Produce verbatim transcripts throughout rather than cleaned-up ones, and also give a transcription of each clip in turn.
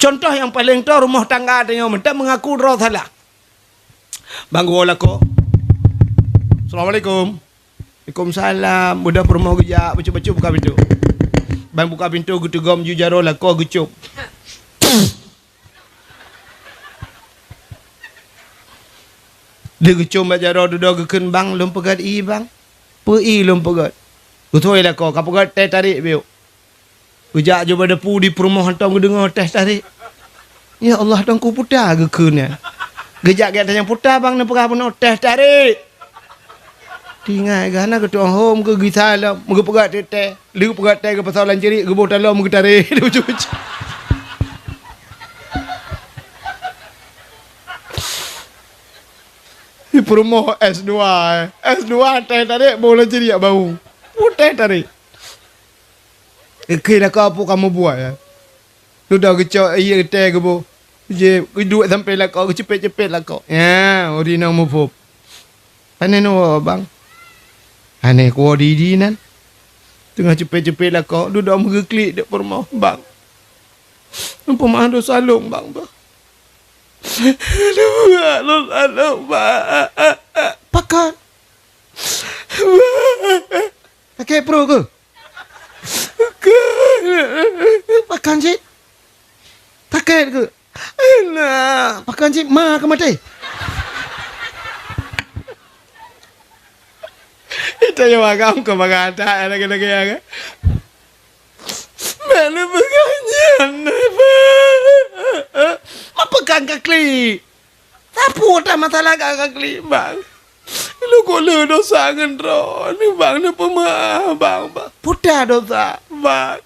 Contoh nyang paleng toe rumoh tangga tanyoe mantong meungaku droe salah. Bang geuwoe lakoe. Assalamualaikum. Waalaikumsalam. Beudôh peurumoh geujak, bacut-bacut buka pintoe. Bang buka pintoe geuteugom ju jaroe lakoe geucop. Lheueh geucom bak jaroe dudoe geukheun, "Bang, lôn peugöt ie, Bang." "Peue ie lôn peugöt?" "Geuthôi lakoe, ka peugöt teh tarék biôh." Geujak jubah depu di peurumoh hantom geudeungoe teh tarék. "Ya Allah, Teungku, peue ta geukheun nyan?" Geujak gét tanyong, "Peue ta, Bang, neupeugah bunoe teh tarék?" Tinggai geuh hana geutueng hom keu gisa lom, meugeupeugot teh, lheueh peugöt teh geupasoe lam ceurik geuboh talom geutarek. Di peurumoh S dua, eh. S dua teh tarék boh lam ceurik bau. Boh teh tarék. Keu lakoe peue kamoe buet, eh. Dudoe geucok ie teh geuboh. Jeuet geuduek sampoe lakoe, geuceupet-ceupet lakoe. Ya, ureueng inong muphom. "Pane neuwoe, Bang?" "Pane kuwoe di-di nan." Teungoh ceupet-ceupet lakoe, dudoe meugeuklik di peurumoh, "Bang, neupeumaah dosa lôn, Bang, bah." "Neupeumaah dosa lôn, Bang." "Pakon?" "Bang." "Sakét pruet keuh?" "Pakon cit?" "Sakét keuh?" "Nah, pakon cit ma keu maté?" Itu yang agam keu bagah tak lagi-lagi ya kan? Malu peugah nyan. Apa kan ka klik? Sapeue dah masalah ka, ka klik, Bang? Lôn kok le dosa ngon droeneuh, Bang, neupeumaah, Bang, Bang. Peue ta dosa, Bang?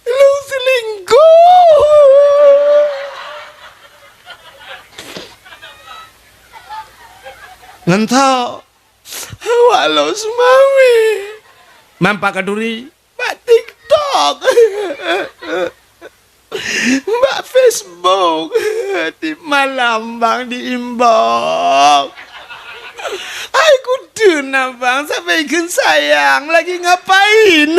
Lôn selingkuh. Ngon tho. Awak lôn seumawi. Mampak kanduri. Bak TikTok. Bak Facebook. Tiep malam, Bang, di inbox. Hai kudun, Abang, sampai ikheun sayang, lagi ngapain?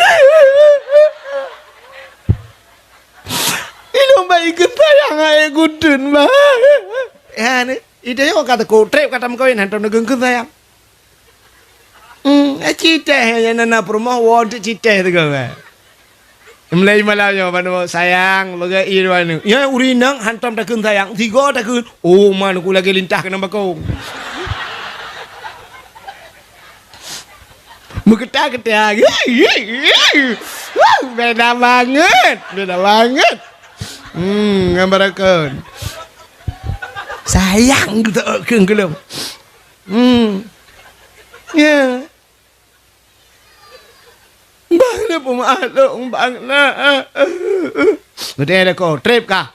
Ilôn bak ikheun sayang, hai kudun, Bang. Ya, ni. Ide yo kata ku trép kata meukawen hantom neukheun sayang. Hmm, eh, citeh nyang na peurumoh, woe citeh teuk, eh. Mulai malam nyoe, bak sayang, lagèe i dua ni. Ya, ureueng inong hantom takheun sayang, sigo takheun, "Oh, man, ku lagèe lintah keunong bakong." Meukeutah-keutah. Wah, beda banget, beda banget. Hmm, ngon barakon. Sayang gitu, kheun keu lôn. Hmm. Ya. Bang, neupeumaklum, Bang, nah. Beutôi lakoe, trép kah?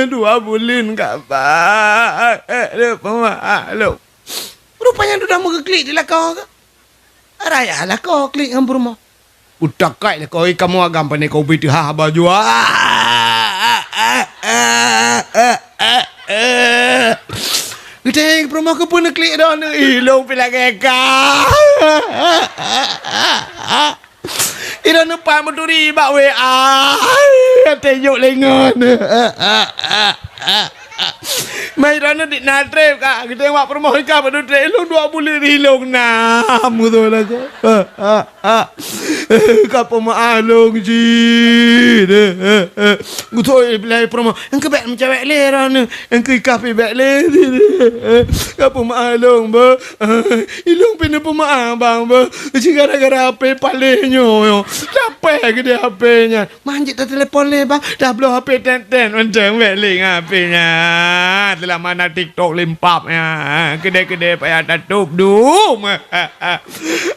Dua buleuen ka, Bang. Neupeumaklum. Rupanya dudoe meugeuklik di lakoe ka. Raya lakoe klik ngon peurumoh. Utak kai lakoe, kamoe agam pane kopi teuhah baju. Geutanyoe peurumoh keupeue neuklik droeneuh, ilôn pih lagèe ka. Ilôn neupat meuturi bak W A. Até jok lengon. Mai droeneuh dik na trép ka. Geutanyoe bak peurumoh ka bak trép. Ilôn dua buleuen ilôn na. Musoh lakoe. Ah, ka peumaklum cit. Geuthôi lé peurumoh, "Engkeu bèk meucewek lé droeneuh, engkeu ikah pih bèk lé." Ka peumaklum, beuh. Ilôn pih neupeumaklum, beuh. Cit gara-gara H P paléh nyoe, nyoe. Capek geude H P nyan. Man jeuet tatelepon lé, Bang. Dah bloe H P tén-tén, mantong bèk lé ngon H P nyan. Seulama na TikTok limpap nyan. Keudè-keudè payah tatôp dum.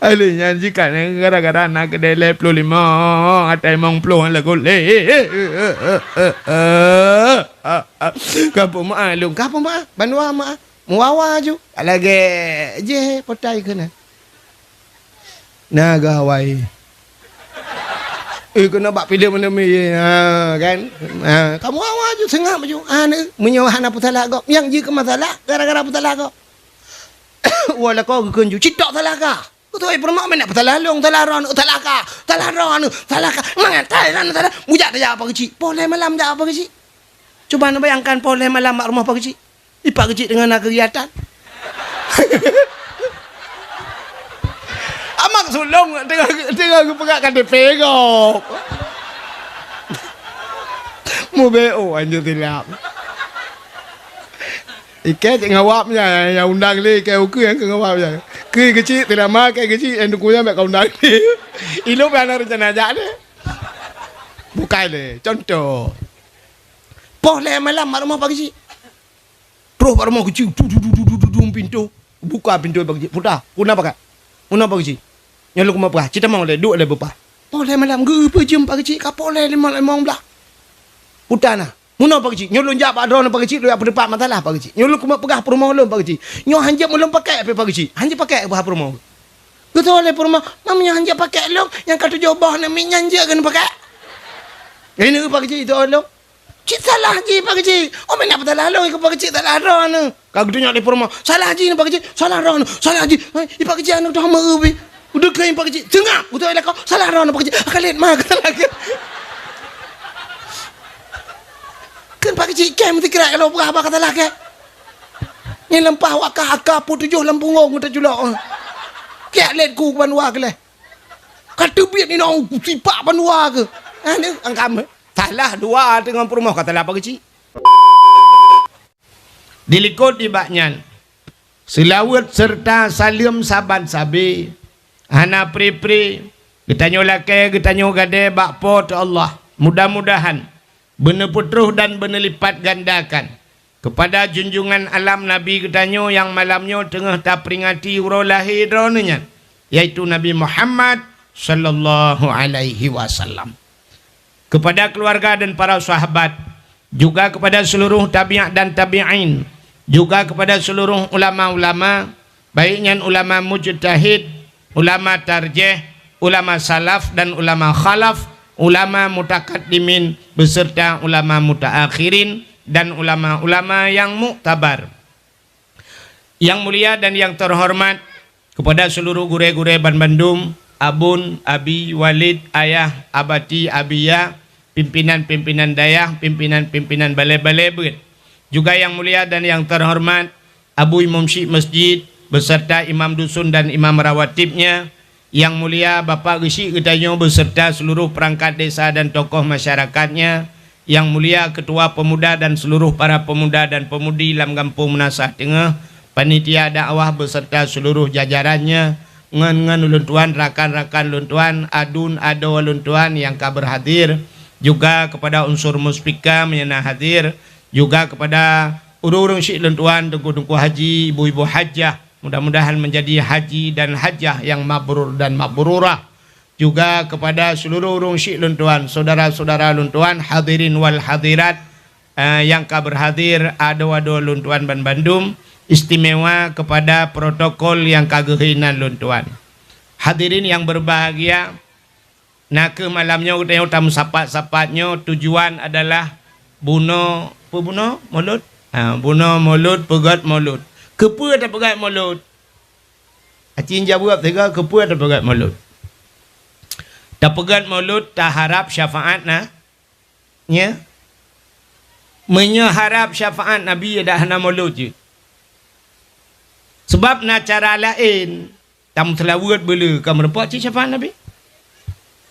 Alèh nyan jih ka gara-gara na keudè lhèe plôh limong, atai limong plôh lagoe lé. Ka peumaklum, ka peumaklum. Bandua maklum. Meuwawa ju. Lagèe jih potai keunan. Na gawai. Eh, keunan bak filem-filem, ha, kan? Ha, ka meuwawa ju, seungab ju. Ha, ni, meunyoe hana peusalah gob, nyang jih keu masalah gara-gara peusalah gob. Wah, lakoe geukheun ju, "Cit tok salah kah?" Beutôi peurumoh, meunan peusalah lôn, salah droeneuh, salah ka, salah droeneuh, salah ka. Mangat salah, salah. Mujak tajak Pak Keuchik. Poh lhèe malam jak Pak Keuchik. Cuba neubayangkan poh lhèe malam bak rumoh Pak Keuchik. Di Pak Keuchik teungoh na keugiyatan. Amak sulong teungoh, teungoh geupeugah K T P gob. Mubeo anjing silap. Ikei cit ngawab nyan, nyang undang lé ikei ukeue nyang keu ngawab nyan. Keu Keuchik silama, keu Keuchik nyang dukung nyan bèk ka undang lé. Ilôn pih hana reuncana jak lé. Bukai lé, contoh. Poh lhèe malam bak rumoh Pak Keuchik. Troh bak rumoh Keuchik, du, du, du, pintoe. Buka pintoe Pak Keuchik. Puta, ku na pakat. Meunoe Pak Keuchik. Nyoe lôn keumeung peugah, ci tamong lé, duek lé beupah. Poh lhèe malam, geupeujeuem Pak Keuchik, ka poh lhèe limong, limong blah. Puta na. Meunoe Pak Keuchik, nyoe lôn jak bak droeneuh Pak Keuchik, lôn jak peuteupat masalah Pak Keuchik. Nyoe lôn keumeung peugah peurumoh lôn Pak Keuchik. Nyoe hanjeuet meulôn pakèk pih Pak Keuchik. Hanjeuet pakèk bak peurumoh. Geutôi lé peurumoh, "Mam, nyoe hanjeuet pakèk lôn, nyang ka tujoh boh namiet nyan jeuet keuneuk pakèk." Ini Pak Keuchik itu lôn. Cit salah jih Pak Keuchik. Oh, meunan peusalah lôn, keu Pak Keuchik salah droeneuh. Ka geutunyok lé peurumoh. Salah jih Pak Keuchik, salah droeneuh. Salah jih. Hai, di Pak Keuchik aneuk tuha meu bi. Udah keu Pak Keuchik. Teungak, beutôi lé kau. Salah droeneuh Pak Keuchik. Akan lét ma keu salah keu. Kan Pak Keuchik kèe meusti keurak kalau peugah haba ka salah kèe. Nyan leumpah wakah aka peuet tujoh lam punggong geutanyoe culok. Kèe lét ku bandua keu lé. Ka teubiet ni nong sipak bandua keu. Ha, ni angkam. Salah dua teungoh peurumoh ka salah Pak Keuchik. Dilikot nibak nyan, seulaweuet seureuta saleuem saban sabe, hana pre-pre, geutanyoe lakèe, geutanyoe gadée bak Po teu Allah. Mudah-mudahan beuneupeutroh dan beuneulipatgandakan keupada junjungan alam Nabi geutanyoe nyang malam nyoe teungoh taperingati uroe lahé droeneuh nyan, yaitu Nabi Muhammad sallallahu alaihi wasallam. Kepada keluarga dan para sahabat, juga kepada seluruh tabi'at dan tabi'in, juga kepada seluruh ulama-ulama, baik nyan ulama mujtahid, ulama tarjih, ulama salaf dan ulama khalaf, ulama mutakaddimin beserta ulama mutaakhirin dan ulama-ulama yang muktabar. Yang mulia dan yang terhormat, kepada seluruh gurée-gurée banmandum, abon, abi, walid, ayah, abati, abiya, pimpinan-pimpinan dayah, pimpinan-pimpinan balée-balée beuet. Juga yang mulia dan yang terhormat, Abu Imum Syik Masjid beserta imam dusun dan imam rawatibnya, yang mulia Bapak Geuchik geutanyoe beserta seluruh perangkat desa dan tokoh masyarakatnya, yang mulia Ketua Pemuda dan seluruh para pemuda dan pemudi lam Gampông Meunasah Teungoh, panitia dakwah beserta seluruh jajarannya, ngon, ngon ulôn tuan, rakan-rakan lôn tuan, adun adoe lôn tuan nyang ka berhadir, juga kepada unsur muspika meunyoe na hadir, juga kepada ureuëng-ureuëng syik lôn tuan, teungku-teungku haji, ibu-ibu hajah, mudah-mudahan menjadi haji dan hajah yang mabrur dan mabrurah. Juga kepada seluruh ureuëng syik lôn tuan, saudara-saudara lôn tuan, hadirin wal hadirat, eh, nyang ka berhadir, adoe-adoe lôn tuan banmandum, istimewa kepada protokol nyang ka geuhina lôn tuan. Hadirin yang berbahagia, na kheueh malam nyoe geutanyoe tameusapat-sapat nyoe tujuan adalah bunoe, peue bunoe? Mulod? Ha, bunoe mulod, peugét mulod. Keupeue tapeugét mulod? Aci jaweueb sigoe, keupeue tapeugét mulod? Tapeugét mulod taharab syafaat na? Nya? Meunyoe harab syafaat Nabi, dak hana mulod jeuet. Sebab na cara laén, tameuseulaweuet beuleu ka meureumpok cit syafaat Nabi.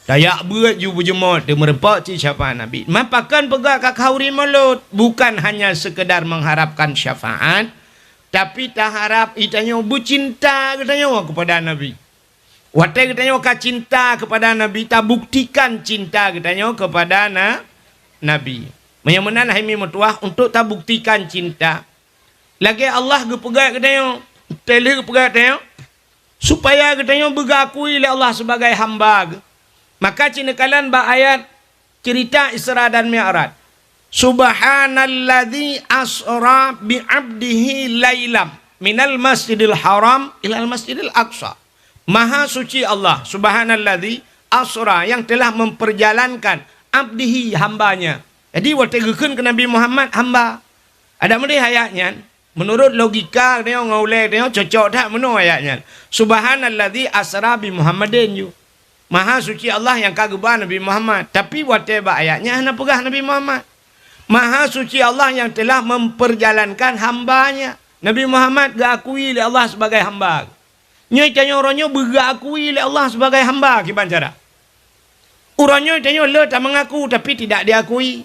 Tajak beuet ju beujeumoe teumeureumpok cit syafaat Nabi. Mapakon peugah ka khauri mulod, bukan hanya sekedar mengharapkan syafaat, tapi taharab geutanyoe beucinta geutanyoe kepada Nabi. Watée geutanyoe ka cinta kepada Nabi, tabuktikan cinta geutanyoe kepada na-, Nabi. Meunyoe meunan hai mi meutuwah, untuk tabuktikan cinta, lagée Allah geupeugah geutanyoe, teuh lheueh geupeugah geutanyoe, supaya geutanyoe beugakui lé Allah sebagai hamba geuh. Maka ci neukalon bak ayat Cerita Isra dan Mi'raj. Subhanalladzi asra bi 'abdihi lailam minal masjidil haram ilal masjidil aqsa. Maha suci Allah, subhanalladzi asra, yang telah memperjalankan, abdihi, hambanya. Jadi, watée geukheun keu Nabi Muhammad, hamba. Adak meudeh ayat nyan, Meunurot logika tanyoe ngon ulée tanyoe cocok that meunoe ayat nyan. "Subhanalladzi asra bi Muhammadin," yu. Maha suci Allah nyang ka geuba Nabi Muhammad. Tapi watée bak ayat nyan hana peugah Nabi Muhammad. Maha suci Allah nyang telah memperjalankan hamba-Nya. Nabi Muhammad geuakui lé Allah sebagai hamba. Nyoe tanyoe uroe nyoe beugeuakui lé Allah sebagai hamba kiban cara. Uroe nyoe tanyoe le tameungaku tapi tidak diakui.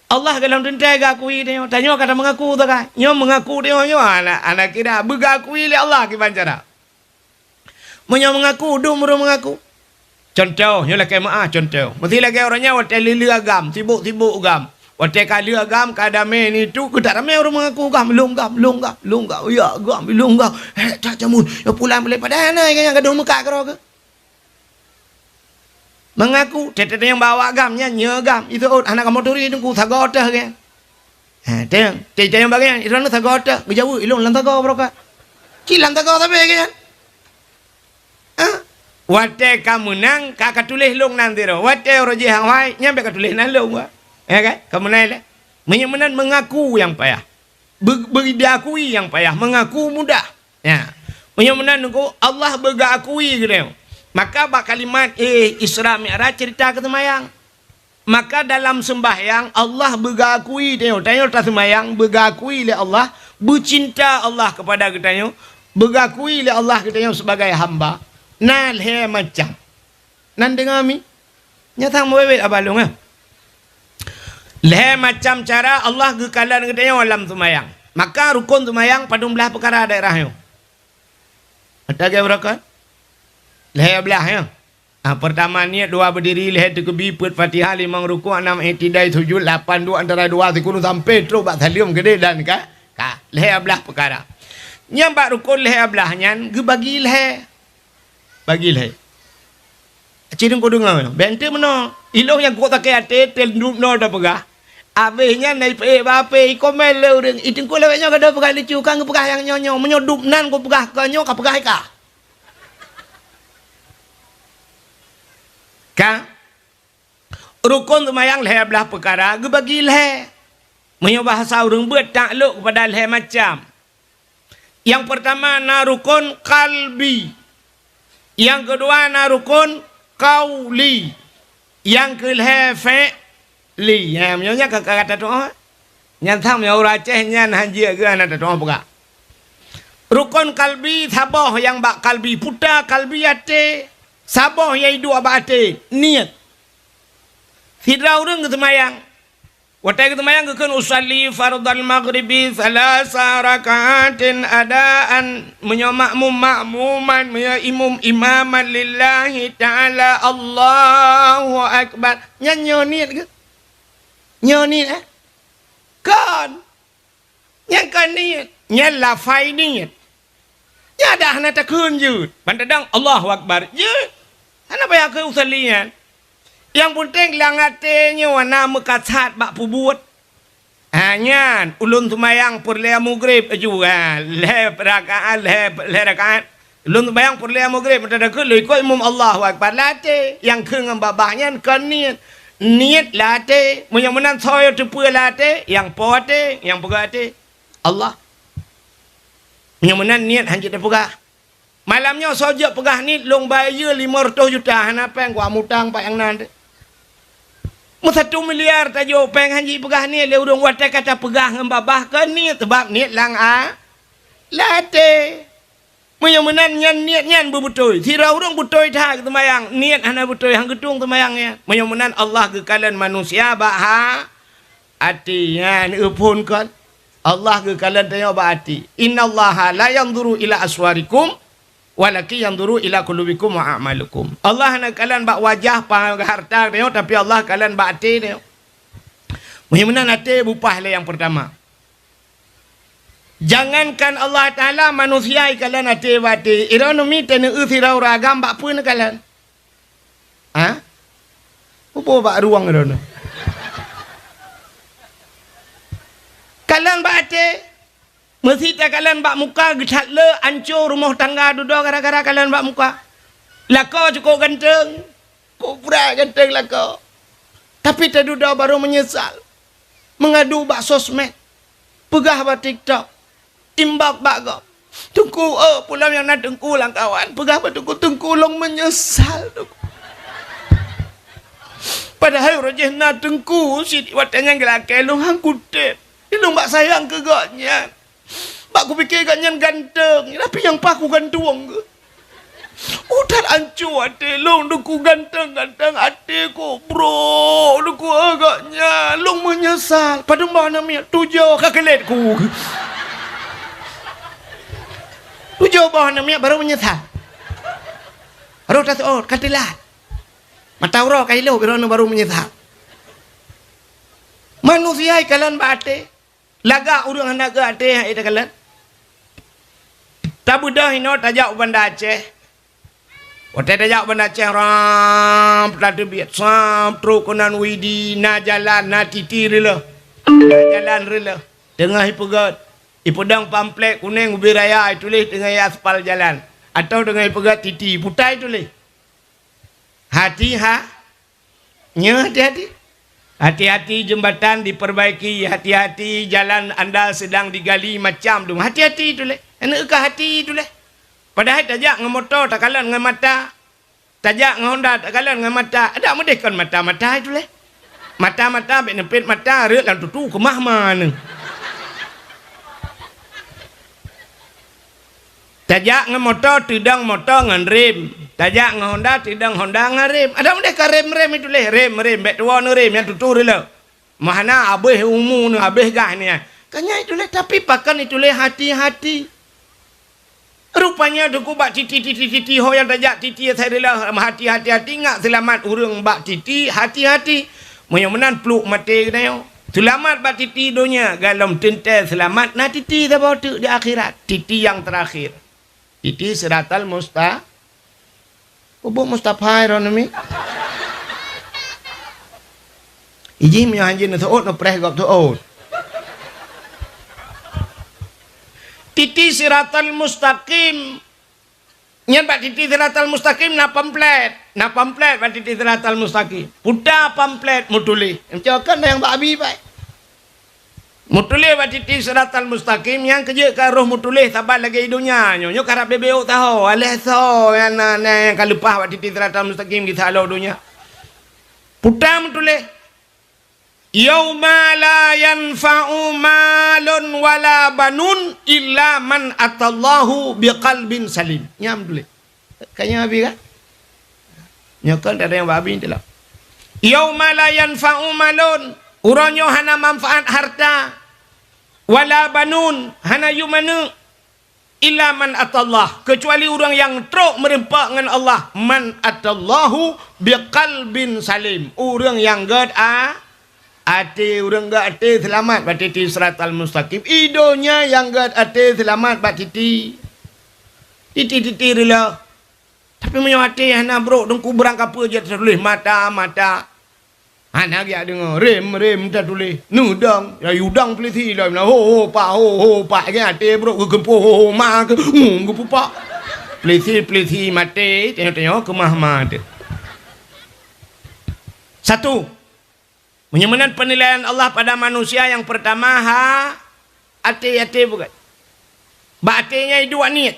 Allah golom teuntée geuakui tanyoe. Tanyoe ka tameungaku sagai. Nyoe meungaku tanyoe nyoe hana, hana kira beugeuakui lé Allah kiban cara. Meunyoe meungaku, dum ureuëng meungaku. Cuntoh, nyoe lakée meuáh cuntoh. Meusi lagée uroe nyoe watée lheueh-lheueh GAM, sibok-sibok GAM. Watée ka lheueh GAM, ka damé ni tu, keutak ramé ureuëng meungaku GAM, lôn GAM, lôn GAM, lôn GAM, ya GAM, lôn GAM. Hek that jameun, ya pulan boleh padahai na nyang gadôh meukat keudroe keuh. Meungaku, teuh-teuh nyang bawa GAM nyan, nyoe GAM, itu hana kamoe turi teungku sagoe teuh geuh. Ha, teuh, teuh nyang bagian, itu sagoe teuh, geujaweueb ilôn lam sagoe barokat. Cit lam sagoe sabe geuh nyan. Ha? Watée ka meunang, ka, ka tuléh lôn nan sidroe. Watée uroe jih hana hai, nyan bék ka tuléh nan lôn, wa. Ya kan? Ka meunang lé. Meunyoe meunan meungaku nyang payah. Be-, be-, diakui nyang payah, meungaku mudah. Ya. Meunyoe meunan nungku, Allah beugeuakui geutanyoe. Maka bak kalimat, eh, Isra Mi'raj cerita keu seumayang. Maka dalam seumbahyang, Allah beugeuakui tanyoe. Tanyoe taseumayang, beugeuakui lé Allah, beucinta Allah keupada geutanyoe, beugeuakui lé Allah geutanyoe sibagai hamba. Na lhée macam. Nan deungoe mi? Nyan sang meuwét-wét haba lôn, eh. Lhée macam cara Allah geukalon geutanyoe lam seumayang. Maka rukon seumayang padum blaih peukara daerah nyoe. Ata geuh beurokon? Lhée blaih nyoe. Ah, peurtama niet, dua beudiri, lhée teukeubie, peuet Fatihah, limong rukuk, nam iktidai sujud, lapan duek antara dua sikureueng sampoe trok bak saleuem keudeh dan ka, ka lhée blaih peukara. Nyang bak rukon lhée blaih nyan geubagi lhée. Bagi lhée. Ci deungö deungoe, bèk enteuk meunoe. Ilôn nyang kok sakét até, teundup noe tapeugah. Abéh nyan na ipeuék bak hapé, ikomén lé ureueng, "Ih, teungku lawét nyoe gadôh peugah lucu, ka geupeugah nyang nyoe-nyoe. Meunyoe dup nan kupeugah keu nyoe, ka peugah ika." Ka. Rukon seumayang lhée blaih peukara geubagi lhée. Meunyoe bahasa ureueng beuet taklok keupada lhée macam. Nyang peurtama na rukon kalbi. Nyang keudua na rukon kauli. Nyang keulhée fi'li. Nyan, meunyoe nyan ka, ka, ka tatu'oh. Nyan sang meunyoe ureueng Aceh nyan hanjeuet geuh hana tatu'oh peugah. Rukon kalbi saboh nyang bak kalbi, puta kalbi até. Saboh nyang iduek bak até, niet. Sidroe ureueng geuseumayang. Watée geuseumayang geukheun, "Usalli fardal maghribi tsalasa rakaatin adaan." Meunyoe makmum, makmuman, meunyoe imum, imaman lillahi ta'ala, Allahu akbar. Nyan nyoe niet geuh? Nyoe niet, eh? Kon. Nyan kon niet, nyan lafai niet. Nyan dak hana takheun jeuet. Ban tadong Allahu Akbar jeuet. Hana payah keu usalli nyan. Nyang peunteng lam até nyoe na meukasat bak peubuet. Ha nyan, ulôn seumayang peureulée mugreb aju, ha, lhée rakaat, lhée, lhée rakaat. Lôn seumayang peureulée mugreb, meuteudeukeue lôn ikot imum Allahu Akbar lam até. Nyang kheun ngon babah nyan kon niet. Niet lam até. Meunyoe meunan soe nyang teupeue lam até, nyang po até, nyang peugah até, Allah. Meunyoe meunan niet hanjeuet teupeugah. Malam nyoe soe jeuet peugah niet, lôn bayeue limong reutôh juta, hana péng, kuat mutang pat nyang nan teuh. Meusatu miliar tajok péng hanjeuet peugah niet lé ureueng, watée ka tapeugah ngon babah kon niet, sabab niet lam a-, lam até. Meunyoe meunan nyan niet nyan beubeutôi. Sidroe ureueng beutôi that geuseumayang, niet hana beutôi, han geutueng seumayang nyan. Meunyoe meunan Allah geukalon manusia bak ha-, até nyan, eu phon kon. Allah geukalon tanyoe bak até. "Innallaha la yanzuru ila aswarikum, walakin yanzuru ila qulubikum wa a'malikum." Allah hana kalon bak wajah, pa-, harta tanyoe, tapi Allah kalon bak até tanyoe. Meunyoe meunan até bupah lé nyang peurtama. Jangankan Allah Taala, manusia ikalon até bak até. Droeneuh mi teuneuk eu sidroe ureueng agam bak peue neukalon? Ha? Peue bak ruwang droeneuh? Kalon bak até. Meusi takalon bak muka, geusat le, ancô rumoh tangga dudoe gara-gara kalon bak muka. Lakoe cukôp ganteng. Kok brat ganteng lakoe. Tapi tadudoe barô meunyeusal. Meungadu bak sosmed. Peugah bak TikTok. Imbak bak gob. "Teungku, oh, peue lom nyang na Teungku lam kawan?" Peugah bak Teungku, "Teungku, lôn meunyeusal, Teungku. Padahai uroe jih na Teungku, si watèe nyan geulakèe lôn han kutem. Lôn bak sayang keu gobnyan. Bak kupike gobnyan ganteng, tapi nyang paih kugantung keuh." "Oh, that ancô até lôn, Teungku, ganteng-ganteng até kok brok, Teungku, eh, gobnyan, lôn meunyeusal. Padum boh aneuk miet?" "Tujoh, ka keulet ku." Tujoh boh aneuk miet baru meunyeusal. Roh taseuôt, ka teulat. Mata uroe ka ilop, droeneuh baru meunyeusal. Manusia ikalon bak até. Lagak ureueng hana geuaté hai takalon. Tabeudôh inoe tajak u Banda Aceh. Watèe tajak u Banda Aceh, ram, tateubiet, sam, trok keunan Widi, na jalan, na titi reuloh. Na jalan reuloh. Teungoh ipeugöt, ipeudong pamflet kunéng ubé raya, ituléh teungoh aspal jalan. Atau teungoh ipeugöt titi, putai tuléh. Hati ha-, Nyoe hati-hati. Hati-hati jeumbatan dipeurbaiki, hati-hati jalan anda sedang digali, macam dum. Hati-hati tuléh. Aneuk ka hati tuléh. Padahai tajak ngon moto, takalon ngon mata. Tajak ngon honda, takalon ngon mata. Adak meudeh kon mata-mata tuléh. Mata-mata bèk neupet mata, rhot lam tutu keumah ma neuh. Tajak ngon moto, teudong moto ngon rem. Tajak ngon honda, teudong honda ngon rem. Adak meudeh ka rem-rem ituléh, rem-rem, bèk tuwoe neurem, nyang tutu reuloh. Meuhana abéh umu neuh, abéh gah nyan. Ka nyan ituléh, tapi pakon ituléh hati-hati. Rupanya Teungku bak titi, titi, titi, ho nyang tajak titi asai reuloh, hati-hati, hati, ingat seulamat ureueng bak titi, hati-hati. Meunyoe meunan pluek maté geutanyoe. Seulamat bak titi donya, gohlom teuntèe seulamat na titi saboh teuk di akhirat. Titi nyang teurakhir. Titi siratal musta-, Ubuk Mustafa droeneuh mi. Ijih meunyoe hanjeuet neuseuôt, neupreh gob seuôt. Titi siratal mustaqim. Nyan bak titi siratal mustaqim na pamflet. Na pamflet bak titi siratal mustaqim. Puta pamflet meutuléh. Meucokon nyang bak abi bai. Meutuléh bak titi siratal mustaqim, nyang keujeuet ka roh meutuléh saban lagèe donya nyoe. Nyoe karab bebeuet taho, aléh soe nyang na, na nyang ka leupah bak titi siratal mustaqim gisa lom donya. Puta meutuléh. "Yauma la yanfa'u malun wala banun illa man atallahu biqalbin salim." Nyan tuléh. Ka nyan habéh kan? Nyoe kan ada nyang babi tu lah. "Yauma la yanfa'u malun." Uroe nyoe hana manfaat harta. "Wala banun," hana yum aneuk. "Illa man atallah," keucuali ureueng nyang trok meureumpok ngon Allah. "Man atallahu biqalbin salim," ureueng nyang gèt a-, até, ureueng gèt até seulamat bak titi siratal mustaqim. I donya nyang gèt até seulamat bak titi. Titi-titi reuloh. Tapi meunyoe até hana brok, deungku beurangkapeue jeuet tatuléh mata-mata. Hana geujak deungoe, rem-rem tatuléh. Neudong, ya udong peulisi lom na, ho, ho, pak, ho, ho, pak. Kan até brok geugeumpo, ho, ho, ma, geu-, ngung geupupak. Peulisi-peulisi maté, tanyoe-tanyoe keumah ma teuh. Satu. Meunyoe meunan penilaian Allah pada manusia, nyang peurtama ha, até, até beugèt. Bak até nyan iduek niet.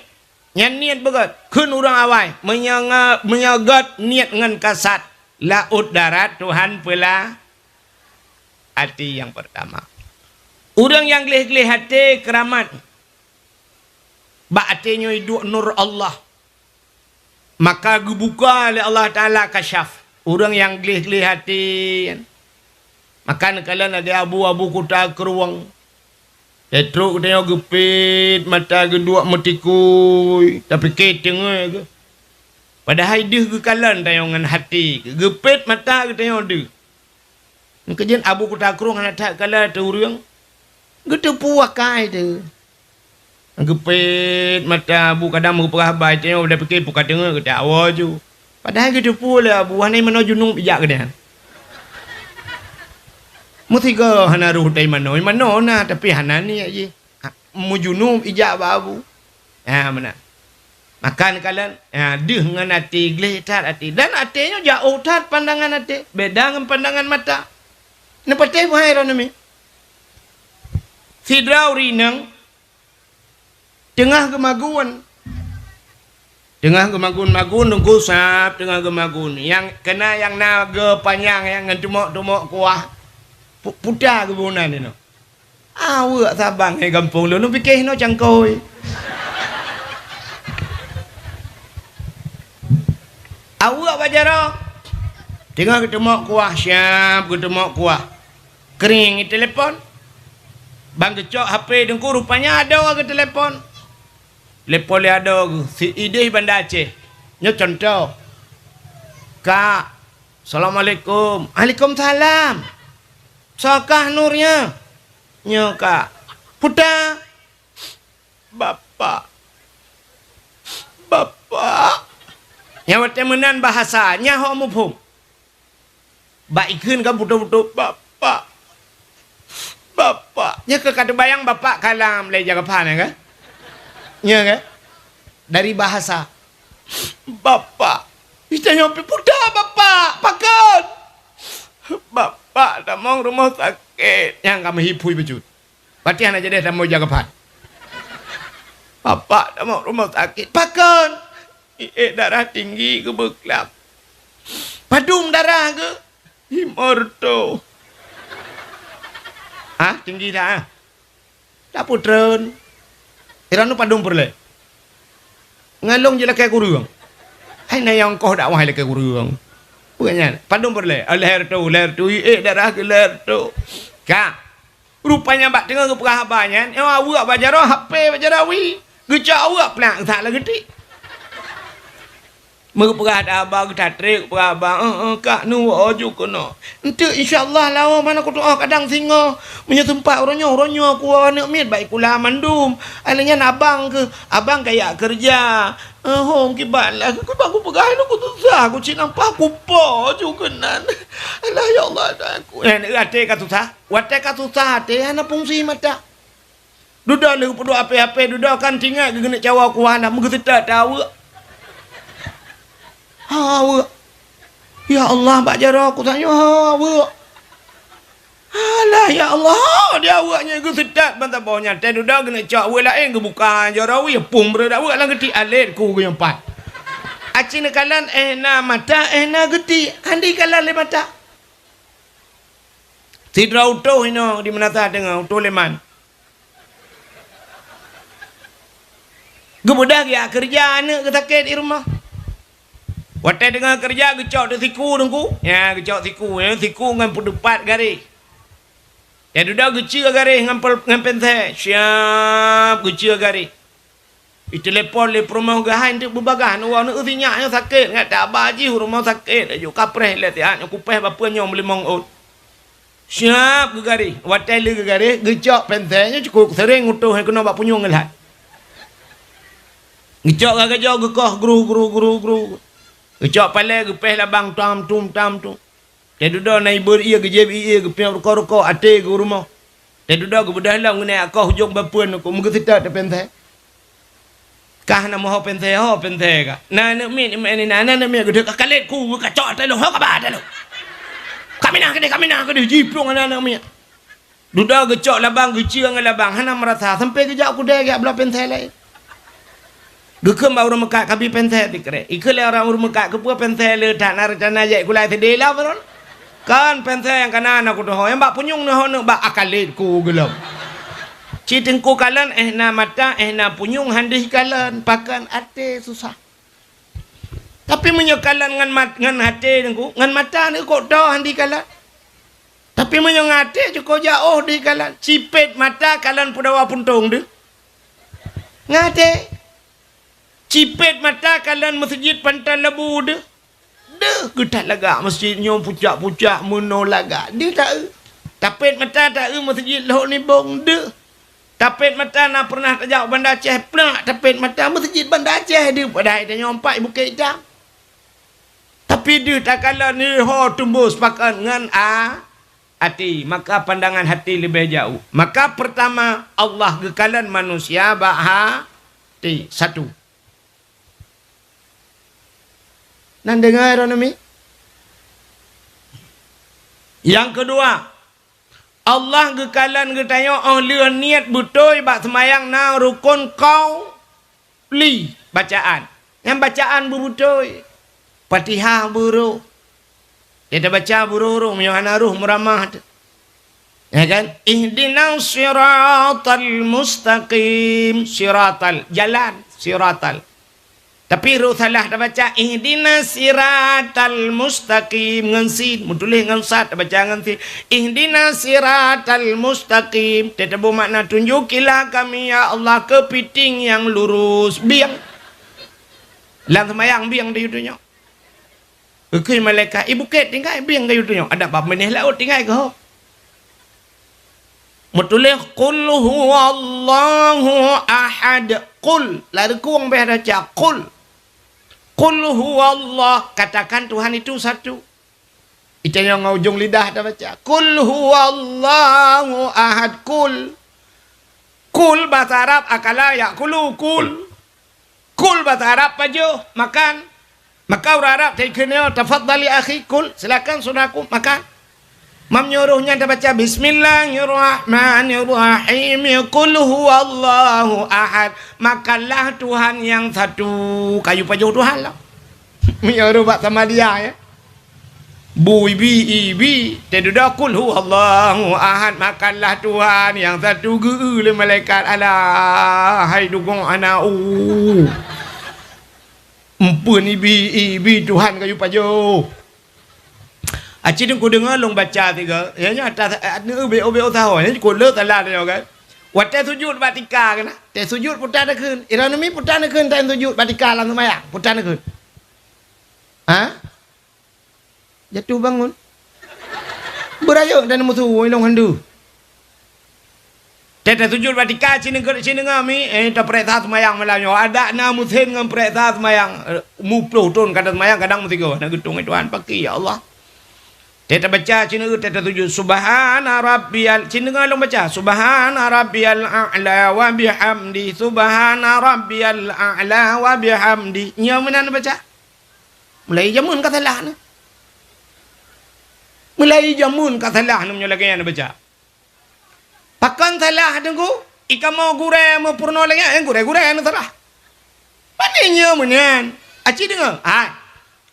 Nyan niet beugèt. Kheun ureueng awai, meunyoe nga-, meunyoe gèt niet ngon kasat, laôt darat Tuhan peula até nyang peurtama. Ureueng nyang gleh-gleh até keuramat, bak até nyoe iduek nur Allah. Maka geubuka lé Allah Taala kasyaf ureueng nyang gleh-gleh até nyan. Maka neukalon lagèe abu-abu kuta krueng. Trok geutanyoe geupet mata geuduek meutikui, tapike teungeut geuh. Padahai deuh geukalon tanyoe ngon até, geupet mata geutanyoe deuh. Meukeujeuet abu kuta krueng hana that kala teu ureueng. Geuteupeue akai teuh. Geupet mata abu kadang meupeugah haba, tanyoe dapike peue ka deungoe geutanyoe awoe ju. Padahai geuteupeue lé abu hana manoe junub ijak geuh nyan. Meusigoe hana roh tai manoe, manoe na tapi hana niet jih. Ha, meujunub ijak bak abu. Ha, meunan. Maka neukalon, ha, deuh ngon até, gleh that até. Dan até nyoe jaoh that pandangan até. Beda ngon pandangan mata. Neupatéh meuhai droeneuh mi. Sidroe ureueng inong, Teungoh geumagun. Teungoh geumagun-magun, Teungku, sab teungoh geumagun. Nyang keunan nyang na geupanyang nyang ngon teumok-teumok kuah. Pu-, puta geubunan inoe. Aweuek sabang hai gampông lôn, lôn pike inoe cangkôi. Aweuek bak jaroe. Teungoh geuteumok kuah, siab geuteumok kuah. Kring i telepon. Ban geucok H P Teungku, rupanya adoe geutelepon. Telepon lé adoe geuh, si idéh Banda Aceh. Nyoe cuntoh. "Kak, assalamualaikum." "Waalaikumsalam. Soe kah Nur nyoe?" "Nyoe, Kak." "Puta." "Bapak. Bapak." Nyang watèe meunan bahasa, nyan ho muphom. Bak ikheun kan beutôi-beutôi, "Bapak. Bapak." Nyan keuh ka teubayang bapak kalam lé Jagapan nyan kan? Nyan kan? Dari bahasa. "Bapak." Ita nyoe pih, "Puta, Bapak. Pakon?" "Bapak tamong rumoh sakét." Nyan ka meuhipui bacut. Patéh hana jadeh tamong Jagapan. "Bapak tamong rumoh sakét." "Pakon?" "Iék darah tinggi geubeuklam." "Padum darah geuh?" "Limong reutôh." "Ah, tinggi that, ah." "Dak peutreun. Iran padum peureulèe?" "Ngon lôn jilakèe kureueng." "Hai na nyang koh dakwah lakèe kureueng." "Peue nyan? Padum peureulèe?" "Ah, lhèe reutôh, lhèe reutôh. Iék darah geuh lhèe reutôh." Ka. Rupanya bak teungoh geupeugah haba nyan, nyoe aweuek bak jaroe, H P bak jaroe wi. Geucok aweuek plak geutak lam geutik. Meupeugah haba, geutatrék peugah haba, "Eh, eh, Kak, nu woe ju keunoe." "Enteuk, insya Allah, laôt mana kutu'oh kadang singoh. Meunyoe seumpat uroe nyoe, uroe nyoe kuwoe aneuk miet bak sikula mandum. Alèh nyan abang keuh, abang kajak keureuja." "Eh, hom kiban lah, kiban kupeugah nyoe kususah, kucit nampah kupo ju keunan. Alah, ya Allah, Tuhanku." Eh, até ka susah. Watèe ka susah até, hana fungsi mata. Dudoe lheueh peuduek apé-apé, dudoe kan tingat geuneuk cawa kuah na, meugeuseutôt aweuek. Ha, aweuek. Ya Allah, bak jaroe kutanyoe, ha, aweuek. Alah, ya Allah, di aweuek nyan geuseutôt ban saboh nyan. Teuh dudoe geuneuk cok aweuek laén, geubuka jaroe wi, pum breueh aweuek lam geutik, alét ku geuh nyoe pat. Aci neukalon, eh, na mata, eh, na geutik, hana dikalon lé mata. Sidroe utôh inoe di Meunasah Teungoh, utôh Leman. Geubeudôh geujak keureuja, aneuk geusakét di rumoh. Watèe teungoh keureuja geucok teuk siku Teungku. Nyan geucok siku, nyan siku ngon peudeupat garéh. Nyan dudoe geuceue garéh ngon pel-, ngon pensé, siab geuceue garéh. Itelepon lé peurumoh geuh, hai, enteuk beubagaih, neuwoe, neueu si nyak nyoe sakét, ngat taba jih u rumoh sakét, laju kapreh lé siat nyoe kupéh bapeue nyoe meulimong ôn. Siab geugaréh, watèe lheueh geugaréh, geucok pensé, nyoe cukôp seuréng utôh keunoe bak punyueng geuh that. Geucok gaga jaroe geukoh gru, gru, gru, gru. Geucok palé geupéh labang tam tum, tam tum. Teududoe na ibeur ié geujieb ié geupiôh rukoh-rukoh até geuh u rumoh. Teududoe geubeudôh lom geuneuk akoh ujong bapeuen keu meugeuseutôt teuh pensé. Kah na meuho pensé, ho pensé ka. Na aneuk miet, na aneuk miet geudeuk ka kalét ku, ka cok até lôn, ho kaba até lôn. Kaminah keudeh, kaminah keudeh, jiplueng aneuk miet. Dudoe geucok labang, geuceue ngon labang, hana meurasa, sampoe geujak u keudè geujak bloe pensé laén. Geukheun bak ureueng meukat, "Kabi pensé sikrek." Ikheun lé ureueng meukat, "Keupeue pensé le that, na reuncana jak ikulai sidéh lom, Ron?" "Kon, pensé nyang kana na kutuho, nyang bak punyueng neuho neuk bak akalét ku geulom." Ci Teungku kalon, eh na mata, eh na punyueng, hana dikalon, pakon até susah. Tapi meunyoe kalon ngon mat-, ngon até Teungku, ngon mata Teungku kok toh hana dikalon. Tapi meunyoe ngon até cukôp jak óh dikalon, cipet mata kalon Peudawa Puntông deuh. Ngon até. Cipet mata kalon Meuseujid Panton Labu deuh. Deuh geutat lagak meuseujid nyoe pucak-pucak meunoe lagak. Deuh taeu. Tapet mata taeu Meuseujid Lhok Nibong deuh. Tapet mata na peureunah tajak u Banda Aceh, plak tapet mata Meuseujid Banda Aceh deuh padahai tanyoe pat i Bukét Itam. Tapi deuh takalon nyoe ho tumbôh seupakon ngon a-, até, maka pandangan até leubeh jauh. Maka peurtama, Allah geukalon manusia bak até, satu. Nan deungoe droeneuh mi? Nyang keudua, Allah geukalon geutanyoe óh lheueh niet beutôi bak seumayang na rukon qauli bacaan. Nyan bacaan beubeutôi. Fatihah beuroh. Dia tabaca beuroh-roh, meunyoe hana roh meuramah tu. Ya kan? Ihdinas siratal mustaqim. Siratal, jalan, siratal. Tapi roh salah tabaca, ihdinas siratal mustaqim ngon sin. Meutuléh ngon sad, tabaca ngon sin. Ihdinas siratal mustaqim. Teutabeumakna, tunjukilah kami, ya Allah, keupiting nyang lurus. Bieng. Lam seumayang bieng di dunia. Geukheun malaikat, "Ih, bukét tinggai, bieng kayue tunyok." Adak bak binéh laôt tinggai keuh. Meutuléh, "Qul huwallahu ahad." Qul, lam reukong beh tabaca, qul. "Qul huwallah," katakan Tuhan itu satu. Itanyong ngon ujong lidah tabaca, "Qul huwallahu ahad, qul." Qul bahasa Arab, akala ya'kulu, qul. Kul bahasa Arab pajoh, makan. Maka ureueng Arab taikheun nyoe, "Tafadhal ya akhi, kul, silakan saudaraku, makan." Meunyoe roh nyan tabaca, "Bismillahirrahmanirrahim, qul huwallahu ahad." Makanlah Tuhan yang satu. Kayue pajoh Tuhan lah. Meunyoe roh bak Samadiyah, ya. Bu ibi, ibi, teududoe, "Qul huwallahu ahad, makanlah Tuhan yang satu," geu-eu lé malaikat, "Alah, hai dugong anak u. Empeuen ibi, ibi Tuhan kayue pajoh." Aci deungon kudeungoe lôn baca sigoe, ya, nyan atas, eh, neubeuk-beuk usaha, nyan cukôp le salah tanyoe kan. Watèe sujut bak tika keunan, watèe sujut puta takheun. Ironomi puta takheun, watèe sujut bak tika lam seumayang, puta takheun. Ha? Jatuh bangun. Beurayeuk dan musu ilong handu. Teuh sujut bak tika, ci deungoe, ci deungoe mi, eh, tapeuriksa seumayang malam nyoe. Adak na musém ngon peuriksa seumayang, eh, muplôh thôn ka taseumayang, kadang meusigoe. Na geutueng Tuhan, pakri, ya Allah. Teuh tabaca ci deungoe, teuh sujut, "Subhana rabbiyal," ci deungoe lôn baca, "Subhana rabbiyal a'la wa bihamdi, subhana rabbiyal a'la wa bihamdi." Nyoe meunan baca. Mulai jameun ka salah nyoe. Mulai jameun ka salah nyoe meunyoe lagèe nyan baca. Pakon salah teungku? Ikamoe gurèe meupeurunoe lagèe nyan, gurèe-gurèe nyang salah. Pane nyoe meunan? Aci deungoe, hai.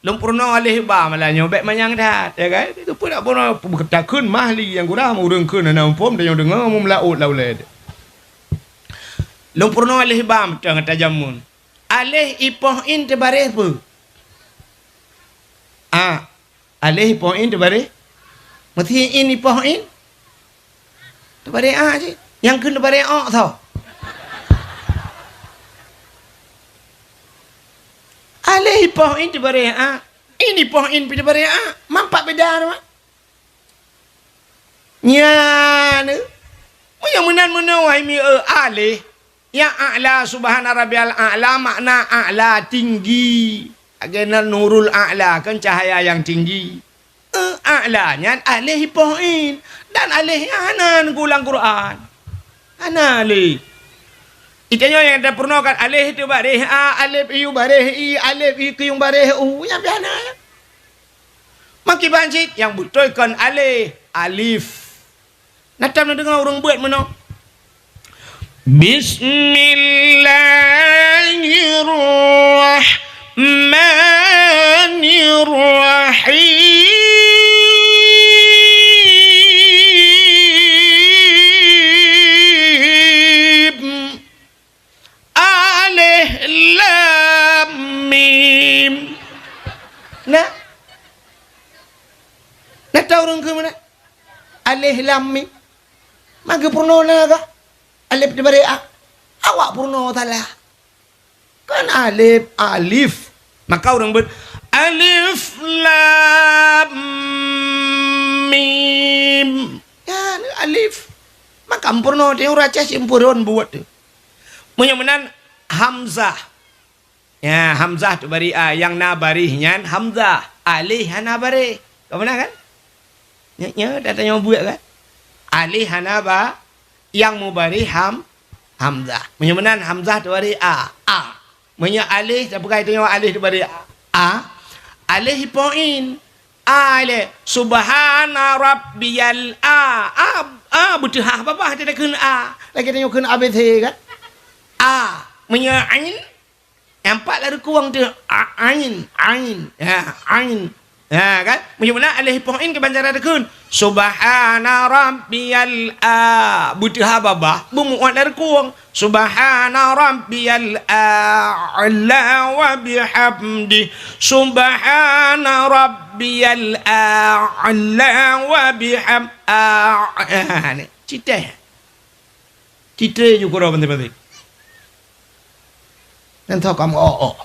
Lôn peurunoe aléh ba malam nyoe bèk manyang that, ya kan? Keupeue dak peurunoe, takheun mah li nyang gura, ureueng kheun hana muphom, tanyoe deungoe meulaôt lam ulèe. Lôn peurunoe aléh ba mantong ata jameun. Aléh ipoh in teubaréh peue? A. Aléh ipoh in teubaréh? Meusti in ipoh in? Teubaréh a cit. Nyang kheun teubaréh ôk soe? Aléh ipoh in teubaréh a. In ipoh in pih teubaréh a. Mampat beda teuma. Nyan, meunyoe meunan meunoe wahai mi, eh, aléh. Ya a'la, subhana rabbiyal a'la, makna a'la tinggi. Lagèe na nurul a'la, kan cahaya yang tinggi. Eh, a'la nyan aléh ipoh in. Dan aléh nyan hana geulang Quran. Hana aléh. Itanyoe nyang tapeurunoe kan aléh teubaréh a, alif ieu baréh i, alif i keuieng baréh u. Nyan pih hana nyan. Meukiban cit nyang beutôi kon aléh, alif. Na tam neudeungoe ureueng beuet meunoe. Bismillahirrahmanirrahim. Alif lam mim. Nah. Na tam ureueng kheun meunan? Alif lam mim. Maka peurunoe na ka? Alif teubaréh a. Awak peurunoe salah. Kan alif, alif. Maka ureueng beuet, alif lam mim. Nyan alif. Maka peurunoe teuh ureueng Aceh seumpeuron buet teuh. Meunyoe meunan hamzah. Ya, hamzah teubaréh a, nyang na baréh nyan hamzah, aléh hana baréh. Ka meunan kan? Nyoe, nyoe, tatanyoe buet kan? Aléh hana ba-, nyang mubaréh ham-, hamzah. Meunyoe meunan hamzah teubaréh a, a. Meunyoe aléh, tapeugah tanyoe aléh teubaréh a, a. Aléh ipoh in. A ilèe, subhana rabbiyal a. A, A, beuteuhah babah teuh takheun a. Lagèe tanyoe kheun A B C kan? A, meunyoe ain, nyang pat laju kuwong teuh, a, ain, ain. Ya, ain. Ha, kan? Meunyoe meunan alif poh in kiban cara takheun. Subhana rabbiyal a. Beuteuhah babah, beumuat laju kuwong. Subhana rabbiyal a'la wa bihamdi. Subhana rabbiyal a'la wa biham-, a, a, ni, citeh. Citeh ju keudroe penting-penting. Nyan tho kamoe, oh, oh.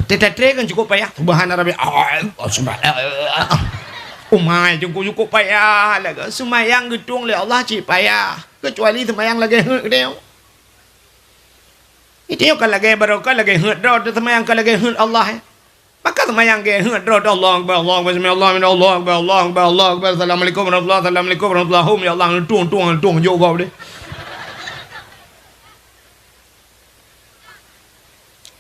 Teutateh kan cukup payah. Subhana rabbi, ah, ah, subhan-, ah, ah, ah. Umai cukup, cukup payah lagèe. Seumayang geutueng lé Allah cit payah. Keucuali seumayang lagèe heuet geutanyoe. Geutanyoe kan lagèe barokah, lagèe heuet droe, seumayang kan lagèe heuet Allah, eh. Maka seumayang geuheuet droe, Allahu Akbar, Allahu Akbar, sami Allahu liman hamidah, Allahu Akbar, Allahu Akbar, Allahu Akbar, Assalamualaikum warahmatullahi, Assalamualaikum warahmatullahi, hum, ya Allah, tueng, tueng, tueng, jok gob deh.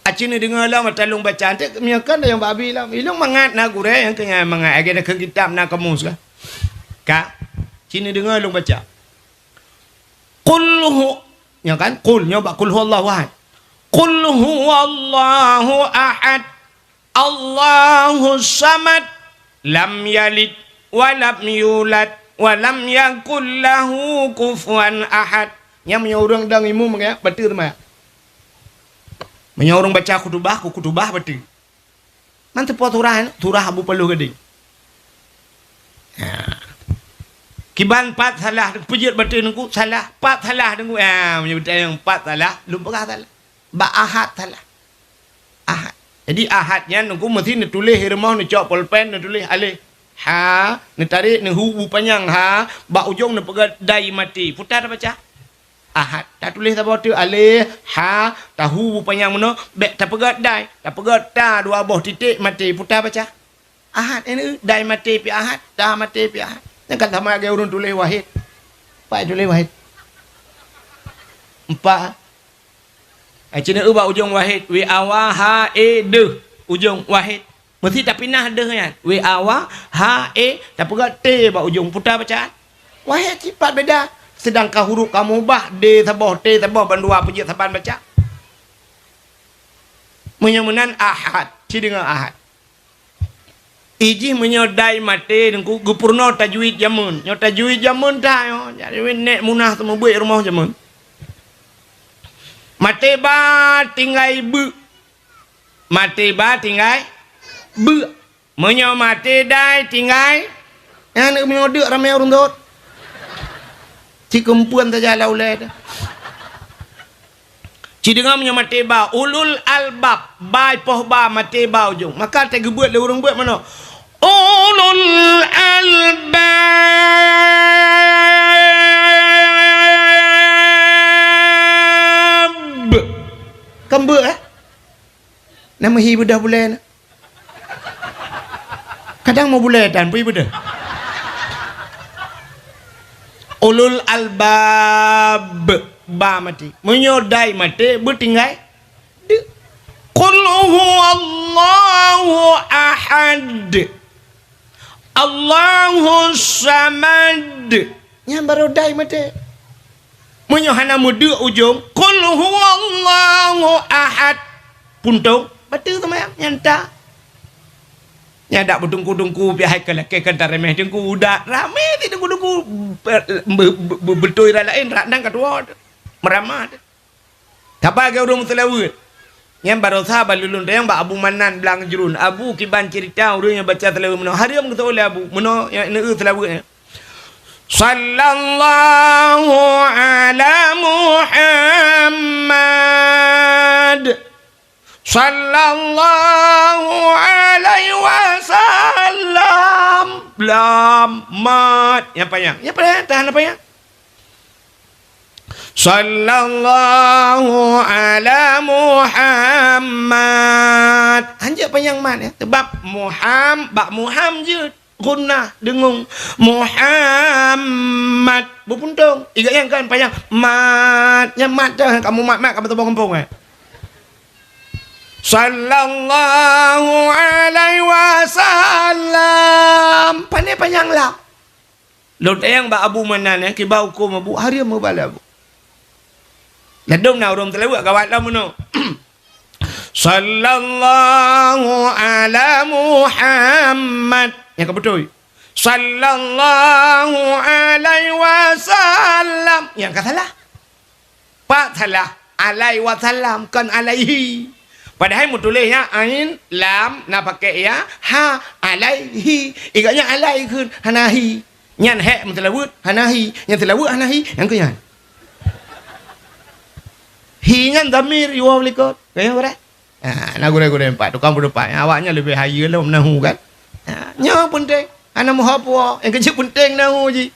Aci neudeungoe lom ata lôn baca, ante meunyoe kon nyang babi lom. Ilôn mangat na gurèe nyang keu nyan mangat, lagèe na keu kitab na kamus ka. Ka, ci neudeungoe lôn baca. Qul hu-, nyoe kan, qul, nyoe bak qul huwallahu ahad. Qul huwallahu ahad. Allahus samad, lam yalid wa lam yulad wa lam yakul lahu kufuwan ahad. Nyan meunyoe ureueng dong imum, ya, bateue teuma. Meunyoe ureueng baca khutubah, keu khutubah bateue. Man teupo surah, surah Abu Paloh Gadeng. Ha. Kiban pat salah, peujeuet bateue Teungku, salah, pat salah Teungku. Ha, meunyoe beutôi pat salah, lôn peugah salah. Bak ahad salah. Ahad. Jadi, ahad nyan Teungku meusti neutuléh di rumoh, neucok polpen, neutuléh alif. Ha, neutarek, neuhu bu panyang ha, bak ujong neupeugah dai maté. Peue ta tabaca? Ahad. Tatuléh saboh teuk alif, ha, tahu bu panyang meunoe, bèk tapeugah dai. Tapeugah ta dua boh titék maté. Peue ta baca? Ahad, eh, dai maté pih ahad, ta maté pih ahad. Nyan ka sama lagèe ureueng tuléh wahid. Pat tuléh wahid? Empat. Ai, ci neueu bak ujong wahid. W A W H E deuh. Ujong wahid. Meusti tapinah deuh nyan. W A W H E, tapeugah T bak ujong. Peue ta bacaan? Wahid cit pat beda. Seudangkan huruf kamoe bah, D saboh, T saboh, bandua peujeuet saban baca. Meunyoe meunan ahad, ci deungoe ahad. Ijih meunyoe dai maté Teungku, geupeurunoe tajwid jameun. Nyoe tajwid jameun that nyoe. Tajwid nèk munah seumeubeuet rumoh jameun. Maté ba tinggai beuk. Maté ba tinggai beuk. Meunyoe maté dai tinggai, nyan meunyoe deuk ramé ureueng dot. Ci keumpeuen saja lam ulèe teuh. Ci deungoe meunyoe maté ba, ulul albab, ba poh ba maté ba ujong. Maka teugeubeuet lé ureueng beuet meunoe. Ulul albab. Kan beuet, eh? Na meuhi beudôh bulèe na. Kadang meubulèe tan, peue beudôh. Ulul albab, ba maté. Meunyoe dai maté, beutinggai. Deuk. Qul huwallahu ahad. Allahus samad. Nyan barô dai maté. Meunyoe hana meudeuk ujong, qul huwallahu ahad. Puntông, bateue seumayang, nyan ta. Nyan dak beuteungku-teungku pih hai keu lakèe kan tareumeh teungku udat. Ramé si teungku-teungku be-, be-, be-, beutôi rat laén, rat nan ka tuwoe. Meuramah. Saban lagèe ureueng meuseulaweuet. Nyan barosa ban lôn tanyong bak Abu Manan Blang Jrun. Abu, kiban ceurita ureueng nyang baca seulaweuet meunoe. Hareuem geuseuôt lé Abu. Meunoe nyang neueu seulaweuet nyan. Sallallahu ala Muhammad. Sallallahu alaihi wasallam. Lam, mat. Nyang panyang. Nyang panyang, tahan nyang panyang. Sallallahu ala Muhammad. Hanjeuet panyang mat, ya. Sebab Muham-, bak Muham jeuet gunnah, deungung. Muhammad. Beupuntông. Iga nyang kan panyang. Mat. Nyang mat dah. Kamoe mat-mat, kamoe teubang gampông, eh. Sallallahu alaihi wasallam. Pane panyang lam. Lôn tanyong bak Abu Manan nyan, kiban hukôm Abu, hareuem meubalat Abu. Ladôm na ureueng teuleubak gawat lom meunoe. Sallallahu ala Muhammad. Nyang ka beutôi. Sallallahu alaihi wasallam. Nyang ka salah. Pat salah. Alaihi wasallam, kon alaihi. Padahai meutuléh nyan ain, lam, na pakai ya, ha, alaihi. Ingat nyan alai kheun, hana hi. Nyan hek meuteulaweuet, hana hi. Nyan teulaweuet, hana hi. Nyang keu nyan. Hi nyan dhamir, iwoe likot. Kaya beureh. Ha, na gurée-gurée empat, tukang peudupat. Awaknyan leubeh hayeue lom nahu kan. Ha, nyoe peunteng. Hana meuhapua. Nyang keuh peunteng nahu jih.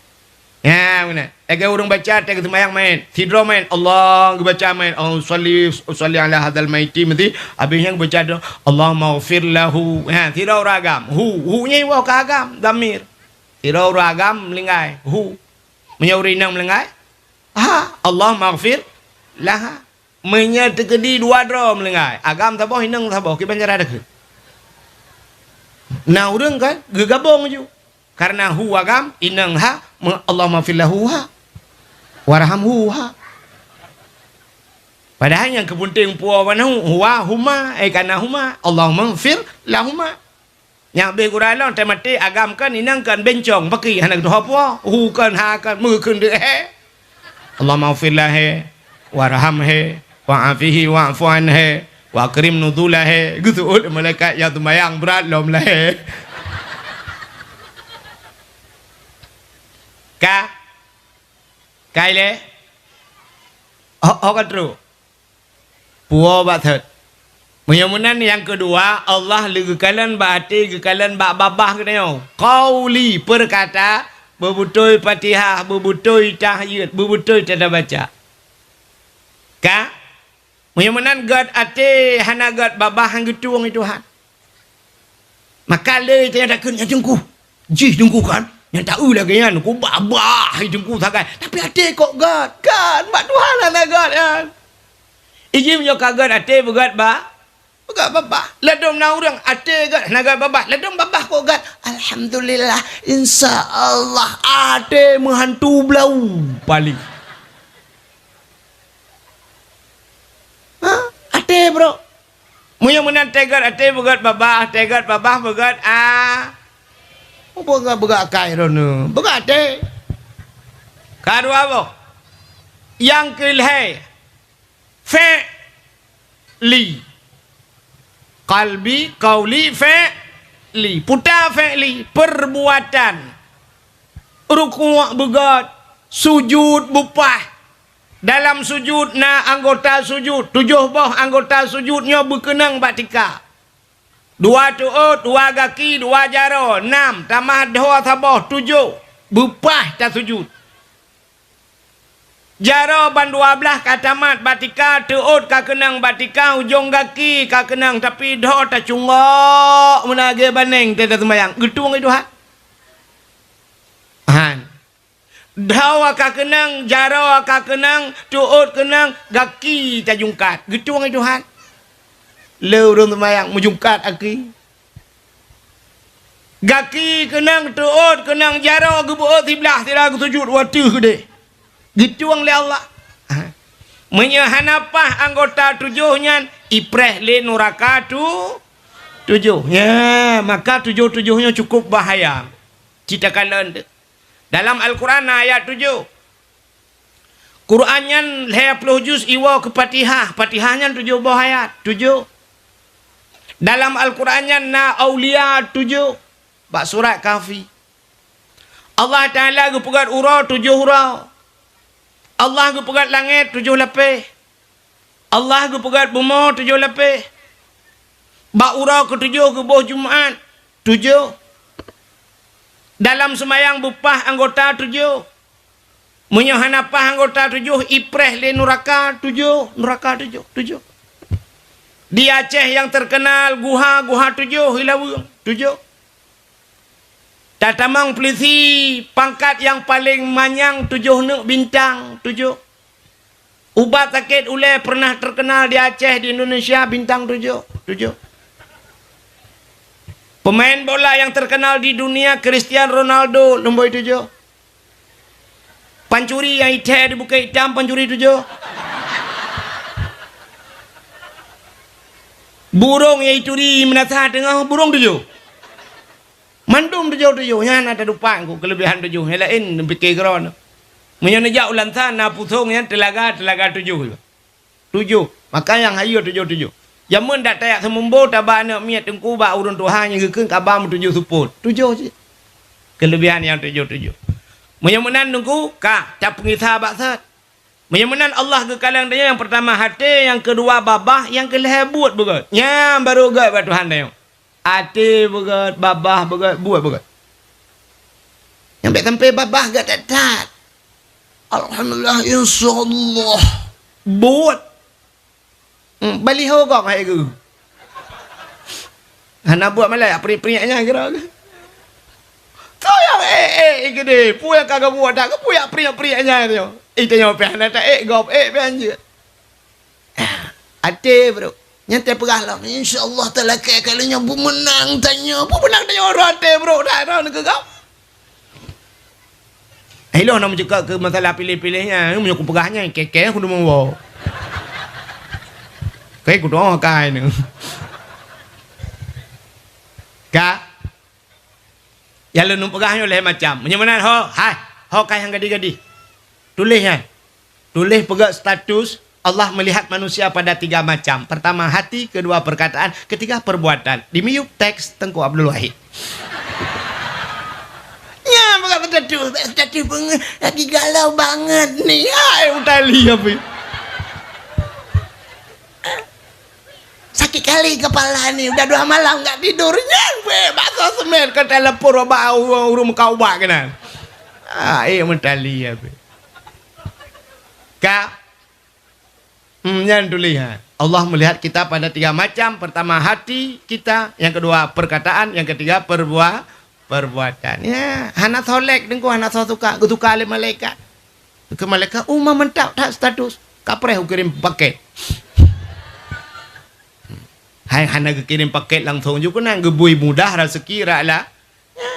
Ha, beuna. Lagée ureueng baca teuh geuseumayang meuet. Sidroe meuet, Allah geubaca meuet. Allahumma shalli, shalli ala hadzal maiti meuti. Habéh nyan geubaca tu, Allahumma ghfir lahu. Ha, sidroe ureueng agam. Hu, hu nyan iwoe keu agam, dhamir. Sidroe ureueng agam meuninggai. Hu. Meunyoe ureueng inong meuninggai. Ha, Allahumma ghfir laha. Meunyoe teukeudi dua droe meuninggai, agam saboh, inong saboh, kiban cara takheun. Na ureueng kan geugabong ju. Karena hu agam, inong ha, me-, Allahumma fir lahu ha. Warhamhu ha. Padahai nyang keu peunteng puwoe meunan huwa, huma, eh, kana huma. Allahumma fir lahuma. Nyang beh gura lom teumaté agam kan inong kan bencong, pakri hana geutuha puwoe, hu kan, ha kan, meukheun deuh he. Allahumma ighfir lahu, warhamhu, wa'afihi wa'fu anhu, wa akrim nuzulahu. Geuseuôt malaikat nyang seumayang brat lom lahé. Ka? Ka ilée? Ho, ho ka trok? Puwoe bak thot. Meunyoe meunan nyang keudua, Allah lé geukalon bak até, geukalon bak babah geutanyoe. Qauli, peurkata, beubeutôi Fatihah, beubeutôi tahiyat, beubeutôi teubaca. Ka? Meunyoe meunan gét até hana gét babah nyang geutueng lé Tuhan. Maka lé tanyoe takheun nyan teungku. Jih teungku kan, nyang taeu lagée nyan, ku babah teungku sagai. Tapi até kok gét? Kan, bak Tuhan hana gét nyan. Iji meunyoe ka gét até beugét ba, beugét babah. Ladôm na ureueng até gét hana gét babah. Ladôm babah kok gét? Alhamdulillah, insya Allah até meuhantu blau paléng. Ha? Até brok. Meunyoe meunan teugat até beugét babah, teugat babah beugét a-, beugét, beugét akai droeneuh, beugét até. Ka dua boh. Nyang keu lhée, fi'li. Qalbi, qauli, fi'li. Peue ta fi'li, perbuatan. Rukuk beugét, sujud beupah. Dalam sujud na anggota sujud, tujoh boh anggota sujud nyoe beukeunong bak tika. Dua teuôt, dua gaki, dua jaroe, nam, tamah dhoe saboh, tujoh, beupah tasujud. Jaroe ban dua blaih ka tamat bak tika, teuôt ka keunong bak tika, ujong gaki ka keunong, tapi dhoe tacungok meunan lagée baneng teuh taseumayang. Geutueng lé Tuhan? Han. Dhoe ka keunong, jaroe ka keunong, teuôt keunong, gaki tajungkat. Geutueng lé Tuhan? Lé ureueng seumayang meujungkat gaki. Gaki keunong, teuôt keunong, jaroe geubeuôt siblaih sira geusujud u ateueh keudeh. Geutueng lé Allah. Ha. Meunyoe hana paih anggota tujoh nyan, ipreh lé nuraka tu-, tujoh. Nya, maka tujoh-tujoh nyoe cukup bahaya. Cit takalon teuh. Dalam Al-Quran na ayat tujoh. Quran nyan lhée ploh juz iwoe keu Fatihah. Fatihah nyan tujoh boh ayat. Tujoh. Dalam Al-Quran nyan na aulia tujoh. Bak surat Kahfi. Allah Taala geupeugét uroe tujoh uroe. Allah geupeugét langét tujoh lapéh. Allah geupeugét bumoe tujoh lapéh. Bak uroe keutujoh geuboh Jumat, tujoh. Dalam seumayang beupah anggota tujoh. Meunyoe hana paih anggota tujoh, ipreh lé nuraka tujoh, nuraka tujoh, tujoh. Di Aceh nyang teukeunal guha, guha tujoh, Ilaweueng, tujoh. Tatamong peulisi pangkat nyang paleng manyang tujoh neuk bintang, tujoh. Ubat sakét ulée pernah terkenal di Aceh, di Indonesia, bintang tujoh, tujoh. Pemain bola yang terkenal di dunia, Cristiano Ronaldo, nombor tujoh. Pancuri nyang ithèe di Bukét Itam, pancuri tujoh. Burông nyang ituri meunasah teungoh, burông tujoh. Mandum tujoh-tujoh, nyan na teudupat ku keuleubihan tujoh, nyang laén neupike keudroe. Meunyoe neujak u Langsa na pusong nyan teulaga, teulaga tujoh. Tujoh. Maka nyang hayeue tujoh-tujoh. Jameun dak tajak seumumbo taba aneuk miet teungku bak ureueng tuha nyang geukheun kaba meutujoh seupôt. Tujoh cit. Keuleubihan nyang tujoh-tujoh. Meunyoe meunan teungku, ka tapeungisa bak sat. Meunyoe meunan Allah geukalon tanyoe nyang peurtama até, nyang keudua babah, nyang keulhèe buet beugèt. Nyan barô gèt bak Tuhan tanyoe. Até beugèt, babah beugèt, buet beugèt. Nyang bèk sampai babah gèt that-that. Alhamdulillah, insyaallah. Buet. Hmm, baliho gong hai geu. Hana buet malèe, priek-priek nyan kira. Tu nyang ék-ék geude, peue nyang ka geubuet that, peue nyang priek-priek nyan tu. Eh, tanyoe pih hana ta ék gob, ék pih hanjeuet. Até, bro. Nyan teupeugah lom, "Insya Allah talakèe kali nyoe beumeunang tanyoe." Beumeunang tanyoe, bro, até, bro. Dah, dah, neugeuh gob. Eh, lôn na meucukak keu masalah piléh-piléh nyan. Meunyoe kupeugah nyan, kèe-kèe kudu meuwoe. Kèe kudoa kai nyoe. Ka? Nyang lôn peugah nyoe lhèe macam. Meunyoe meunan ho, hai, ho ka nyang gadih-gadih. Tuléh nyan. Tuléh peugah status, Allah melihat manusia pada tiga macam. Pertama hati, kedua perkataan, ketiga perbuatan. Di miyueb teks Teungku Abdul Wahid. Nyan peugah status, status banget, lagi galau banget ni. Hai, utali apa? Sakit kali kepala ni, udah dua malam nggak tidur. Nyan weh, bakso semen ke telepon bak ureueng, ureueng muka ubak keunan. Ah, eh, mentali ya, be. Ka? Hmm, nyan tuléh, ha. Allah melihat kita pada tiga macam. Pertama, hati kita. Yang kedua, perkataan. Yang ketiga, perbua-, perbuatan. Ya, hana soe like, Teungku, hana soe suka. Geusuka lé malaikat. Keu malaikat, "Oh, ma mantap that status. Kapreh kukirim paket." Hai, hana geukirim paket langsung ju keunan, geubui mudah raseuki rak la. Ya.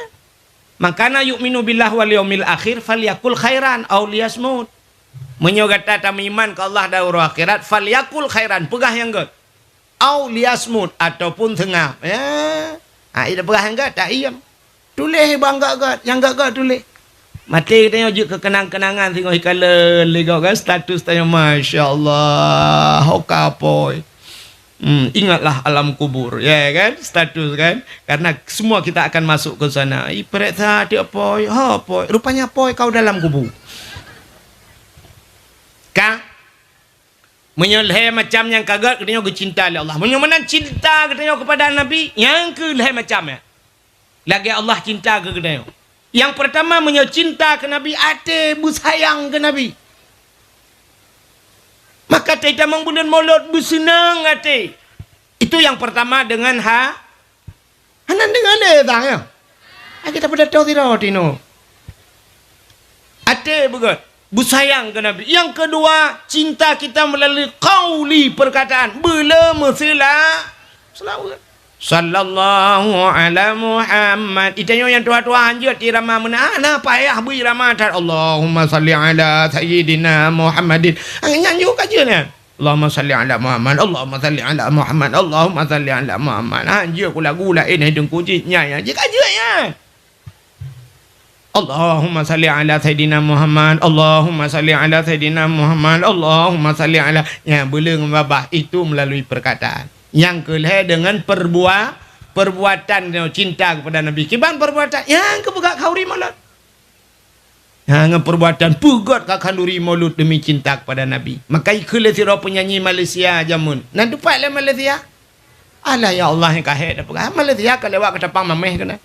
"Man kana yu'minu billahi wal yaumil akhir falyakul khairan aw liyasmut." Meunyoe gata tameuiman keu Allah dan uroe akhirat, "falyakul khairan," peugah nyang gèt. "Aw liyasmut," ataupun seungab. Ya. Ha, ida peugah nyang gèt, tak iem. Tuléh bang gèt-gèt, nyang gèt-gèt tuléh. Maté geutanyoe jeuet keu keunang-keunangan singoh ikalon lé gob kan, status tanyoe, masya Allah, ho ka apoi. Hmm, ingatlah alam kubur, ya kan? Status kan? Karena semua kita akan masuk ke sana. Ih, peureksa tiep apoi, ho apoi. Rupanya apoi kau dalam kubu. Ka? Meunyoe lhèe macam nyang ka gèt geutanyoe geucinta lé Allah. Meunyoe meunan cinta geutanyoe kepada Nabi, nyang keu lhèe macam nyan. Lagèe Allah cinta keu geutanyoe. Nyang peurtama, meunyoe cinta keu Nabi, até beusayang keu Nabi. Maka teutamong buleuen Molot beuseunang até. Itu nyang peurtama deungon ha-, hana deungon lé tang nyoe. Até tapeudato sidroe tinoe. Até beugèt, beusayang keu Nabi. Nyang keudua, cinta kita meulalu qauli, perkataan. Beu le meuseula-, seulaweuet. Sallallahu ala Muhammad. Itanyoe nyang tuha-tuha hanjeuet irama meunan, hana payah beu irama that. Allahumma salli ala sayyidina Muhammadin. Nyan jeuet ka jeuet nyan. Allahumma salli ala Muhammad, Allahumma salli ala Muhammad, Allahumma salli ala Muhammad. Hanjeuet ku lagu laén hai Teungku jih nyan, nyan jeuet ka jeuet nyan. Allahumma salli ala sayyidina Muhammad, Allahumma salli ala sayyidina Muhammad, Allahumma salli ala, nyan beu le ngon babah, itu melalui perkataan. Nyang keulhèe deungon perbua-, perbuatan, cinta kepada Nabi. Kiban perbuatan, nyang keu peugah khanduri Molot. Ha, ngon perbuatan peugèt ka khanduri Molot demi cinta kepada Nabi. Maka ikheun lé sidroe penyanyi Malaysia jameun. Na teupat lé Malaysia? Alah, ya Allah, nyang ka hék dah peugah. Malaysia ka lewat ka tapang mamèh keunan.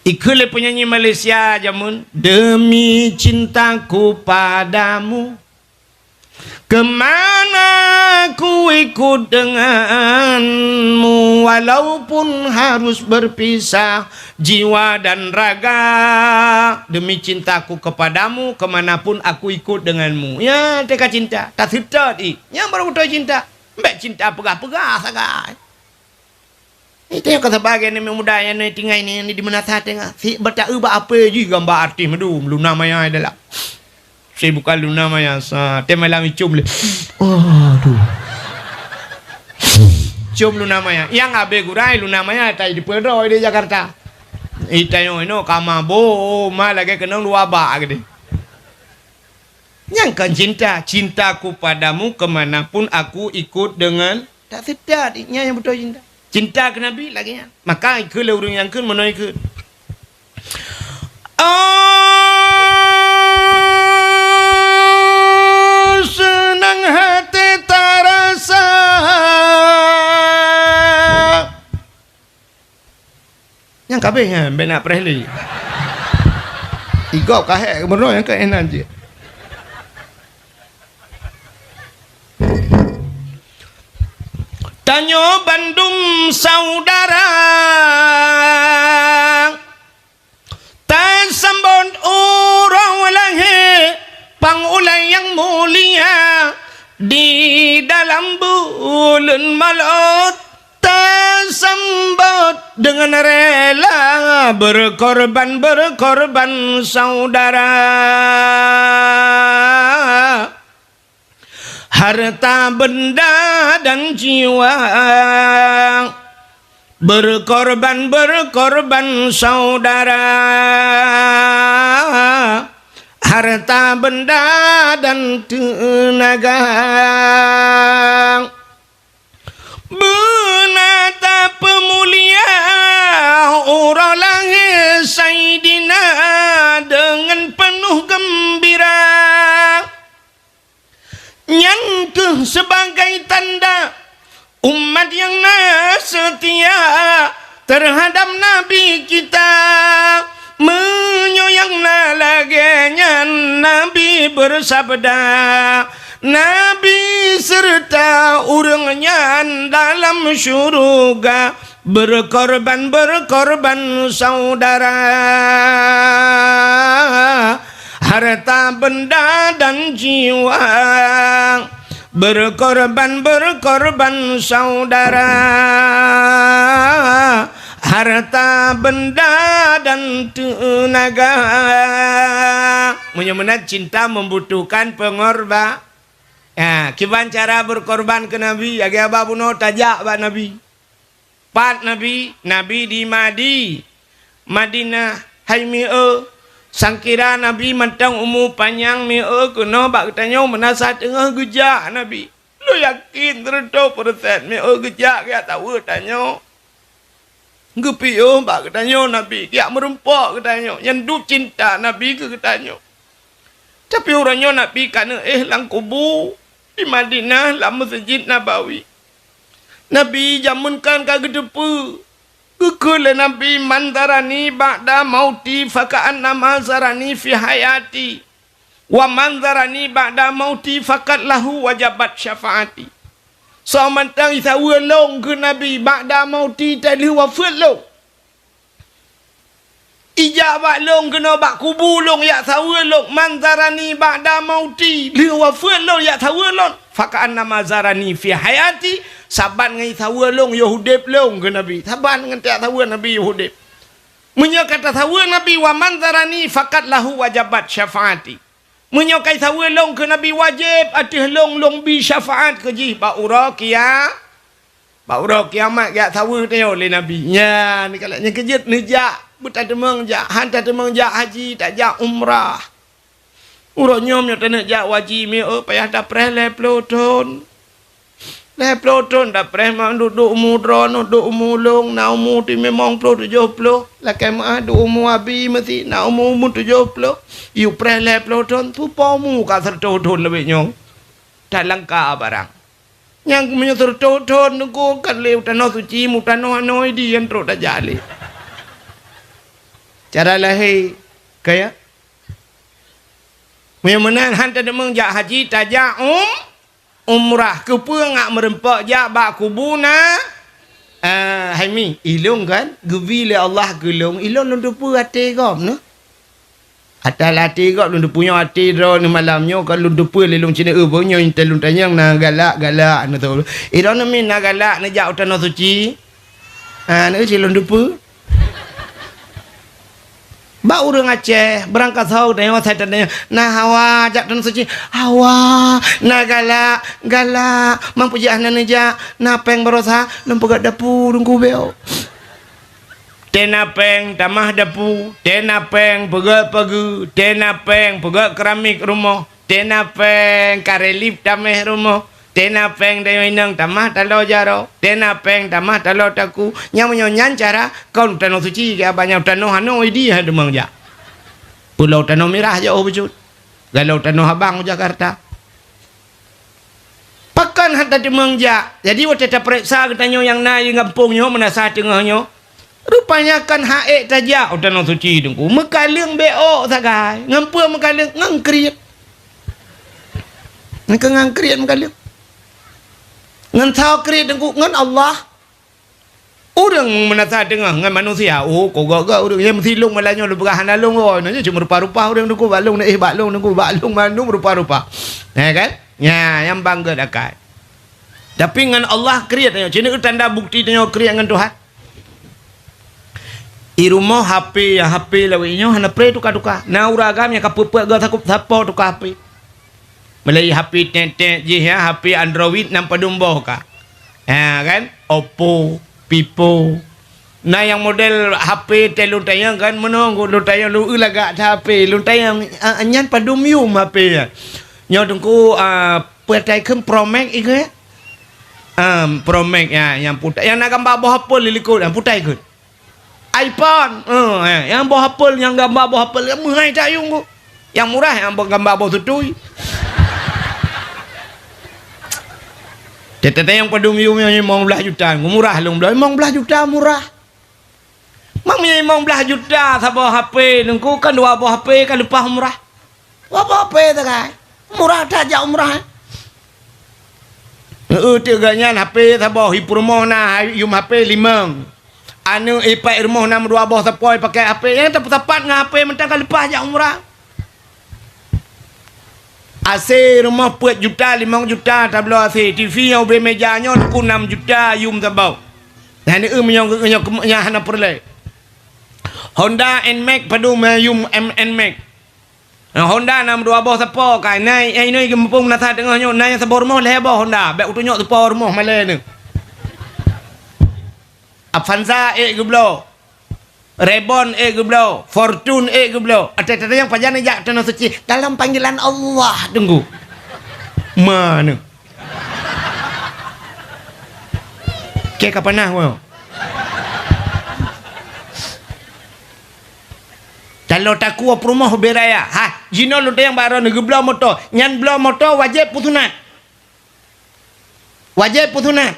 Ikheun lé penyanyi Malaysia jameun, "Demi cintaku padamu, ke mana ku ikut denganmu, walaupun harus berpisah jiwa dan raga. Demi cintaku kepadamu, ke mana pun aku ikut denganmu." Ya, teuka cinta, taseutôt i. Nyan baru beutôi cinta. Bèk cinta peugah-peugah sagai. Ita ka saban lagèe aneuk muda nyang tinggai ni, ni di meunasah teuh. Si bata eu bak ape jih gamba artis mandum, Luna Maya dalam. Si bukan Luna Maya, sa, teuh malam icum lé. Aduh. Cium Luna Maya. Nyang abéh gurèe Luna Maya tai dipeudroe di Jakarta. Itanyoe inoe ka mabök, ma lagèe keunong dua bak keudéh. Nyang kon cinta, cintaku padamu ke mana pun aku ikut dengan tak setia. Nyan nyang beutôi cinta. Cinta keu Nabi lagèe nyan. Maka ikheun lé ureueng nyang kheun meunoe ikheun. Oh, seunang hati tarasa. Nyang ka abéh nyan, bèk na preh lé. Igob ka hék meunoe nyang ka éh nan jih. Tanyoe bandum saudara, tasambot uroe lahé pang ulèe nyang mulia di dalam buleuen Maulud. Tasambot dengan rela berkorban, berkorban saudara. Harta benda dan jiwa berkorban, berkorban saudara. Harta benda dan tenaga. Beuna tapeumulia uroe lahé Saidina deungon peunoh geumbira. Nyan kheueh sibagai tanda umat nyang na seutia teuhadab Nabi kita. Meunyoe nyang na lagèe nyan, Nabi beusabda, Nabi seureuta ureueng nyan dalam syeuruga berkorban, berkorban saudara. Harta benda dan jiwa berkorban, berkorban saudara. Harta benda dan tenaga. Meunyoe meunan cinta membutuhkan pengorba-, ha, kiban cara berkorban keu Nabi, lagèe haba bunoe tajak bak Nabi. Pat Nabi? Nabi di Madi-, Madinah. Hai mieu, sangkira Nabi mantong umu panyang mieu keunoe bak geutanyoe meunasah teungoh geujak Nabi. Lôn yakin seureutôh peureusén mieu geujak geujak saweue tanyoe. Geupiôh bak geutanyoe Nabi, geujak meurumpok geutanyoe. Nyan dum cinta Nabi keu geutanyoe. Tapi uroe nyoe Nabi ka neuéh lam kubu di Madinah lam Meuseujid Nabawi. Nabi jameun kan ka geuteupeue. Geukheun lé Nabi, "Man zarani ba'da mauti faka'annama zarani fi hayati. Wa man zarani ba'da mauti faqad lahu wajabat syafa'ati." Soe mantong jisaweue lôn keu Nabi ba'da mauti, teuh lheueh wafeuet lôn. Ijak bak lôn keunoe bak kubu lôn jak saweue lôn, man zarani ba'da mauti, lheueh wafeuet lôn jak saweue lôn, faka'annama zarani fi hayati, saban ngon saweue lôn yoh udeb lôn keu Nabi, saban ngon tajak saweue Nabi yoh udeb. Meunyoe ka tasaweue Nabi, wa man zarani faqad lahu wajabat syafa'ati. Meunyoe ka jisaweue lôn keu Nabi, wajéb ateueh lôn, lôn bi syafaat keu jih bak uroe kia-, bak uroe kiamat geujak saweue tanyoe lé Nabi. Nyan, kalak nyan keujeuet neujak, beutateumong jak, han tateumong jak haji, tajak umrah. Uroe nyoe meunyoe taneuk jak haji, mieu payah tapreh lhèe ploh thon. Lhèe ploh thon tapreh, ma duek-duek umu droeneuh, duek umu lôn, na umu ti limong ploh tujoh ploh. Lakèe meu'ah duek umu Abi meusi, na umu, umu tujoh ploh. Yue preh lhèe ploh thon, tupo umu ka seureutôh thon leubeh nyoe. Talangka barang. Nyang meunyoe seureutôh thon neuku kan lé u Tanoh Suci, mu tanoh anoe di nyang trok tajak lé. Cara lahé kaya. Meunyoe meunan han tadeungoe jak haji, tajak um-, umrah. Keupeue ngak meurumpok jak bak kubu na-, ah, hai mi, ilôn kan geubi lé Allah keu lôn, ilôn lôn teupeue até gob nyoe. Ata até gob lôn teupeue nyoe, até droeneuh malam nyoe kan lôn teupeue lé lôn cit, eu, beunyoe teuh lôn tanyong na galak-galak nyoe teuh. Droeneuh mi na galak neujak u Tanoh Suci. Ha, na cit lôn dupeue. Bak ureuëng Aceh, beurangkat saho tanyoe, asai tanyoe, na hawa jak Tanoh Suci. Hawa, na galak, galak. Mang peujeuet hana neujak, na péng baroesa, lôn peugöt dapu Teungku beo. Tena péng tamah dapu, tena péng peugöt pageue, tena péng peugöt keramik rumoh, tena péng karelip tameh rumoh, tena péng tanyoe inong tamah taloe jaroe, tena péng tamah taloe takue. Nyang meunyoe nyan cara kon Tanoh Suci keu abah nyan, tanoh anoe idi hai teumeung jak. Pulo Tanoh Mirah jak oh bacut. Galo Tanoh Abang u Jakarta. Pakon hana teumeung jak? Jadi watée tapeuriksa geutanyoe nyang na di gampông nyoe, Meunasah Teungoh nyoe, rupanya kan han ék tajak u Tanoh Suci Teungku. Meukaleueng bék ôk sagai. Ngon peue meukaleueng? Ngon kriet. Ngon keu ngon kriet meukaleueng. Ngon soe kriet Teungku? Ngon Allah. Ureuëng Meunasah Teungoh ngon manusia, oh, kok gak-gak ureuëng nyang meusilong malam nyoe lôn peugah hana lôn, oh, nyoe cuma rupa-rupa ureuëng Teungku, bak lôn, eh, bak lôn Teungku, bak lôn mandum rupa-rupa. Ya kan? Nya, nyang bangga akai. Tapi ngon Allah kriet tanyoe. Cit nyoe tanda bukti tanyoe kriet ngon Tuhan. I rumoh H P, ya, H P lawét nyoe hana pré tuka-tuka. Na ureuëng agam nyang ka peuet-peuet goe sakup sapo tuka H P. Meulai H P tet-tet jih, ya, H P Android nam padum boh ka. Ha, kan? Oppo, Vivo. Na nyang model H P teuh lôn tanyong kan, meunoe lôn tanyong lôn eu lagak that H P. Lôn tanyong, a, nyan padum yum H P nyan. Nyoe Teungku, a, peutai kheun Pro Max ikheun? Am, Pro Max, ya, nyang putai. Nyang na gamba boh apel di likot, nyang putai kheun? iPhone. Eh, eh, nyang boh apel, nyang gamba boh apel, nyang meuhai that yum ku. Nyang murah, nyang boh gamba boh tutui. Teuh-teuh nyang padum yum nyang limong blaih juta, murah lôn bloe, limong blaih juta murah. Mang meunyoe limong blaih juta saboh H P, Teungku, kan dua boh H P ka leupah umrah. Dua boh H P sagai. Murah that jak umrah, eh. Heeh, teuk geuh nyan H P saboh, i peurumoh na yum H P limong. Aneuk i pat i rumoh na meudua boh sapo i pakai H P. Nyang tapeusapat ngon H P mantong ka leupah jak umrah. A C rumoh peuet juta, limong juta tabloe A C. T V nyang ubé meja nyoe Teungku nam juta yum saboh. Nyan eu meunyoe nyoe, nyoe hana peureulée. Honda Nmax padum yum M-, Nmax. Nah, Honda nam dua boh sapo kai. Na, eh, inoe geumuphom Meunasah Teungoh nyoe, na nyang saboh rumoh lhée boh Honda. Bék utunyok sapo rumoh malée nyoe. Avanza ék geubloe. Reborn ék geubloe, Fortuner ék geubloe. Até teuh nyang pajan jak Tanoh Suci dalam panggilan Allah Teungku. Mana? Keu ka panah woe. Taloe takue peurumoh ubé raya. Ha, jinoe lôn tanyong bak droeneuh geubloe moto. Nyan bloe moto wajéb peusunat. Wajéb peusunat.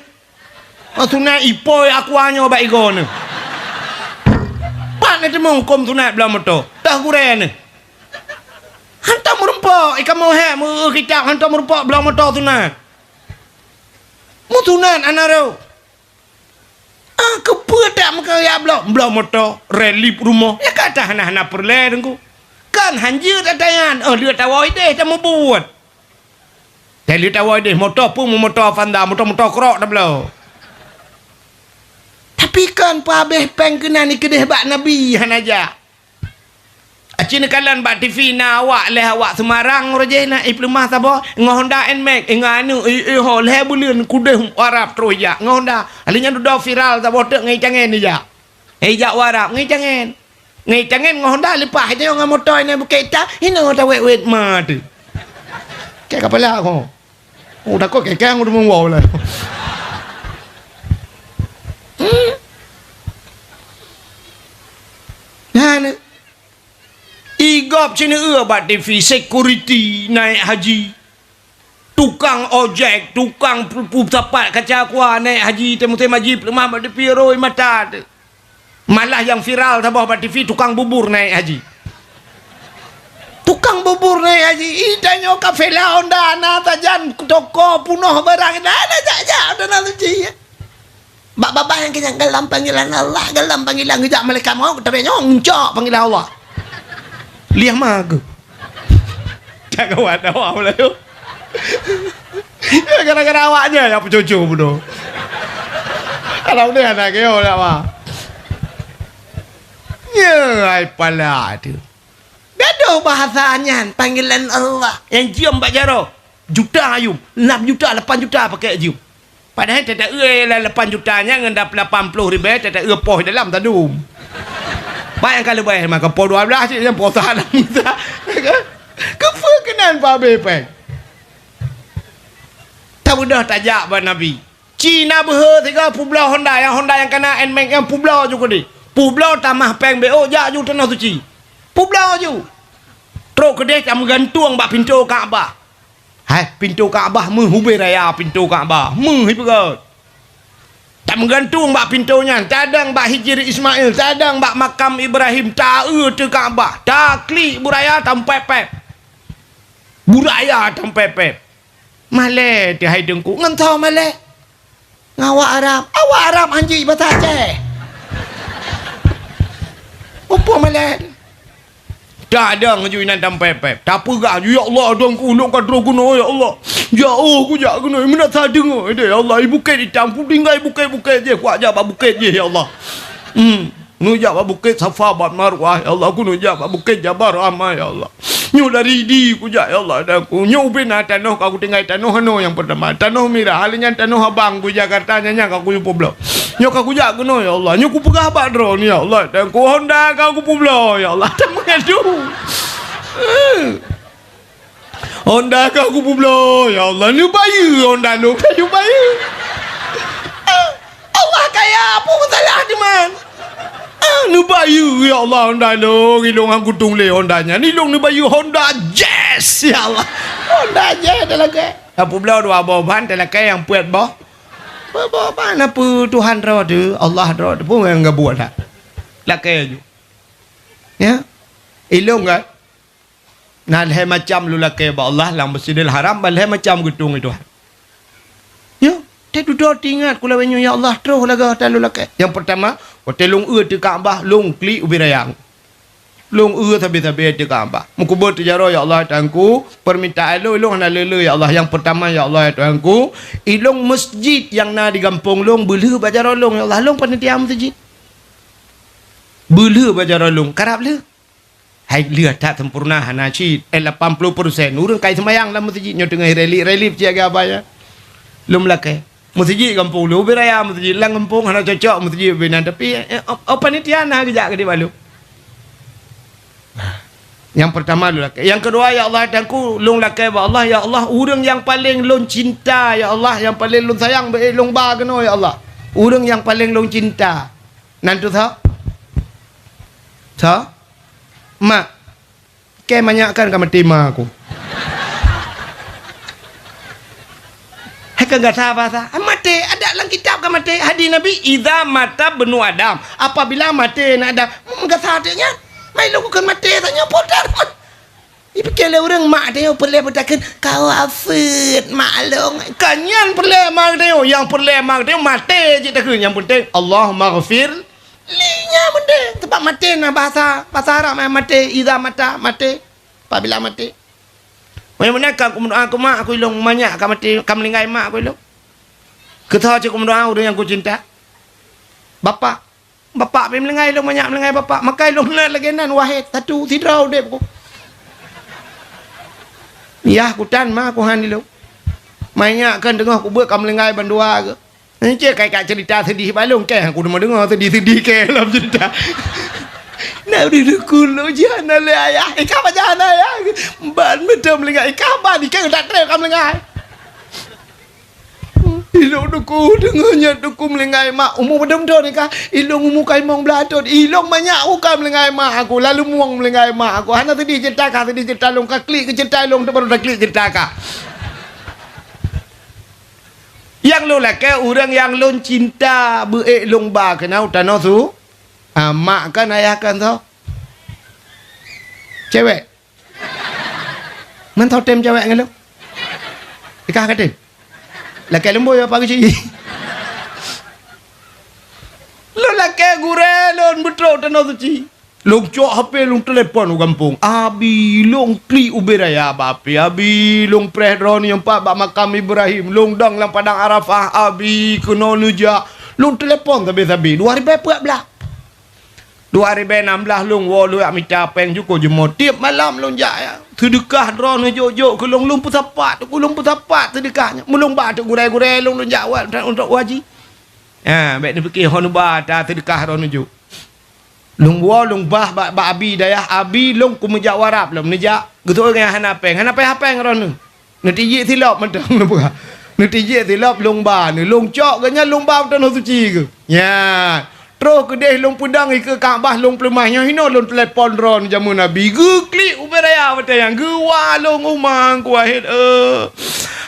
Oh, sunat ipoi Aqua nyoe bak igoe nyoe. Pat na teumeung hukôm sunat bloe moto. Teuh gurée nyoe. Hantom meurumpok, i kamoe hék meu-, kitab hantom meurumpok bloe moto sunat. Meusunat hana rôh. Ah, keupeue tak meukeureuja bloe? Bloe moto, relip rumoh. Ya ka that hana-hana peureulée Teungku. Kan hanjeuet ata nyan, oh, lheueh tawoe idéh tameubuet. Teuh lheueh tawoe idéh, moto peue, moto Avanza, moto-moto krok tabloe. Tapi kan peuhabéh péng keunan i keudéh bak Nabi hana jak. Aci neukalon bak T V na awak lhée awak Semarang roh jih na i peuleumah saboh ngon Honda Nmax, ngon aneuk, i, i, ho, lhée buleuen kudeh Arab troh jak ngon Honda. Hali nyan dudoe viral saboh teuk ngon i cangen ijak. Eh, ijak u Arab ngon i cangen. Ngon i cangen ngon Honda leupah, ijak ngon moto inan bukét ita, inoe tawét-wét ma teuh. Keu kapala ko. Oh, takot kekeng udah meuwoe lah. Hmm. Nah, ni. Igop cina eu bak T V, security naik haji. Tukang ojek, tukang pu-, pu-, sapat kaca kua naik haji, teuh musém haji, peuleumah bak T V roi mata teuh. Malah nyang viral saboh bak T V, tukang bubur naik haji. Tukang bubur naik haji, ih, tanyoe kafela Honda na sajan toko punoh barang, na, na jak-jak Tanoh Suci, ya. Bak babah nyang keujang, dalam panggilan Allah, dalam panggilan geujak malaikat maut, tapi nyoe ngucok panggilan Allah. Liah ma keuh. Tak kawan awak Melayu. Gara-gara awaknya ya pecucu bodoh. Kalau dia anak keu dak ma. Nya ai pala tu. Gadoh bahasa nyan panggilan Allah. Nyang cium bak jaroe, juta ayum, enam juta, lapan juta pakai cium. Padahai tata-eu lapan juta nyan ngon lapan ploh ribèe tata-eu poh dalam tadum. Bayangkan leubeh maka poh dua belas cit nyan poh salam. Keupeue keunan pabe pèng? Tabeudôh tajak bak Nabi. Ci na beuhe sigoe peubloe honda, nyang honda nyang kana Nmax nyan peubloe ju keudeh. Peubloe tamah pèng B O jak ju Tanoh Suci. Peubloe ju. Trok keudeh tameugantung bak pintoe Ka'bah. Hai, pintoe Ka'bah meuh ubé raya pintoe Ka'bah. Meuh ipeugöt. Tameugantung bak pintoe nyan, tadong bak Hijri Ismail, tadong bak makam Ibrahim, ta-eu teu Ka'bah, taklik buraya tampépép. Buraya tampépép. Malèe teuh hai Teungku, ngon soe malèe? Ngon awak Arab. Awak Arab hanjeuet basa Aceh. Opo malèe? Tadong ju inan tampépép. Tapeugah ju, "Ya Allah, Teungku, lôn ka troh keunoe, ya Allah. Jauh kujak keunoe, meunan sa deungoe deh, ya Allah. I bukét itam, kutinggai bukét-bukét jih, kuajak bak bukét jih, ya Allah." Hmm. Neujak bak bukét Safa bak Marwah, ya Allah, kuneujak bak bukét Jabal Rahmah, ya Allah. Nyoe dari Idi kujak, ya Allah, Teungku. Nyoe ubé na tanoh ka kutinggai tanoh anoe nyang peurtama. Tanoh Mirah, hal nyan tanoh abang ku Jakarta nyan, nyan ka kuyue peubloe. Nyoe ka kujak keunoe, ya Allah. Nyoe kupeugah bak droeneuh, ya Allah, Teungku. Honda ka kupeubloe, ya Allah. Tameungadu. Eh. Honda ka kupeubloe, ya Allah, neubayeue honda lôn, ka neubayeue. Ah, Allah kaya, peue masalah teuma? Ah, neubayeue, ya Allah, honda lôn, ilôn han kutueng lé honda nyan, ilôn neubayeue Honda Jazz, ya Allah. Honda Jazz talakèe. Ka peubloe dua boh ban, talakèe nyang peuet boh. Peuet boh ban, apeue Tuhan droe teuh, Allah droe teuh, peue nyang geubuet that? Lakèe ju. Ya. Ilôn kan? Na lhèe macam lôn lakèe bak Allah lam Masjidil Haram, ban lhèe macam geutueng lé Tuhan. Nyoe, teududoe teuingat kulawèe nyoe, ya Allah, troh lagèe tan lôn lakèe. Nyang peurtama, watèe lôn eu teu Ka'bah, lôn klik ubé raya. Lôn eu sabe-sabe teu Ka'bah. Meukeubeuet teu jaroe, ya Allah, Tuhanku, peurmintaan lôn, ilôn hana le-le, ya Allah. Nyang peurtama, ya Allah, Tuhanku, ilôn masjid nyang na di gampông lôn, beulheueh bak jaroe lôn, ya Allah, lôn panitia masjid. Beulheueh bak jaroe lôn, karab lheueh. Hai lheueh that sempurna hana cit, eh, lapan ploh persen ureueng kai seumayang lam meuseujid nyoe teungoh relief-relief cit lagèe abah nyan. Lôn lakèe. Meuseujid gampông lôn, ubé raya meuseujid, lam gampông hana cocok meuseujid ubé nan, tapi, eh, oh, oh, panitia na geujak keudéh bak lôn. Nyang peurtama lôn lakèe. Nyang keudua, ya Allah, Tuhanku, lôn lakèe bak Allah, ya Allah, ureueng nyang paleng lôn cinta, ya Allah, nyang paleng lôn sayang, beu ék lôn ba keunoe, ya Allah. Ureueng nyang paleng lôn cinta. Nan tu sa? Sa? Mak. Kèe manyak kan ka maté ma aku. Hai kan gata basa, ah, maté, ada lam kitab ka maté, hadis Nabi, "Idza mata bnu Adam," apabila maté aneuk Adam, hmm, gata até nyan. Mai lôn bukon maté tanyoe podan. Dipikir lé ureueng mak tanyoe peureulèe beutakheun, "Ka wafeuet mak lôn." Ka nyan peureulèe mak tanyoe, nyang peureulèe mak tanyoe maté cit takheun, nyang peunteng, "Allahummaghfir." Li nyan meunteng, teumpat maté na bahasa, bahasa Arab nyan maté, idza mata, maté, apabila maté. Meunyoe meunan ka kumeudoa keu mak aku ilôn, manyak ka maté, ka meuninggai mak aku ilôn. Keu soe cit kumeudoa ureueng nyang kucinta? Bapak. Bapak pih meuninggai ilôn, manyak meuninggai bapak. Maka ilôn na lagèe nan, wahé, satu, sidroe udép ku. Yah kutan ma kuhan ilôn. Manyak kan teungoh kubeuet ka meuninggai bandua geuh. Encik kai ka cerita sedih bak lôn, kèe aku deungoe-deungoe sedih-sedih kèe lam cerita. Nak udah dukun lo jiana lé ayah. Ika ba jiana ayah. Ban beutôi meulinggai ika ban ika tak trép ka meulinggai. Ilong duku deungoe nyan duku meulinggai mak umu padum thon ika. Ilong umu kai mong blah thon. Ilong manyak uka meulinggai mak aku lalu muang meulinggai mak aku. Hana sedih cerita ka sedih cerita long ka klik ke cerita long tu baru dah klik cerita ka. Nyang lôn lakèe ureueng nyang lôn cinta beuék lôn ba keunoe u tanoh su. Ah, mak kan ayah kan soe? Cewek. Man soe tem cewek ngon lôn? Ikah ka tem. Lakèe leumbôi apa keuci? Lôn lakèe gurèe lôn beutrok tanoh suci. Lôn cok HP lôn telepon u gampông. Abi, lôn klik ubé raya bak HP. Abi, lôn preh droeneuh nyoe pat bak makam Ibrahim. Lôn dong lam padang Arafah. Abi, keunoe neujak. Lôn teulepon sabe-sabe, dua ribèe peuet blah. Dua ribèe nam blah lôn woe, lôn jak mita péng syukoe jumoe. Tiep malam lôn jak, ya. Seudeukah droeneuh jok-jok keu lôn, lôn peusapat, Teungku, lôn peusapat seudeukah nyan. Meulôn ba teuk gurèe-gurèe lôn, lôn jak wa-, untuk haji. Ha, bèk neupike hon ba ta seudeukah droeneuh jok. Lôn woe, lôn bah bak, bak abi dayah, abi lôn ku meujak warab lom, neujak. Geutôi ngon hana péng, hana péng-péng droeneuh. Neutijik silop mantong lôn peugah. Neutijik silop lôn ba, lôn cok geuh nyan lôn ba u Tanoh Suci geuh. Nyan. Troh keudeh lôn peudong ikeue Ka'bah lôn peuleumah, nyoe hinoe lôn teulepon droeneuh jameun Nabi. Geuklik ubé raya watèe nyan, geuwa lôn u ma Teungku Wahid, eh.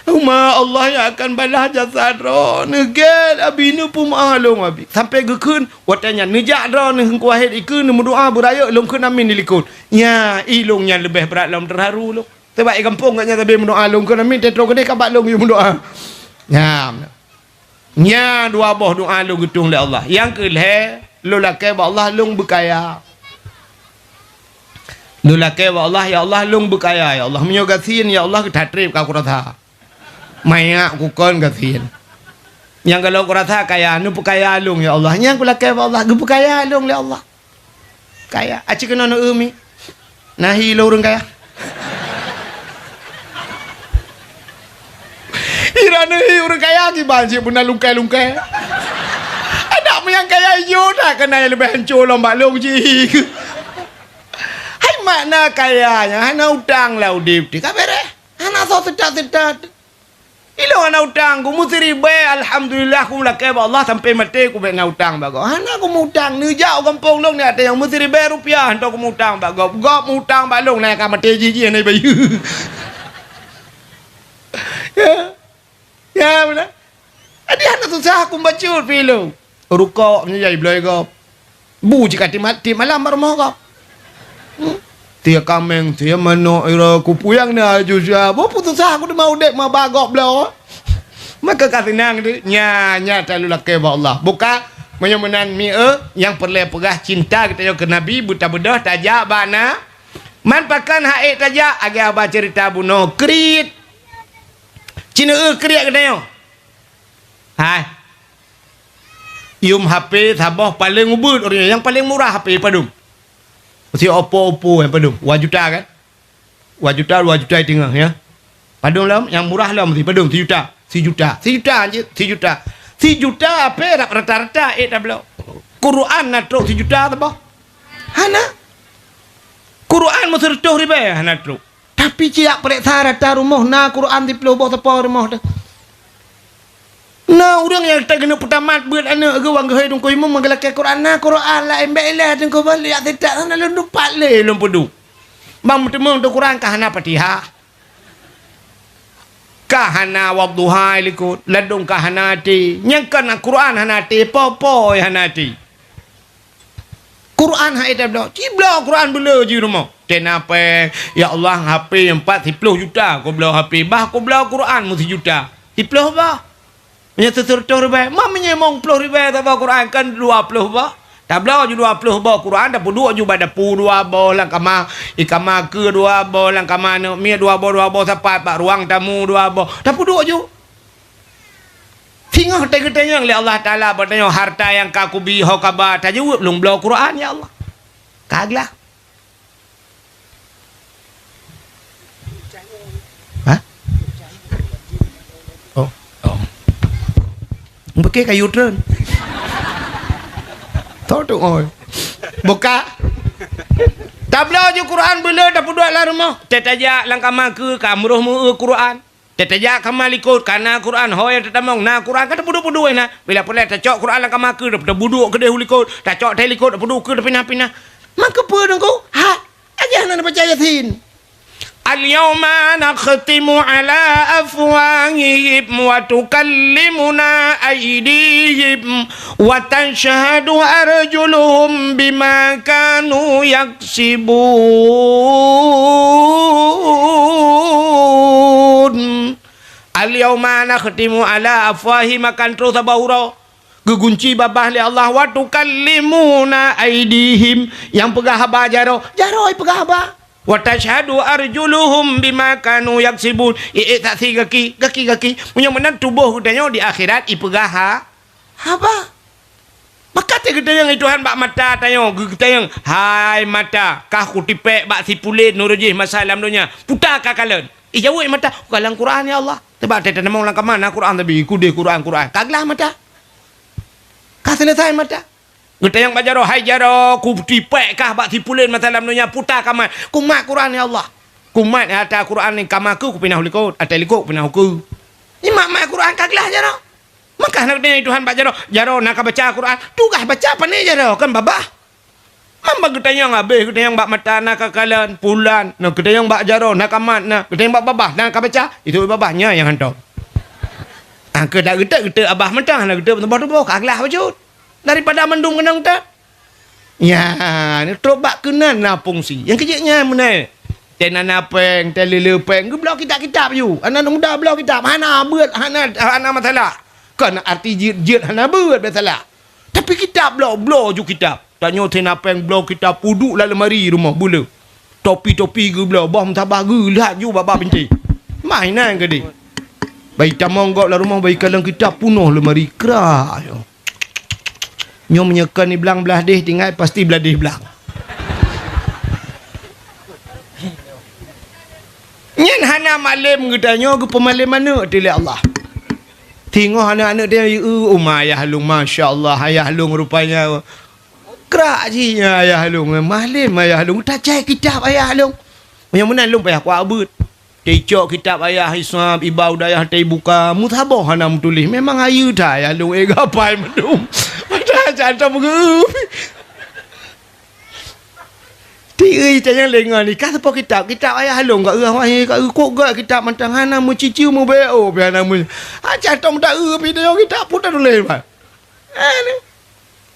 U ma, Allah nyang akan balah jasa droeneuh. Gèt abi, neupeumeu'ah lôn abi. Sampoe geukheun, watèe nyan neujak droeneuh Teungku Wahid ikeue neumeudoa beurayeuk, lôn kheun amin di likot. Nya, i lôn nyan leubeh brat lom teuharu lôn. Sabab i gampông geuh nyan sabe meudoa, lôn kheun amin, teutroh keudeh ka bak lôn yue meudoa. Nyan. Nyan dua boh doa lôn geutueng lé Allah. Nyang keu lhèe, lôn lakèe bak Allah lôn beukaya. Lôn lakèe bak Allah, "Ya Allah, lôn beukaya, ya Allah. Meunyoe gasien, ya Allah, geutatrép ka kurasa. Manyak kukon gasien. Nyang galak kurasa kaya, neupeukaya lôn, ya Allah." Nyan kulakèe bak Allah, geupeukaya lôn lé Allah. Kaya. Aci keunoe neu-eu mi. Na hi lôn ureueng kaya. Ira neu hi ureueng kaya kiban cit beuna lungkai-lungkai. Adak meunyo kaya ijô that keunan nyang leubeh hanco lom bak lôn cit. Hai makna kaya nyan hana utang lam udép teuh ka bèrèh. Hana soe teutat-teutat. Ilôn hana utang, ku meusiribèe, alhamdulillah, ku lakèe bak Allah, sampoe maté ku bèk na utang bak gob. Hana ku meu-utang, neujak u gampông lôn nyan, watèe nyan meusiribèe rupiah, hantom ku meu-utang bak gob. Gob meu-utang bak lôn, na ka maté jih-jih, hana bayeue. Ya. Ya, beuna. Jadi hana susah ku bacut pi lôn. Rukok meunyoe jai bloe gob. Bu cit ka tiep ma-, tiep malam bak rumoh gob. Hmm. Tiep kaméng, tiep manok, ira kupuyang na aju sia. Boh peususah ku teuma udép meuba gob bloe. Maka ka seunang teuh. Nya, nya talu lakèe bak Allah. Buka, meunyoe meunan mi-e, nyang peureulèe peugah cinta geutanyoe keu Nabi, beuta-beudôh tajak bak na. Man pakon han ék tajak, lagèe haba ceurita bunoe, kriet. Ci neu-eu kriet geutanyoe. Hai. Yum H P saboh paleng ubeuet ureueng nyoe, nyang paleng murah H P padum? Si Oppo, Oppo nyang padum? Dua juta kan? Dua juta, dua juta teungoh, ya. Padum lom, nyang murah lom si padum? Sijuta. Sijuta. Sijuta jeuet, sijuta. Sijuta H P rata-rata ék tabloe. Quran na trok sijuta saboh? Hana. Quran meusireutôh ribèe hana trok. Tapi ci jak peuriksa rata rumoh na Quran siplôh boh sapo rumoh teuh. Na ureueng nyang teungoh peutamat beuet aneuk geuh wan geuhôi Teungku Imum meugeulakèe Quran, na Quran laén bèk ilèe Teungku, beuh jak sitak sana lôn dupat lé lôn peuduek. Ban meuteumé teuh Quran ka hana Fatihah. Ka hana Wadduha likot, ladôm ka hana até. Nyang ka na Quran hana até, po-po hana até. Quran han ék tabloe. Ci bloe Quran beu le jih rumoh. Tena pèng, ya Allah, H P nyang pat siplôh juta kubloe H P, bah kubloe Quran meusijuta. Siplôh boh. Meunyoe sireutôh ribèe, ma meunyoe limong plôh ribèe saboh Quran kan dua plôh boh. Tabloe ju dua plôh boh Quran, tapeuduek ju bak dapu dua boh lam kama, i kama keue dua boh lam kama aneuk miet dua boh, dua boh sapat bak ruang tamu dua boh. Tapeuduek ju. Singoh teugeutanyong lé Allah Taala, bak tanyoe harta nyang ka kubi ho kaba tajaweueb lôn bloe Quran, ya Allah. Ka glah. Hah? Oh, oh. Bukit kayu trön. Tho tu oi. Buka. Tabloe ju Quran beu le tapeuduek lam rumoh. Teutajak lam kama keue ka meuroh meu Quran. Teutajak kama likot, ka na Quran, ho nyang teutamong, na Quran, ka tapeuduek-peuduek na. Bila peureulèe tacok Quran lam kama keue, tapeuduek keudeh u likot, tacok thèe likot, tapeuduek keue tapinah-pinah. Maka peue Teungku? Ha, aja hana baca Yasin. Al-yauma nakhtimu ala afwahihim wa tukallimuna aidihim wa tashhadu arjuluhum bima kanu yaksibun. Al-yauma nakhtimu ala afwahihim, akan troh saboh uroe geugunci babah lé Allah, wa tukallimuna aidihim, nyang peugah haba jaroe, jaroe peugah haba. Wa tashhadu arjuluhum bima kanu yaksibun, ié saksi gaki, gaki-gaki. Meunyoe meunan tuboh geutanyoe di akhirat ipeugah ha-, haba. Maka teugeutanyong lé Tuhan bak mata tanyoe, geugeutanyong, "Hai mata, kah kutipék bak si pulen uroe jih masa lam donya, peue ta kakalon?" Ijaweueb mata, "Kukalon Quran, ya Allah." Teuba teutamong lam kama na Quran, tapi kudeh Quran, Quran. Ka glah mata. Ka selesai mata. Geutanyong bak jaroe, "Hai jaroe, kutipék kah bak si pulen masa lam donya, peue ta kamat?" "Kumat Quran, ya Allah." "Kumat ata Quran nibak kama keuh, kupinah u likot, ata likot kupinah u keue." Nyan mat-mat Quran ka glah jaroe. Maka na geutanyong lé Tuhan bak jaroe, "Jaroe, na kabaca Quran?" "Tugaih baca, pane jaroe, kon babah." Mamba geutanyong habéh, geutanyong bak mata na kakalon, pulan, na geutanyong bak jaroe na kamat, na geutanyong bak babah na kabaca, itu babah nyan nyang hantom. Ah, keu dak geutek-geutek babah mantong, na geutek tuboh-tuboh, ka glah bacut. Daripada mandum keunong that. Nyan, trok bak keunan na fungsi. Nyang keujeuet nyan meunan. Teuh na, na péng, teuh lé-lé péng, geubloe kitab-kitab yu. Aneuk muda bloe kitab, hana beuet, hana, hana masalah. Kon arti jeuet-jeuet hana beuet masalah. Tapi kitab bloe, bloe ju kitab. Tanyoe teuh na péng bloe kitab, peuduek lam lemari rumoh buleuen. Topi-topi geubloe, boh meutabah geulhat ju bak-bak bintéh. Mainan keudeh. Bah itamong gob lam rumoh, bah ikalon kitab, peunoh lemari, krak. Nyoe meunyoe kon i blang blaih deh, tinggai pasti blaih deh blang. Nyan hana malem geutanyoe geupeumalem aneuk teuh lé Allah. Singoh aneuk-aneuk teuh, "Eu, uma ayah lôn, masya Allah, ayah lôn rupanya." Krak jih nyan ayah lôn, malem ayah lôn, tacai kitab ayah lôn. Nyang meunan lôn payah kuat beuet. Teuicok kitab ayah isab, iba u dayah teuibuka, meusaboh hana meutuléh. Memang ayeue that ayah lôn, eh, gapai meudum. Padahai cantong geuh. Tieu tanyong lé ngon ni, ka saboh kitab, kitab ayah lôn ka eu, ka eu kok gak kitab mantong hana meucici meubeuet, oh, pih hana meu. Ah, cantong ta eu pih tanyong kitab pun ta tuléh, bah. Aduh.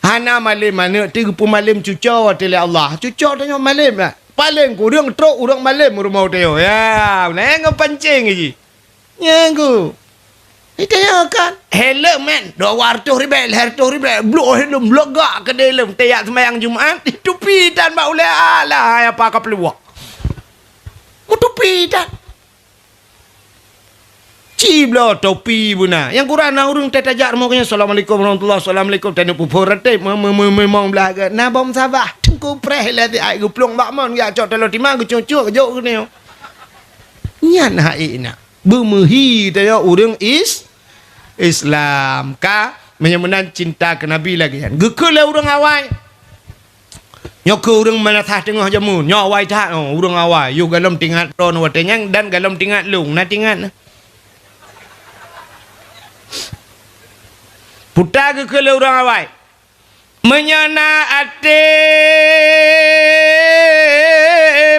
Hana malem aneuk teuh geupeumalem cuco watée lé Allah. Cuco tanyoe malem dak? Paleng kureueng trok ureuëng malem rumoh tanyoe. Ya, na nyang geupancéng jih. Nyang geu. Itanyoe kan, heleuem men, dua reutôh ribèe, lhèe reutôh ribèe, bloe heleuem, lagak keudéh lom, teuyak seumayang Jumat, tupi tan bak ulèe, alah, hai apa ka peuluwah. Meutupi tan. Ci bloe topi beuna. Nyang kurang na ureuëng teuh tajak rumoh geuh nyan, "Assalamualaikum warahmatullah, assalamualaikum." Taneuk pupuk ratéb, me-, me-, me-, meumong blah gét. Na bom sabah, teungku preh lé ti ai geuplueng bak mon, geujak cok taloe tima, geucok-cok, geujok geuneuk. Nyan hai na. Beumeuhi tanyoe ureuëng is-, Islam. Ka, meunyoe meunan cinta keu Nabi lagée nyan. Geukheun lé ureuëng awai. Nyoe keuh ureuëng meunasah teungoh jameun. Nyoe awai that, oh, ureuëng awai. Yoh galom tingat droe watée nyan dan galom tingat lôn. Na tingat na. Puta geukheun lé ureuëng awai. Meunyoe na até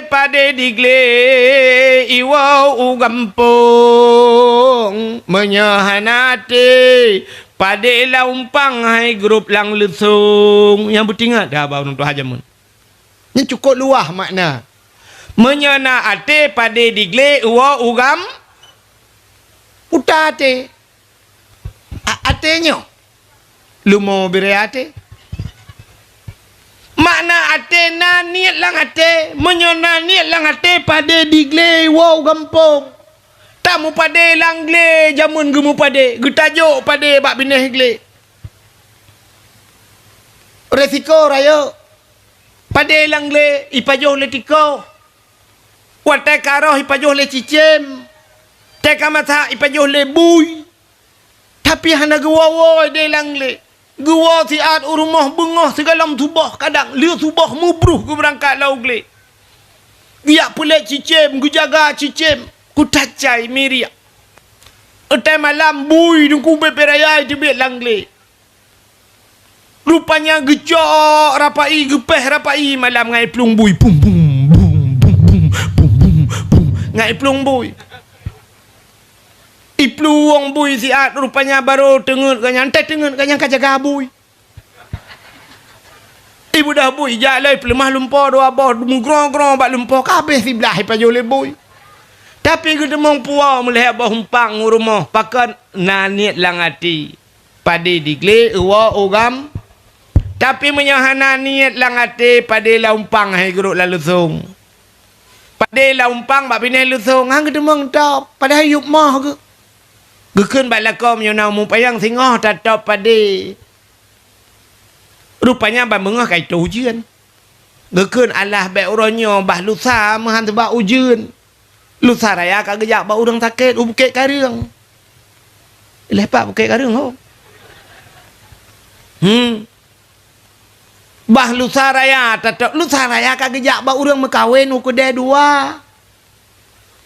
padé diglé iwoe u gampông. Meunyoe hana até padé lam umpang hai grup lam leusông. Nyang beutingat dah bak ureuëng tuha jameun. Nyan cukôp luwah makna. Meunyoe na até padé diglé iwoe u gam-, puta até. A-, até nyoe. Leumo birée até. Makna até na niet lam até. Meunyoe na niet lam até, padé diglé iwoe u gampông. Tameupadé lam glé jameun geumeupadé, geutajok padé bak binéh glé. Resiko rayeuk. Padé lam glé ipajoh lé tikoh. Watée ka roh ipajoh lé cicém. Tée ka masak ipajoh lé bui. Tapi hana geuwoe-woe idéh lam glé. Geuwoe siat u rumoh beungoh sigohlom suboh, kadang lheueh suboh meubruh geubeurangkat lam glé. Geujak peulet cicém, geujaga cicém, kutacai miriek. Eutai malam bui dungku bée-bée raya iteubiet lam glé. Rupanya geucok rapai, geupéh rapai malam ngon plueng bui. Bum, bum, bum, bum, bum, bum, bum. Ngon plueng bui. Iplueng bui siat rupanya barô teungeut gobnyan, teuh teungeut gobnyan ka jaga bui. Ibeudoh bui, jak lé ipeuleumah lumpoe dua boh, meugrong-grong bak lumpoe, ka habéh siblah ipajoh lé bui. Tapi geuteumong puwoe meulhèe boh umpang u rumoh, pakon na niet lam até. Padé diglé iwoe u gam. Tapi meunyoe hana niet lam até, padé lam umpang hai geurok lam leusông. Padé lam umpang bak binéh leusông, han geuteumong top, padahai yup moh geuh. Geukheun bak lakoe meunyoe na mupayang singoh tatop padé. Rupanya ban beungoh ka itôh ujeuen. Geukheun alah bék uroe nyoe bah lusa meuhan sabab ujeuen. Lusa raya ka geujak bak ureuëng sakét u Bukét Kareueng. Ilée pat Bukét Kareueng ho. Hmm. Bah lusa raya tatôb, lusa raya ka geujak bak ureuëng meukawen u keudée dua.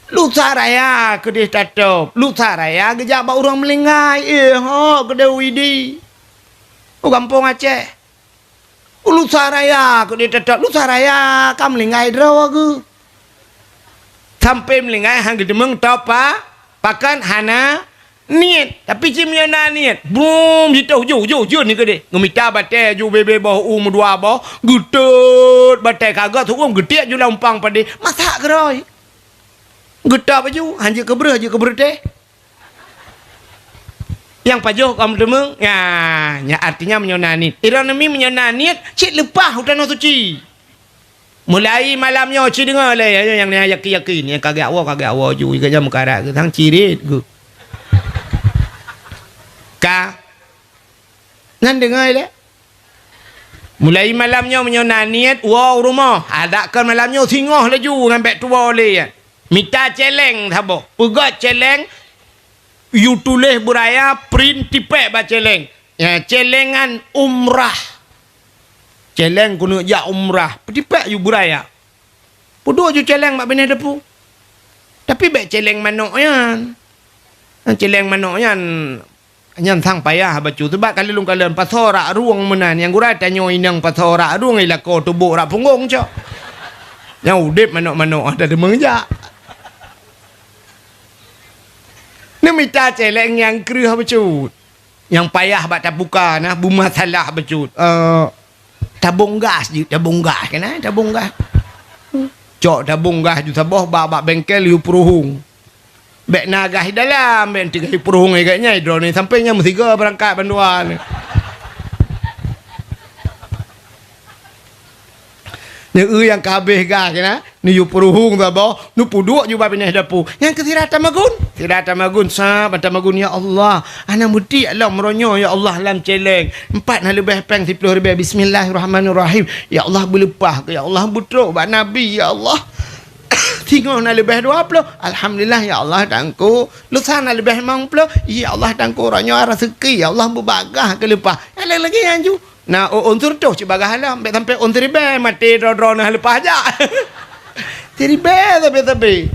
Lusa raya keudeh tatôb, lusa raya geujak bak ureuëng meulinggai, eh ho keudeh u Idi. U gampông Aceh. Lusa raya keudeh tatôb, lusa raya ka meulinggai droe geuh. Sampoe meulinggai han geuteumeung tôb pa-, pakon hana niet. Tapi cit meunyoe na niet, brum jitôh ju, ju, ju ni keudeh. Ngeumita batée ju bebe boh u meudua boh, geutot batée ka geuh, seuuem geutiek ju lam umpang padé, masak keudroe. Geutôb ju, han jeuet keu breueh, jeuet keu breueh teh. Nyang pajoh kaum teumeueng, ya, nya artinya meunyoe na niet. Ironomi meunyoe na niet, cit leupah u tanoh suci. Mulai malam nyoe ci deungoe lé, ya, nyang na yakin-yakin, nyang kagak woe, kagak woe ju, geuh nyang meukarat geuh, sang cirit geuh. Ka. Nyan deungoe lé. Mulai malam nyoe meunyoe na niet woe u rumoh, adak kon malam nyoe singoh laju ngon bék tuwoe lé. Mita céléng saboh. Peugét céléng, yue tuléh beuraya, print tipék bak céléng. Ya, céléngan umrah. Céléng keuneuk jak umrah. Peutipék yue beuraya. Peuduek ju céléng bak binéh depu. Tapi bék céléng manok nyan. Céléng manok nyan, nyan sang payah bacut. Sebab ka lôn kalon pasoe rak rueng meunan. Nyang gura tanyoe inong pasoe rak rueng, ilakoe tubôk rak punggong cok. Nyang udeb manok-manok ada deungoe jak. Neumita céléng nyang kreueh bacut. Nyang payah bak tabuka na, beumasalah bacut. Eh, tabong gas jeuet, tabong gas keunan, tabong gas. Cok tabong gas ju saboh bak, bak bengkel yue peuruhueng. Bék na gas di dalam, bék teuka yue peuruhueng lagée nyan, droeneuh sampoe nyan meusigoe beurangkat bandua nyoe. Nyoe nyang ka habéh gas keunan, neuyue peuruhueng saboh, neupeuduek ju bak binéh dapu. Nyang keu sira tamagun. Sira tamagun, sab tamagun, "Ya Allah, hana meutiek lom uroe nyoe, ya Allah, lam céléng. Empat na leubeh péng siploh ribée. Bismillahirrahmanirrahim. Ya Allah, beuleupah keu, ya Allah, beutrok bak Nabi, ya Allah." Singoh na leubeh dua ploh. Alhamdulillah, ya Allah, Teungku. Lusa na leubeh limong ploh. Ya Allah, Teungku, uroe nyoe raseuki, ya Allah, beubagaih keu leupah. Nyang lagée nyan ju. Na, oh, ôn sireutôh cit bagaih lom, bék sampoe ôn siribée, maté droe-droe neuh leupah jak. Siribée sabe-sabe.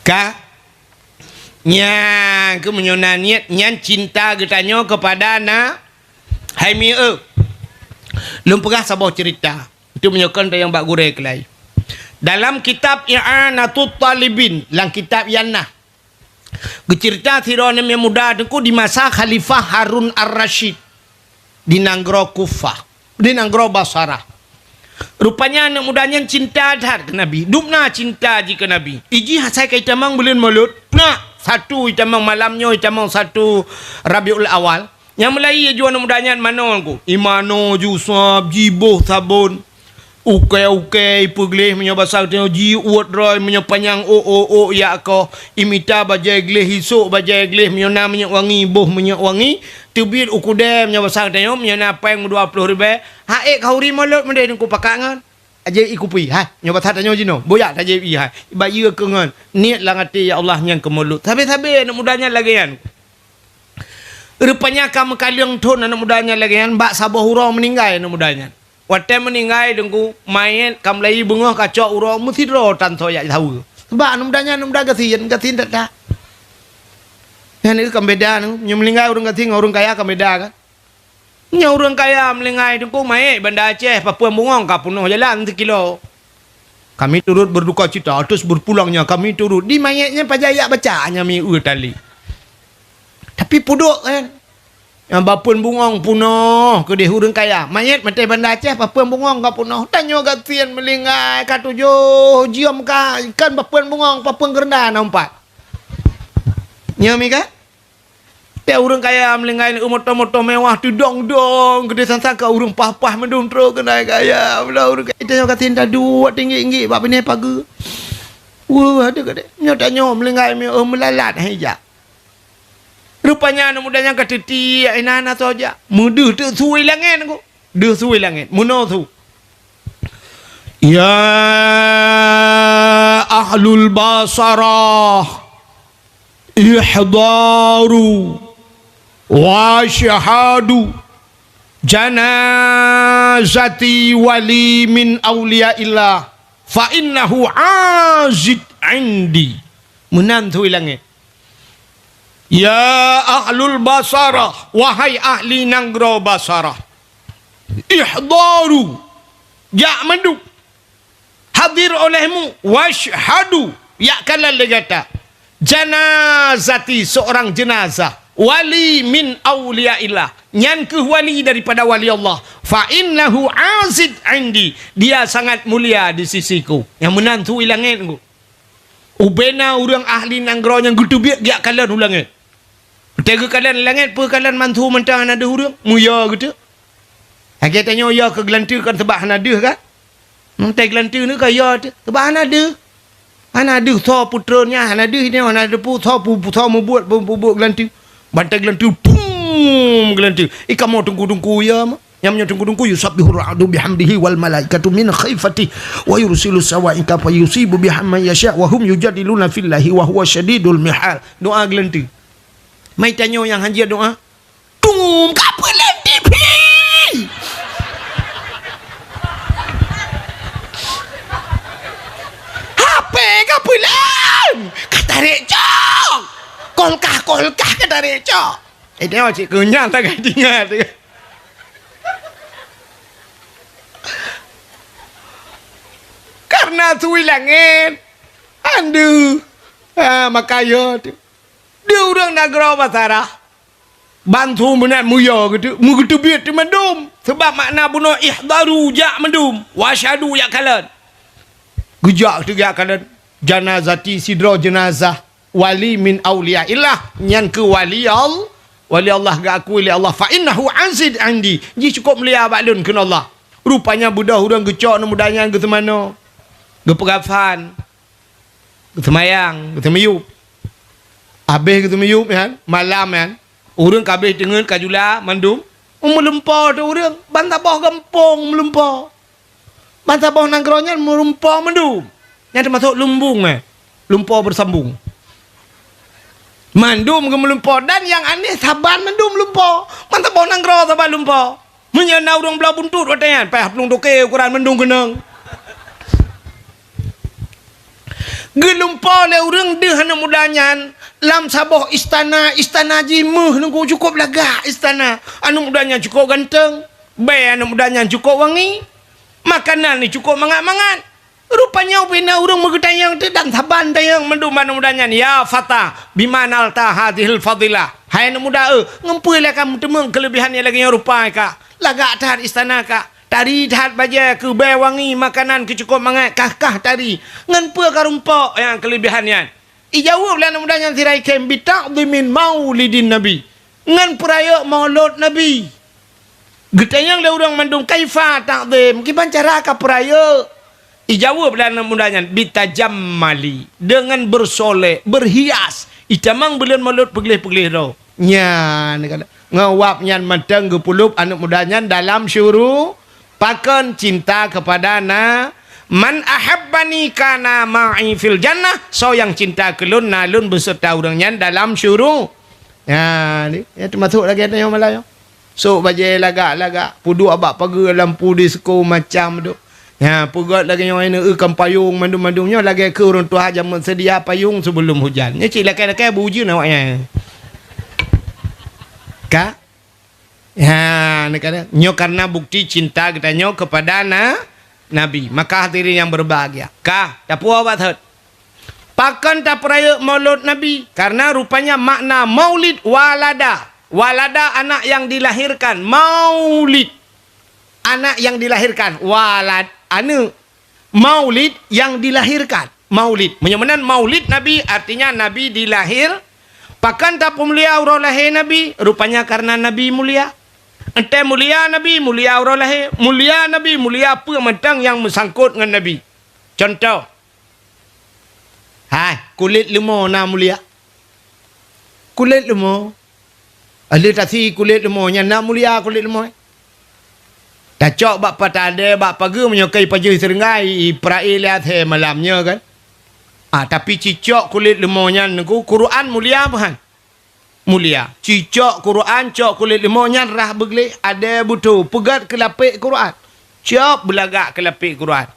Ka? Nyang keu meunyoe na niet, nyan cinta geutanyoe keupada na-, hai mieu. Lôn peugah saboh ceurita. Itu meunyoe kon tayang bak gurée keulai. Dalam kitab I'anatut Talibin, lam kitab nyan na. Geuceurita sidroe aneuk muda teungku di masa Khalifah Harun Ar-Rasyid di nanggroe Kufah, di nanggroe Basarah. Rupanya aneuk muda nyan cinta that keu Nabi, dum na cinta jih keu Nabi. Ijih asai ka itamong buleuen Molot, na satu itamong malam nyoe, itamong satu Rabiul Awal. Nyang meulaie ju aneuk muda nyan manoe ku. Imanoe ju sab, jiboh sabon. Ukée-ukée ipeugleh meunyoe basa geutanyoe jiuet droe, meunyoe panyang ôk-ôk-ôk jak koh. Imita bajée gleh, isôk bajée gleh, meunyoe na minyeuk wangi, boh minyeuk wangi. Teubiet u keudée meunyoe basa geutanyoe, meunyoe na péng meudua ploh ribée. Ha ék khauri Molot meudeh teungku pakat ngon. Ajaéb ie kupi, hai. Nyoe basa tanyoe jinoe, boyak tajaéb ie, hai. Ibayeue keu ngon. Niet lam até, ya Allah, nyang keu Molot. Sabe-sabe aneuk muda nyan lagée nyan. Rupanya ka meukaleueng thon aneuk muda nyan lagée nyan, bak saboh uroe meuninggai aneuk muda nyan. Watée meuninggai teungku, manyét ka meulaie beungoh ka cok uroe meusidroe tan soe jak saweue. Sabab aneuk muda nyan aneuk muda gasien, gasien that-that. Nyan ka beda nyoe, meunyoe meuninggai ureuëng gasien ngon ureuëng kaya ka beda kan. Nyoe ureuëng kaya meuninggai teungku, manyét Banda Aceh, papeuen bungöng ka peunoh jalan sikilo. Kami turut berduka cita atas berpulangnya kami turut. Di manyét nyan pajan jak baca nyan mieu tali. Tapi peuduek kan. Nyang papeuen bungöng peunoh keudeh ureuëng kaya. Manyét maté Banda Aceh, papeuen bungöng ka peunoh. Tanyoe gasien meulinggai ka tujoh jeuem ka ikan papeuen bungöng, papeuen geureunda na umpat. Nyoe mi kan? Tiep ureuëng kaya meulinggai u moto-moto mewah teudong-dong keudeh sang-sang ka ureuëng pah-pah mandum trok keunoe kaya. Mula ureuëng kaya tanyoe gasien taduek tinggi-tinggi bak binéh pageue. Weueh, aduh keudeh. Nyoe tanyoe meulinggai mi, oh, meulalat hai jak. Rupanya aneuk muda nyan ka teutiek, inan asoe jak. Meudeuh teuk su i langét nyoe. Deuh su i langét. Meunoe su. Ya ahlul Basarah, ihdaru wa syahadu janazati wali min auliyaillah, fa innahu azid indi. Meunan su i langét. Ya ahlul Basarah, wahai ahli nanggroe Basarah, ihdaru, jak mandum, hadir olehmu, wasyhadu, jak kalon lé gata, janazati, seorang jenazah, wali min auliyaillah, nyan kheueh wali daripada wali Allah, fa innahu azid indi, dia sangat mulia di sisiku. Nyang meunan su i langét nyoe. Ubena ureuëng ahli nanggroe nyang geuteubiet jak kalon u langét. Watée geukalon u langét, peue kalon mandum mantong hana deuh ureuëng, muya geuteuk. Lagée tanyoe ya keu geulanteue kan seubab hana deuh kan? Watée geulanteue nyoe ka ya teuk, seubab hana deuh. Hana deuh soe putroe nyan, hana deuh nyoe, hana deuh pu-, soe pu-, soe mubuet, pu-, mubuet geulanteue. Bantai geulanteue, pum, geulanteue. I kamoe teungku-teungku ya mah. Nyang meunyoe teungku-teungku, "Yusabbihur ra'du bihamdihi wal malaikatu min khifatihi wa yursilu sawa'iqa fa yusibu biha man yasha wa hum yujadiluna fillahi wa huwa syadidul mihal." Doa geulanteue. Mai tanyoe nyang hanjeuet doa. Tum, ka peulén T V. H P ka peulén. Ka tarek cok. Kolkah-kolkah ka tarek cok. Eh, tengok cik kunyang tak ingat. Karena su i langét. Andu. Ha, maka ya tu. Di ureuëng nanggroe Basarah. Bantu meunan muya geutu, meugeuteubiet teuk mandum. Seubab makna bunoe ihdaru, jak mandum. Wasyhadu, jak kalon. Geujak teuk jak kalon. Janazati, sidroe jenazah. Wali min auliyaillah, nyan kheueh wali Al-, wali Allah geuakui lé Allah, fa innahu azid indi, jih cukôp mulia bak lôn kheun Allah. Rupanya beudôh ureuëng geucok aneuk muda nyan geuseumanoe, geupeugafan, geuseumayang, geuseumiyueb. Abéh geuseumiyueb nyan, malam nyan, ureuëng ka abéh teungeut ka jula mandum, meulumpoe teuh ureuëng, ban saboh gampông meulumpoe. Ban saboh nanggroe nyan meulumpoe mandum. Nyan teumasok lumbung, eh. Lumpoe beusambung. Mandum geumeulumpoe dan nyang aneh saban mandum lumpoe. Ban saboh nanggroe saban lumpoe. Meunyoe na ureuëng bloe buntut watée nyan, payah plueng toke ukuran mandum keunong. Geulumpoe lé ureuëng deuh aneuk muda nyan lam saboh istana, istana jih meuh nunggu cukôp lagak istana. Aneuk muda nyan cukôp ganteng, bèe aneuk muda nyan cukôp wangi. Makanan ni cukôp mangat-mangat. Rupanya ubena ureuëng meugeutanyong teuh dan saban tanyong mandum aneuk muda nyan, "Ya fata, bima nalta hadhil fadilah?" Hai aneuk muda, eh, ngon peue lé kamu teumeung keuleubihan nyang lagée nyoe rupa ka? Lagak that istana ka. Tari that bajée keu bèe wangi, makanan keu cukôp mangat, kah-kah tari. Ngon peue ka rumpok nyang keuleubihan nyan? Ijaweueb lé aneuk muda nyan sira ikhém, "Bita'dhimin maulidin Nabi." Ngon peurayeuk maulud Nabi. Geutanyong lé ureuëng mandum, "Kaifa ta'dhim?" Kiban cara ka peurayeuk? Ijaweueb lé aneuk muda nyan, "Bitajammali." Deungon beusolek, beurhias. Itamong buleuen maulud peugleh-peugleh droe. Nyan, ngon wab nyan mantong geupeuleub aneuk muda nyan dalam syuru-, Pakon cinta kepada na, "Man ahabbani kana ma'i fil jannah," soe nyang cinta keu lôn, na lôn beuseureuta ureuëng nyan dalam syuru-, nyan, nyan teumasok lagée nyoe malam nyoe. Sok bajée lagak-lagak, peuduek bak pageue lampu disko macam tu. Nyan, peugét lagée nyoe, neu-eu kan payong mandum-mandum nyoe lagée keu ureuëng tuha jameun seudia payong sebelum hujan. Nyoe cit lakée-lakée beuujeuen awaknyan. Ka? Ya, nyoe karena bukti cinta geutanyoe kepada na-, Nabi. Maka hadirin yang berbahagia. Ka, tapuwoe bak thot. Pakon tapeurayeuk maulud Nabi? Karena rupanya makna maulid walada. Walada anak yang dilahirkan. Maulid. Anak yang dilahirkan. Walad, aneuk. Maulid yang dilahirkan. Maulid. Meunyoe meunan maulid Nabi, artinya Nabi dilahir. Pakon tapeumulia uroe lahé Nabi? Rupanya karena Nabi mulia. Entée mulia Nabi, mulia uroe lahé. Mulia Nabi, mulia peue mantong nyang meusangkot ngon Nabi. Contoh. Hai, kulét leumo na mulia. Kulét leumo. Lheueh tasi kulét leumo, nyan na mulia kulét leumo. Tacok bak padé, bak pageue, meunyoe ka ipajoh sireunggai, ipeura'i lé asèe malam nyoe kan. Ah, tapi cicok kulét leumo nyan Teungku, Quran mulia meuhan. Mulia. Cicok Quran, cok kulét leumo nyan rhah beugleh, adèe beutôi, peugöt keu lapék Quran. Cok beulagak keu lapék Quran.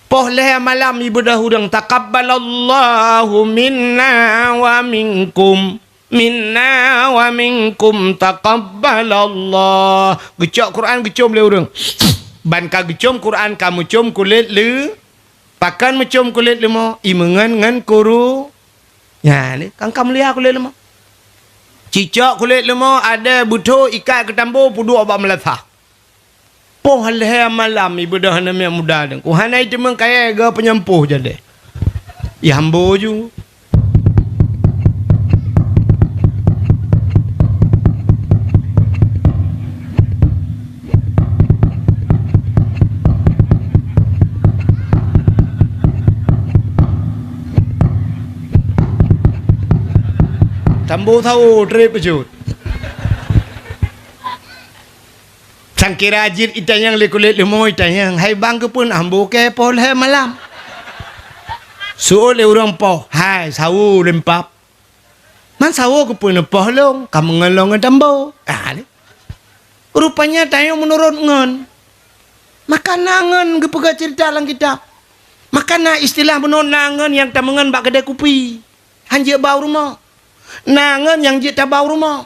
Poh lhèe malam ibeudôh ureueng, "Taqabbalallahu minna wa minkum. Minna wa minkum taqabbalallah." Geucok Quran geucôm lé ureueng. Ban ka geucôm Quran ka meucôm kulét leu-, pakon meucôm kulét leumo, imeungon ngon kuru. Nyan lé, kan ka mulia kulét leumo. Cicok kulét leumo, adèe beutôi ikat keu tambo peuduek bak meulasah. Poh lhèe malam ibeudôh aneuk miet muda Teungku. Hana iteumeung kayèe geu peunyampôh jadèe. Ihambo ju. Tambo sawo trép bacut. Sangkira jeuet itanyong lé kulét leumo, itanyong, "Hai bang, keupeue hambo kèe poh lhèe malam?" Seuôt lé ureueng poh, "Hai, sawo lôn pap." "Man sawo keupeue neupoh lôn, ka meungon lôn ngon tambo?" Ah, lé. Rupanya tanyoe meunurot ngon. Maka na ngon geupeugah ceurita lam kitab. Maka na istilah bunoe na ngon nyang tameungon bak keudè kupi. Han jeuet ba u rumoh. Na ngon nyang jeuet taba u rumoh.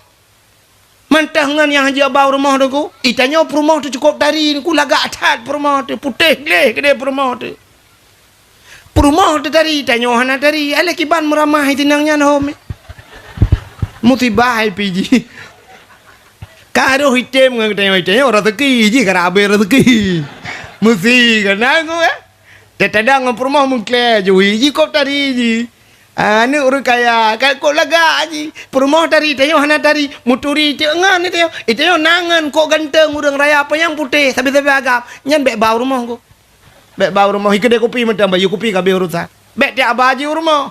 Mantong ngon nyang han jeuet ba u rumoh Teungku, itanyoe peurumoh teuh cukôp tari Teungku, lagak that peurumoh teuh, putéh gleh keudè peurumoh teuh. Peurumoh teuh tari, itanyoe hana tari, alah kiban meuramah itinang nyan hom. Musibah ipi jih. Ka roh item ngon geutanyoe, itanyoe raseuki jih, ka abéh raseuki. Meusi keunan Teungku, eh. Teutada ngon peurumoh meuklé ju, jikôp tari jih. Ah, aneuk ureueng kaya, ka kôp lagak jih. Peurumoh tari, tanyoe hana tari, meuturi teuk ngon tanyoe. Tanyoe na ngon kôk ganteng ureueng raya panyang putéh, sabe-sabe agam. Nyan bèk ba u rumoh Teungku. Bèk ba u rumoh, ikeudè kupi mantong, bayeue kupi ka abéh urosan. Bèk tiak ba jih u rumoh.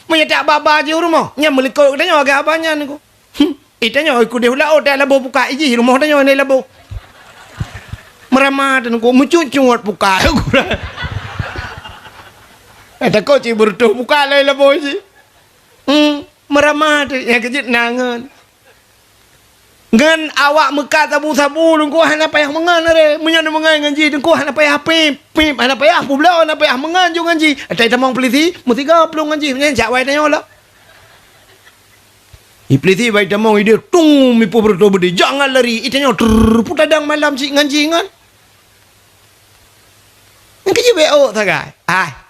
Meunyoe tiak ba, ba jih u rumoh, nyan meulikot geutanyoe agak abah nyan Teungku. Hmm. Itanyoe ikudeh u laôt, eh, laboh pukat ijih rumoh tanyoe nyan laboh. Meuramah Teungku, meucut-cut pukat. Eh, takot cit beureutoh pukat lé laboh jih. Hmm, meuramah teuh, nyang keujeuet na ngon. Ngon awak meukat sabu-sabu Teungku hana payah meungon re. Meunyoe neumeungon ngon jih Teungku hana payah pip, pip hana payah, peubloe hana payah, meungon ju ngon jih. Atai tamong peulisi, meusigoe plueng ngon jih, nyan jak wai tanyoe lom. Iblih si bai tamong ideh tung mipôh beureutoh beudé, jangan lari. Itanyoe trrr, peutadang malam cit ngon jih ngon. Nyang keujeuet bèk ôk sagai. Ai.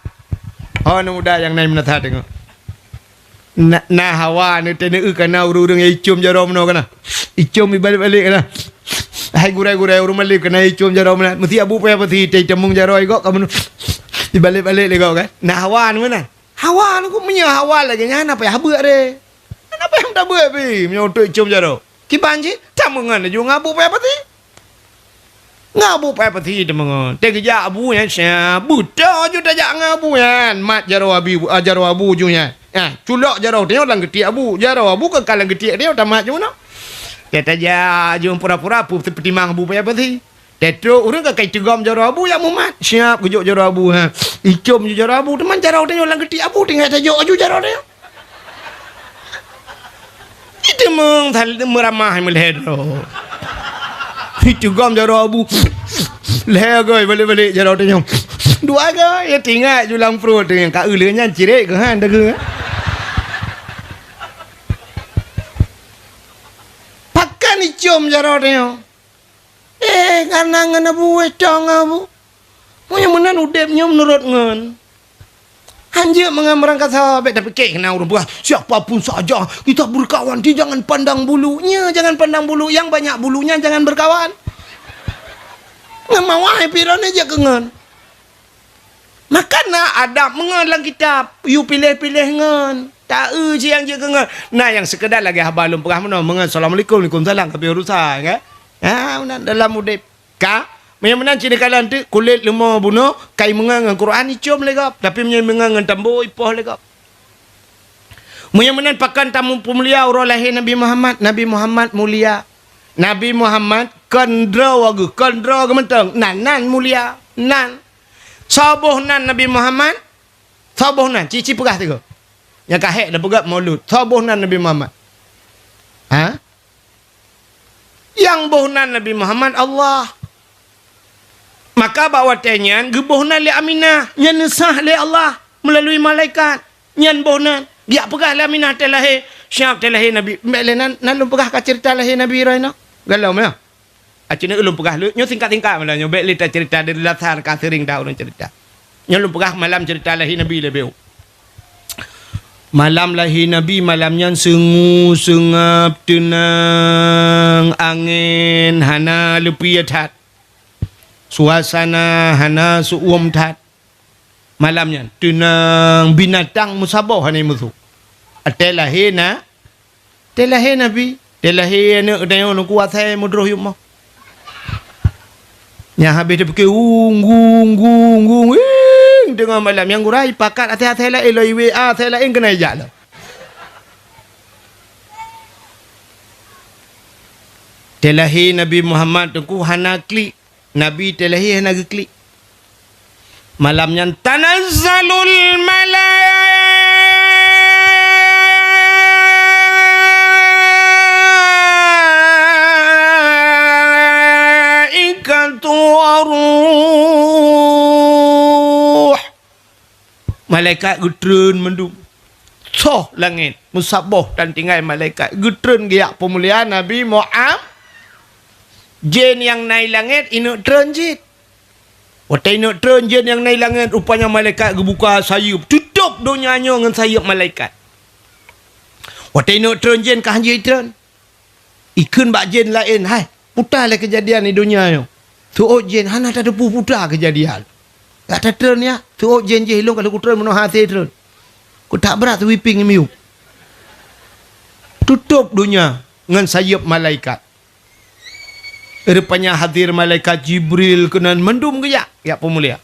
Oh, aneuk muda nyang na meunasah deungoe. Na, na hawa neuteuneu kana ureueng-ureueng nyang icôm jaroe meunoe kana. Icôm ibalek-balek kana. Hai gurèe-gurèe ureueng malem kana icôm jaroe meunan. Meusti abu payah peusi teutamong jaroe igok ka meunoe. Ibalek-balek lé gok kan. Na hawa meunan. Hawa Teungku, meunyoe hawa lagèe nyan, hana payah beuet re. Hana payah tabeuet pih, meunyoe untuk icôm jaroe. Kiban cit, tameungon laju ngon abu payah peusi. Ngon abu payah peusi tameungon. Teugeujak abu nyan, sia, beutôi ju tajak ngon abu nyan. Mat jaroe abi, ah, jaroe abu ju nyan. Ah, culok jaroe tanyoe lam geutiek abu. Jaroe abu keukai lam geutiek tanyoe tamat ju meunoe. Teutajak ju pura-pura pu-, peutimang abu payah peusi. Teutrok ureueng ka kai teugom jaroe abu, jak mumat. Siap geujok jaroe abu, ha. Icôm ju jaroe abu, teuma jaroe tanyoe lam geutiek abu, tinggai tajok aju jaroe tanyoe. Iteumong sal-, meuramah meulhèe droe. Iteugom jaroe abu. Lhèe goi balek-balek jaroe tanyoe. Dua goi, ya tinggai ju lam pruet tanyoe. Ka eu lheueh nyan cirek keuhan dageu. Pakon icôm jaroe tanyoe? Eh, kana ngon abu, eh, tong abu. Meunyoe meunan udép nyoe meunurot ngon. Hanjeuet meungon meurangkasa, bèk tapike keunan ureueng peugah, "Siapa pun saja kita berkawan, di jangan pandang bulu." Nya, jangan pandang bulu, nyang banyak bulunya jangan berkawan. Ngon mawai pih droeneuh jeuet keu ngon. Maka na adab meungon lam kitab, yue piléh-piléh ngon. Taeu cit nyang jeuet keu ngon. Na nyang seukeudar lagèe haba lôn peugah meunoe, meungon assalamualaikum, waalaikumsalam, ka abéh urusan, kan? Ha, meunan dalam udép. Ka, meunyoe meunan cit neukalon teuk kulét leumo bunoe, ka imeungon ngon Quran icôm lé gob, tapi meunyoe imeungon ngon tambo ipoh lé gob. Meunyoe meunan, pakon tamu peumulia uroe lahé Nabi Muhammad? Nabi Muhammad mulia. Nabi Muhammad kon droe geuh, kon droe geuh mantong. Nan, nan mulia. Nan. Soe boh nan Nabi Muhammad? Soe boh nan? Ci-ci peugah sigoe. Nyang ka hék na peugah Maulud. Soe boh nan Nabi Muhammad? Ha? Nyang boh nan Nabi Muhammad Allah. Maka bak watée nyan geuboh nan lé Aminah, nyan neusah lé Allah meulalui malaikat. Nyan boh nan, geujak peugah lé Aminah teuh lahé, siap teuh lahé Nabi. Bék lé nan, nan lôn peugah ka ceurita lahé Nabi droeneuh. Galom ya. Aci nyoe ulôn peugah lé, nyoe singkat-singkat malah nyoe, bék lé taceurita dari lasar ka seuring dah ulôn ceurita. Nyoe lôn peugah malam ceurita lahé Nabi leubeh. Malam lahé Nabi, malam nyan seungue, seungab, teunang, angén hana leupie that. Suasana hana seu-uem that. Malam nyan, teunang, binatang meusaboh hana musoh. Watée lahé na, watée lahé Nabi, watée lahé aneuëk geutanyoe Teungku Asai Mudroh Yumoh. Nyang habéh teupike, ung, gung, gung, ing, teungoh malam. Nyang gura ipakat asai-asai laén, lom i-W A asai laén keunan ijak lom. Watée lahé Nabi Muhammad Teungku hana klik. Nabi teuh lahé hana geuklik. Malam nyan tanazzalul malaikatu waruh. Malaikat geutreun mandum. Soh langét, meusaboh dan tinggai malaikat. Geutreun geujak peumulia Nabi Muhammad. Jén nyang na i langét ineuëk treun cit. Watée ineuëk treun jén nyang na i langét, rupanya malaikat geubuka sayeuep, tutôp donya nyoe ngon sayeuep malaikat. Watée ineuëk treun jén ka hanjeuet treun. Ikheun bak jén laén, "Hai, puta lé keujadian di donya nyoe." Teuôt jén hana tateupeue puta keujadian. Ka tatreun ya, teuôt jén jih lôn ka lheueh kutreun meunoe hase treun. Kutak brat sweeping miyueb. Tutôp donya ngon sayeuep malaikat. Rupanya hadir malaikat Jibril keunan mandum geujak, jak peumulia.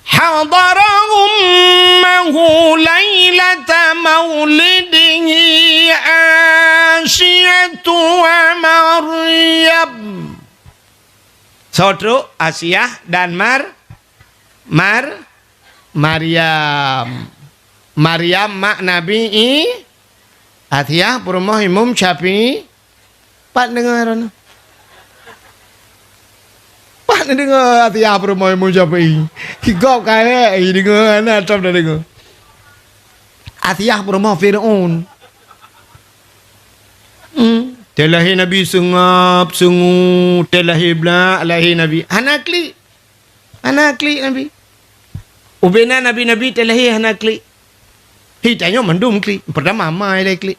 Hadara ummahu lailata maulidihi Asiyatu wa Maryam. Soe trok? Asiah dan Mar-, Mar-, Maryam. Maryam mak Nabi I-, Asiah peurumoh Imam Syafi'i. Pat deungoe droeneuh? Pat neudeungoe Asiah peurumoh Imam Syafi'i? Gob ka hék, i deungoe hana tom tadeungoe. Asiah peurumoh Fir'aun. Hmm. Teulahé Nabi seungab, seungu, teulahé blak, lahé Nabi. Hana klik. Hana klik Nabi. Ubena nabi-nabi teulahé hana klik. Hi tanyoe mandum klik. Peurtama ma ilée klik.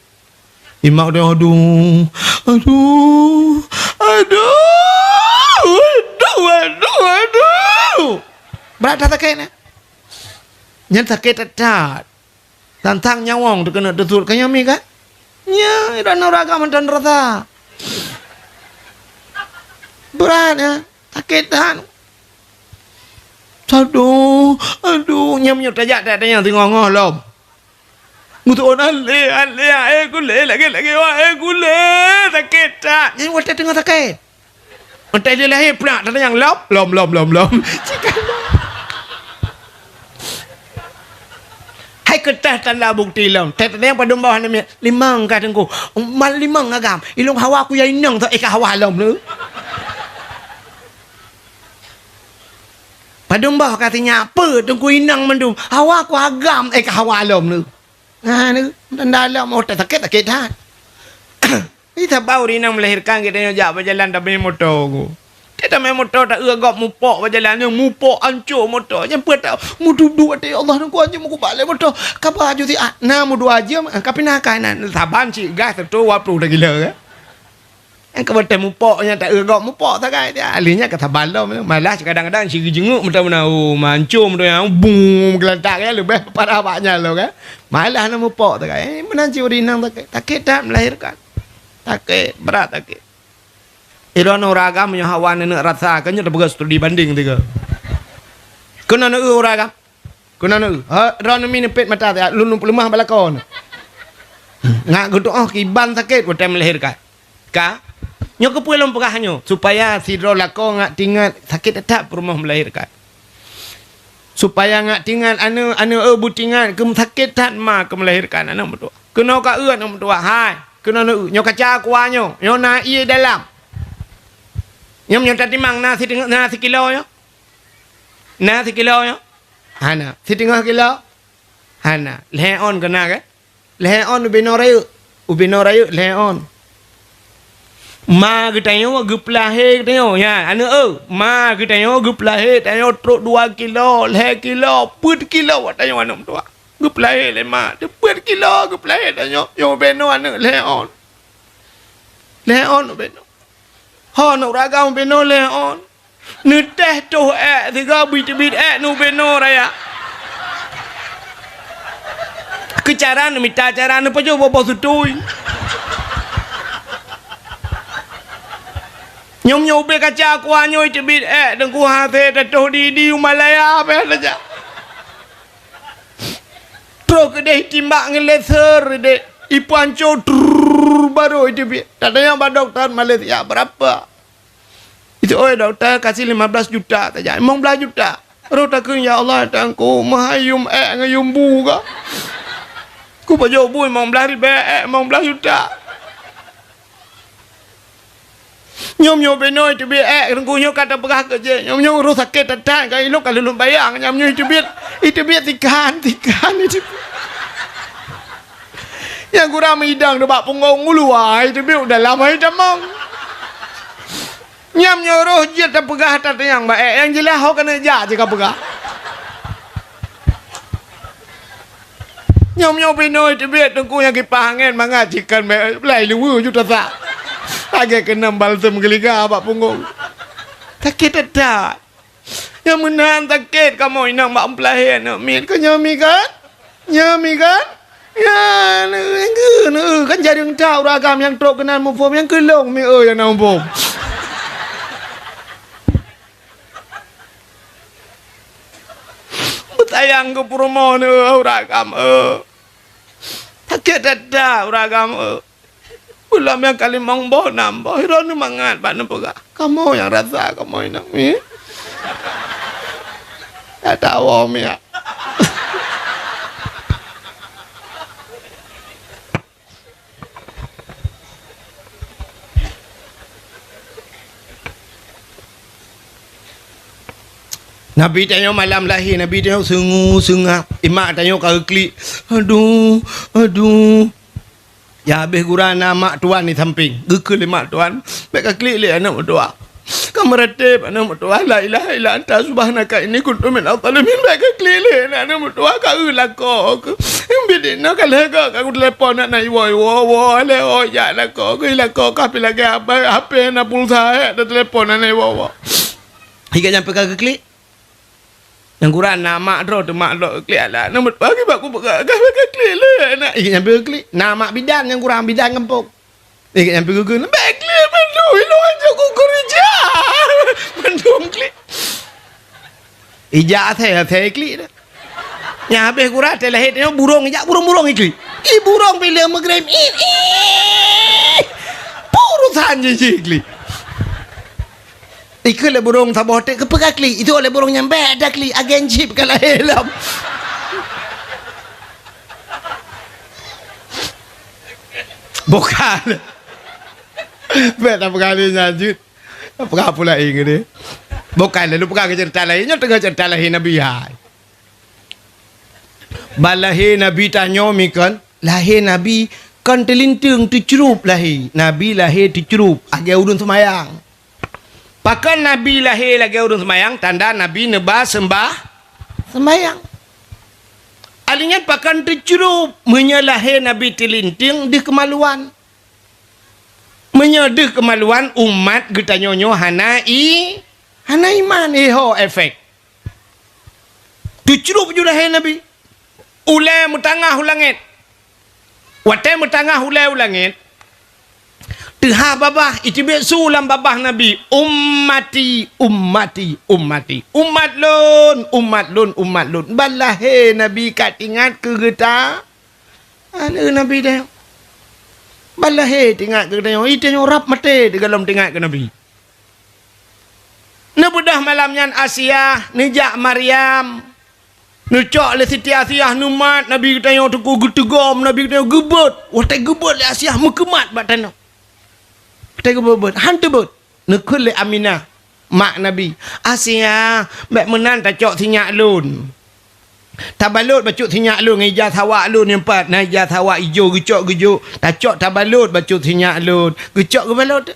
Imak udah, aduh, aduh, aduh, aduh, aduh, aduh. Brat that sakét nyan. Nyan sakét that-that. Tantang nyawöng teukeuneuk teusut keu nyoe mi kan? Nya, droeneuh ureueng agam mantong rasa. Brat nyan, sakét that. Aduh, aduh, nyan meunyoe tajak that, tanyong teungoh-ngoh lom. Meutuon alé, alé, aé kulé, lagée-lagée wah aé kulé, sakét that. Nyan watée teungoh sakét. Watée lé lahé plak, tatanyong lom, lom, lom, lom, lom. Hai keutah tanda bukeuti lom. Tatanyong padum boh aneuk miet, limong ka Teungku. Mal limong agam. Ilong hawa kuya inong tho, eh, ka hawa lom lé. Padum boh ka sinyak, peue Teungku inong mandum. Hawa ku agam, eh, ka hawa lom lé. Nah, ni, tanda lom, oh, sakét, sakét that. Ih, saban ureueng inong melahirkan, geutanyoe jak bak jalan tamé moto ku. Teuh tamé moto ta-eu gob mupok bak jalan nyoe, mupok ancô moto. Nyang peue ta meududu até, "Ya Allah, nangku anjeuet meukubat lé moto." Kaba aju siat, na meudua jeuem, ah, ka pih na ka na saban cit gas seratus dua puluh takila, kan? Nyang keubeutôi mupok nyan ta-eu gob mupok sagai dia. Ahli nyan ka saban lom, malah kadang-kadang si geujeunguk meuta meunan, oh, mancô moto nyan, bung, geulantak, kan? Leubeh parah bak nyan lom, kan? Malah na mupok sagai. Eh, meunan cit ureueng inong sakét. Sakét that melahirkan. Sakét, brat sakét. Droeneuh ureueng agam meunyoe hawa neuneuk rasa, keu nyoe tapeugah studi banding tiga. Keunoe neueu ureueng agam. Keunoe neueu. Ha, droeneuh mi neupet mata, lôn leumah bak lakoe. Ngat geutu'oh kiban sakét watée meulahérkan. Ka? Nyoe keupeue lôn peugah nyoe, supaya sidroe lakoe ngat tingat sakét that peurumoh meulahérkan. Supaya ngat tingat aneuk, aneuk eu beutingat keu sakét that ma keu meulahérkan aneuk meutuwah. Keunoe ka eu aneuk meutuwah, hai, keunoe neu eu, nyoe kaca kuah nyoe, nyoe na ié dalam. Nyoe, nyoe tatimang na siteungoh, na sikilo nyoe? Na sikilo nyoe? Hana. Siteungoh kilo? Hana. Lhée ôn keu na, kan? Lhée ôn ubé noe rayeuk. Ubé noe rayeuk lhée ôn. Ma geutanyoe geupeulahé geutanyoe, nyan, aneuk eu. Ma geutanyoe geupeulahé tanyoe trok dua kilo, lhée kilo, peuet kilo wat tanyoe aneuk meutuwah. Geupeulahé lé ma, teupeuet kilo geupeulahé tanyoe, nyoe ubé noe aneuk lhée ôn. Lhée ôn ubé noe. Ho, aneuk ureueng agam ubé noe lhée ôn. Neutéh toh ék sigoe bui teubiet ék neu ubé noe raya. Keu cara neumita cara neupajoh boh-boh sutui. Nyoe, nyoe ubé kaca kuah nyoe teubiet ék teungku hase tatoh di, di u Malaya beh saja. Troh keudeh timbak ngon laser dek, ipanco trrrr, baru iteubiet. Tatanyong bak dokto Malaysia, "Berapa?" Itu, "Oi dokto, kasih lima belas juta saja." Limong blaih juta. Roh takheun, "Ya Allah, Tuhanku, meuhai yum ék ngon yum bu ka. Kupajoh bu limong blaih ribée ék limong blaih juta." Nyoe, nyoe ubé noe teubiet ék, teungku nyoe ka tapeugah keu jih. Nyoe, nyoe roh sakét that-that, ka ilôn ka lôn bayang, nyoe, nyoe iteubiet, iteubiet sikan, sikan, iteubiet. Nyang gura meudong nibak punggong uluwa, iteubiet u dalam hai tamong. Nyoe, nyoe roh jeuet tapeugah that nyang baék, nyang jeulaih ho keuneuk jak jih ka peugah. Nyoe, nyoe ubé noe teubiet teungku nyang kipah angén mangat cit kan mé-, lai luweue ju tasak. Lagée keuneuk balsem geuliga bak punggong. Sakét that-that. Nyang meunan sakét kamoe inong bak meupeulahé aneuk miet. Keu nyoe mi kan? Nyoe mi kan? Ya, neu-, neu-, neu-, kan jareueng that ureueng agam nyang trok keunan muphom nyang keu lôn mi eu nyang na muphom. Beusayang keu peurumoh neu ureueng agam eu. Sakét that-that ureueng agam eu. Ulôn nyang ka limong boh, nam boh, droeneuh mangat bak neupeugah. Kamoe nyang rasa, kamoe inong mi. Ka tawoe miak. Nabi tanyoe malam lahé, Nabi tanyoe seungue-seungab. Ié mak tanyoe ka geuklik. Aduh, aduh. Ya habéh gura na mak tuan di sampéng. Geukheun lé mak tuan, "Bék kaklik lé aneuk meutuwah. Ka meuratéb aneuk meutuwah, la ilaha illa anta subhanaka inni kuntu minaz zalimin." Bék kaklik lé aneuk meutuwah, ka eu lakoe keuh. Biet inoe ka lhée goe ka kutelepon, na iwoe-iwoe, woe lé, oh jak lakoe keuh, lakoe keuh pih lagée hapé, hapé na pulsa, hék teutelepon na iwoe-woe. Ié gét nyang pih ka geuklik. Nyang gura na mak droe teuh mak lok klik alah. Na meutuah kiban kupeugah, ka klik lé aneuk. Ié nyang pih klik. Na mak bidan nyang gura bidan gampông. Ié nyang pih geukheun, "Bék klik mandum, ilôn hanjeuet kukeureuja." Mandum klik. Ijak asai-asai klik dah. Nyang habéh gura teuh lahé nyoe burông ijak burông-burông iklik. Ih, burông pih lé meugrém. Ih, ih. Peue urosan jih jih iklik. Ikheun lé burông saboh teuk keupeue ka klik, itu lé burông nyang bék taklik, agen chip ka lahé lom. Bukan. Bék tapeugah lé nyan jeuet. Tapeugah peue laén geude. Bukan, lalu peugah keu ceurita laén, nyoe teungoh ceurita lahé Nabi hai. Ban lahé Nabi tanyoe mi kon, lahé Nabi kon teulinteung teucrup lahé. Nabi lahé teucrup, lagée ureuëng seumayang. Pakon Nabi lahé lagée ureuëng seumayang, tanda Nabi neuba seumbah-, seumbayang. Alinyan pakon teucrup, meunyoe lahé Nabi teulinteung deuh keumaluan. Meunyoe deuh keumaluan, umat geutanyoe nyoe hana i-, hana iman, iho efek. Teucrup ju lahé Nabi. Ulée meutangah u langét. Watée meutangah ulée u langét, teuhah babah, iteubiet su lam babah Nabi, "Ummati, ummati, ummati." Umat lôn, umat lôn, umat lôn. Ban lahé Nabi ka teuingat keu geuta. Aneuk Nabi deh. Ban lahé teuingat keu geutanyoe, i tanyoe rab maté teugalom teuingat keu Nabi. Neubeudôh malam nyan Asiah, neujak Maryam, neucok lé Siti Asiah, neumat Nabi geutanyoe teungku, geuteugom Nabi geutanyoe, geubeuet. Watée geubeuet lé Asiah, meukeumat bak tanoh. Watée geubeuet, han teubeuet. Neukheun lé Aminah, mak Nabi, "Asiah, bék meunan tacok sinyak lôn. Tabalot bacut sinyak lôn ngon ija sawa lôn nyang pat, na ija sawa ijo geucok geujok, tacok tabalot bacut sinyak lôn." Geucok geubalot.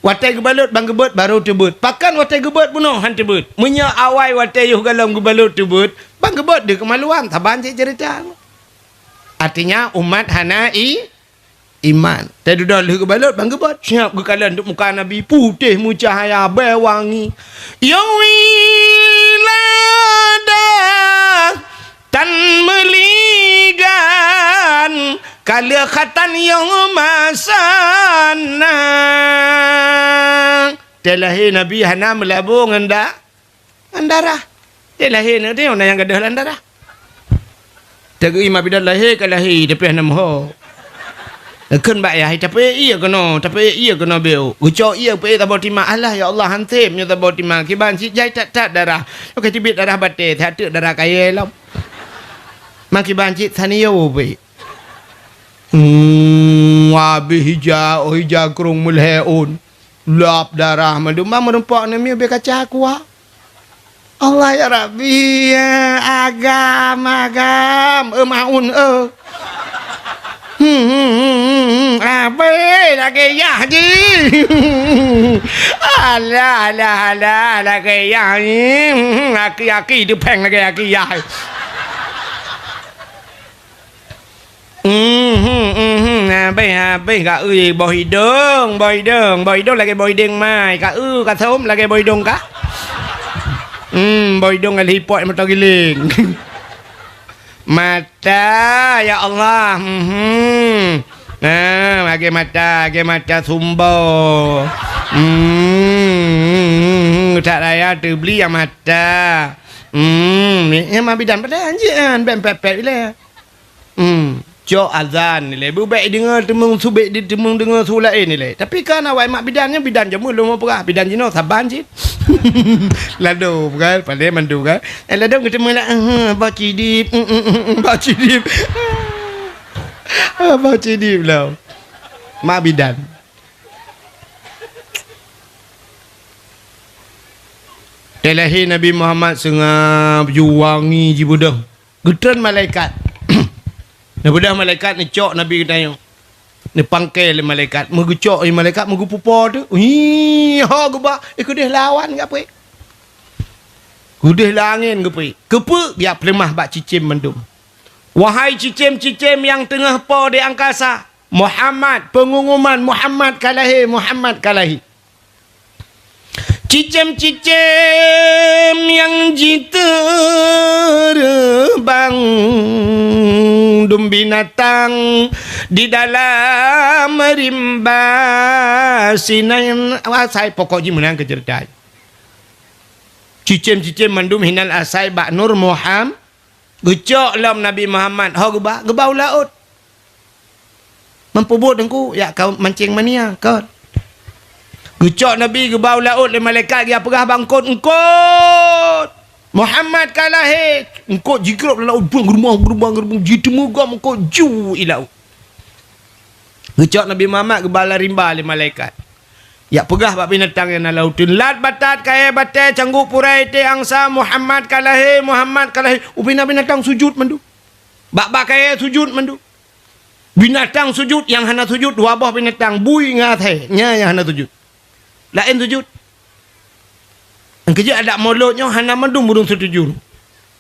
Watée geubalot ban geubeuet barô teubeuet. Pakon watée geubeuet bunoe han teubeuet? Meunyoe awai watée yoh galom geubalot teubeuet, ban geubeuet deuh keumaluan, saban cit ceurita. Artinya umat hana i iman. Teududoe lheueh geubalot ban geubeuet, siab geukalon deuek muka Nabi, putéh meucahya, bée wangi. Ya wiladah tan meuligan, ka lheueh khatan nyang masa na. Teuh lahé Nabi hana meulabô ngon da-, Ngon darah. Di lahé na teuh na nyang gadôh lam darah. Teuh geuima bidan lahé ka lahé, tapi hana meuho. Kheun bak yah, tapi iya keunoe, tapi iya keunoe beu. Geucok iya peuék saboh timak. Alah, ya Allah, han sép nyoe saboh timak. Kiban cit jai that-that darah. Oke, teubiet darah batée, that teuk darah kayée lom. Ma kiban cit sanio peuék. Hmm, habéh ija, oh ija krong meulhée ôn. Lap darah mandum, ma meurumpok neumi ubé kaca kuah. Allah ya Rabbi, ya agam, agam, e maun, e. Hmm, hmm, hmm, hmm, hmm. Abai lagée yah ji. Alah, alah, alah, lagée yah ji. Hmm, aki-aki teupeng lagée aki yah. Mhm, mhm, habéh, habéh ka eu boh idong, boh idong, boh idong lagée boh idong mai, ka eu ka som lagée boh idong ka. Hmm, boh idong ka lhipot moto giling. Mata, ya Allah, mhm. Nah, lagée mata, lagée mata sumbo. Hmm, tak raya teubeli yang mata. Hmm, ni, ni ma bidan pada anjing, ben pepet bila. Hmm, cok azan ilée. Beubek deungoe teumeung subek di teumeung deungoe su laén ilée. Tapi kan awai mak bidan nyan bidan jameun lom peugah, bidan jinoe saban cit. Lado peugah, pandai mandu kan. Eh, lado geuteumeu lah, eh, bak cidip, mm, mm, mm, mm, bak cidip. Ah, bak cidip lah. Mak bidan. Teuh lahé Nabi Muhammad seungab ju wangi jibeudôh. Geutreun malaikat. Neubeudôh malaikat neucok Nabi geutanyoe. Neupangke lé malaikat. Meugeucok lé malaikat meugeupupo teuh. Hi, ho geuba, eh, keudeh lawan geupeue. Keudeh la angén geupeue. Keupeue geujak peuleumah bak cicém mandum. Wahai cicém-cicém nyang teungoh po di angkasa, Muhammad, peungumuman Muhammad ka lahé, Muhammad ka lahé. Cicém-cicém nyang jiteureumbang, dum binatang di dalam rimba sinan asai, pokok jih meunan keu ceurita. Cicém-cicém mandum hinan asai bak nur Muham-, Geucok lom Nabi Muhammad, ho geuba, geuba u laôt. Meupubuet teungku, jak ka mancing mania, kon. Geucok Nabi geuba u laôt lé malaikat, geujak peugah bak eungkôt, "Eungkôt! Muhammad ka lahé!" Eungkôt jigrôp lam laôt, beueng, geureumbang, geureumbang, geureumbang, jiteumé gam eungkôt ju i laôt. Geucok Nabi Muhammad geuba lam rimba lé malaikat. Jak peugah bak binatang nyang na lam uteuen, "Lat batat, kayée batée, cangguek purée, iték angsa, Muhammad ka lahé, Muhammad ka lahé." Ubé na binatang sujut mandum. Bak-bak kayée sujut mandum. Binatang sujut, nyang hana sujut dua boh binatang, bui ngon asée, nyan nyang hana sujut. Laén sujut. Nyang keujeuet adak molot nyoe hana mandum ureuëng setuju.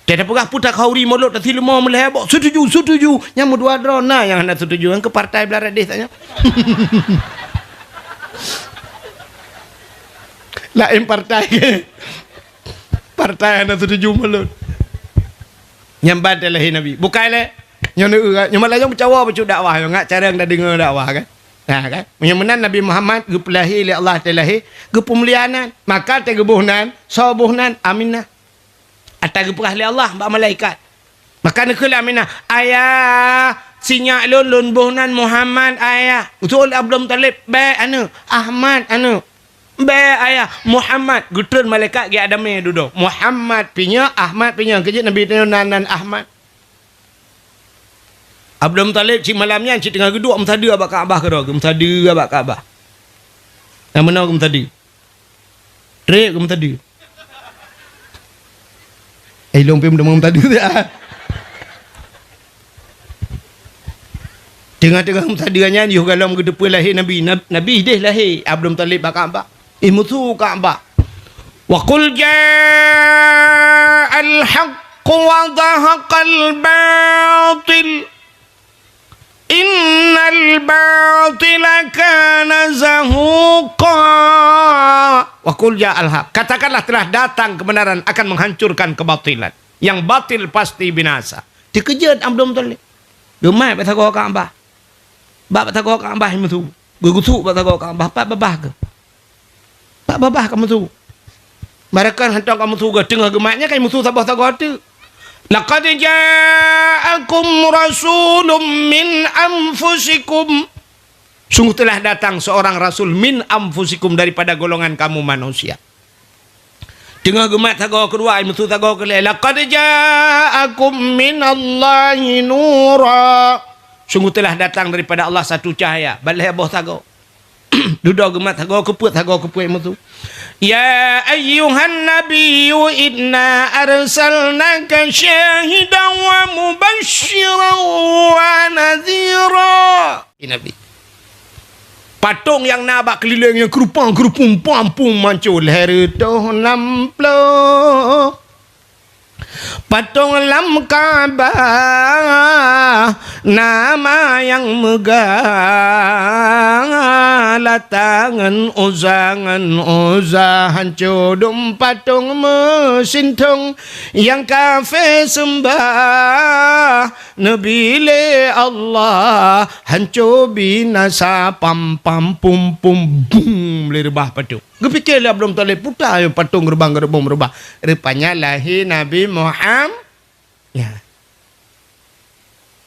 Teuh tapeugah peue takhauri molot, tasileumo meulhée boh, setuju, setuju. Nyang meudua droe na nyang hana setuju, nyang keu partai blah radeh tanyoe. Laén partai ke? Partai hana setuju molot. Nyang ban teuh lahé Nabi. Bukai lé. Nyoe neu-, nyoe malah nyang meucawa bacut dakwah, nyoe ngat carông tadeungoe dakwah kan. Nah, kan? Meunyoe meunan Nabi Muhammad geupeulahé lé Allah teulahé, geupeumulia nan. Maka teuh geuboh nan, soe boh nan? Aminah. Ata geupeugah lé Allah bak malaikat. Maka neukheun lé Aminah, "Ayah, Si nyak lôn, lôn boh nan Muhammad ayah. Usul Abdul Muthalib, bèk aneuk. Ahmad aneuk. Bèk ayah. Muhammad. Geutreun malaikat geujak damé dudoe. Muhammad pih nyoe, Ahmad pih nyoe. Keujeuet Nabi tanyoe nan, nan Ahmad. Abdul Muthalib cit malam nyan cit teungoh geuduek meusadeue bak Ka'bah keudroe, geumeusadeue bak Ka'bah. Nyang meunoe geumeusadeue. Trép geumeusadeue. Eh, ilôn pih meuteumé meusadeue siat. Teungoh-teungoh meusadeue nyan, yoh gohlom geuteupeue lahé Nabi. Nab-, Nabi idéh lahé, Abdul Muthalib bak Ka'bah. Imusu Ka'bah. Wa qul ja'al haqq wa zahaqal batil. Innal batila kana zahuqa. Wa qul ja'al haq. Katakanlah telah datang kebenaran akan menghancurkan kebatilan. Yang batil pasti binasa. Teukeujot Abdul Muthalib. Geumat bak sagoe Ka'bah. Bak, bak sagoe Ka'bah imusu. Geugusuk bak sagoe Ka'bah, pat babah keuh. Pat babah ka musu. Barangkapeue hantom ka musu, teungoh geumat nyan ka musu saboh sagoe teuk. Laqad ja'akum rasulun min anfusikum. Sungguh telah datang seorang rasul min anfusikum, daripada golongan kamu manusia. Teungoh geumat sagoe keudua, musu sagoe keulhèe. Laqad ja'akum minallahi nura. Sungguh telah datang daripada Allah satu cahaya. Bak lhèe boh sagoe. Dudoe geumat sagoe keupeuet, sagoe keupeuet musu. Ya ayyuhan nabiyyu inna arsalnaka syahidan wa mubasysyiran wa nadhira. Nabi. Patong nyang na bak keulileng nyang keurupang-keurupung, pam-pum manco lhèe reutôh nam ploh. Patong lam Ka'bah nama nyang meugah, Lata ngon Uzza, ngon Uzza hanco dum patong meusintong nyang kafé seumbah Nabi lé Allah hanco binasa, pam, pam, pum, pum, bum, lé reubah patong. Geupike lé Abdul Muthalib, peue ta nyang patong geurubah-geurubah meurubah. Rupanya lahé Nabi Muham-, ya.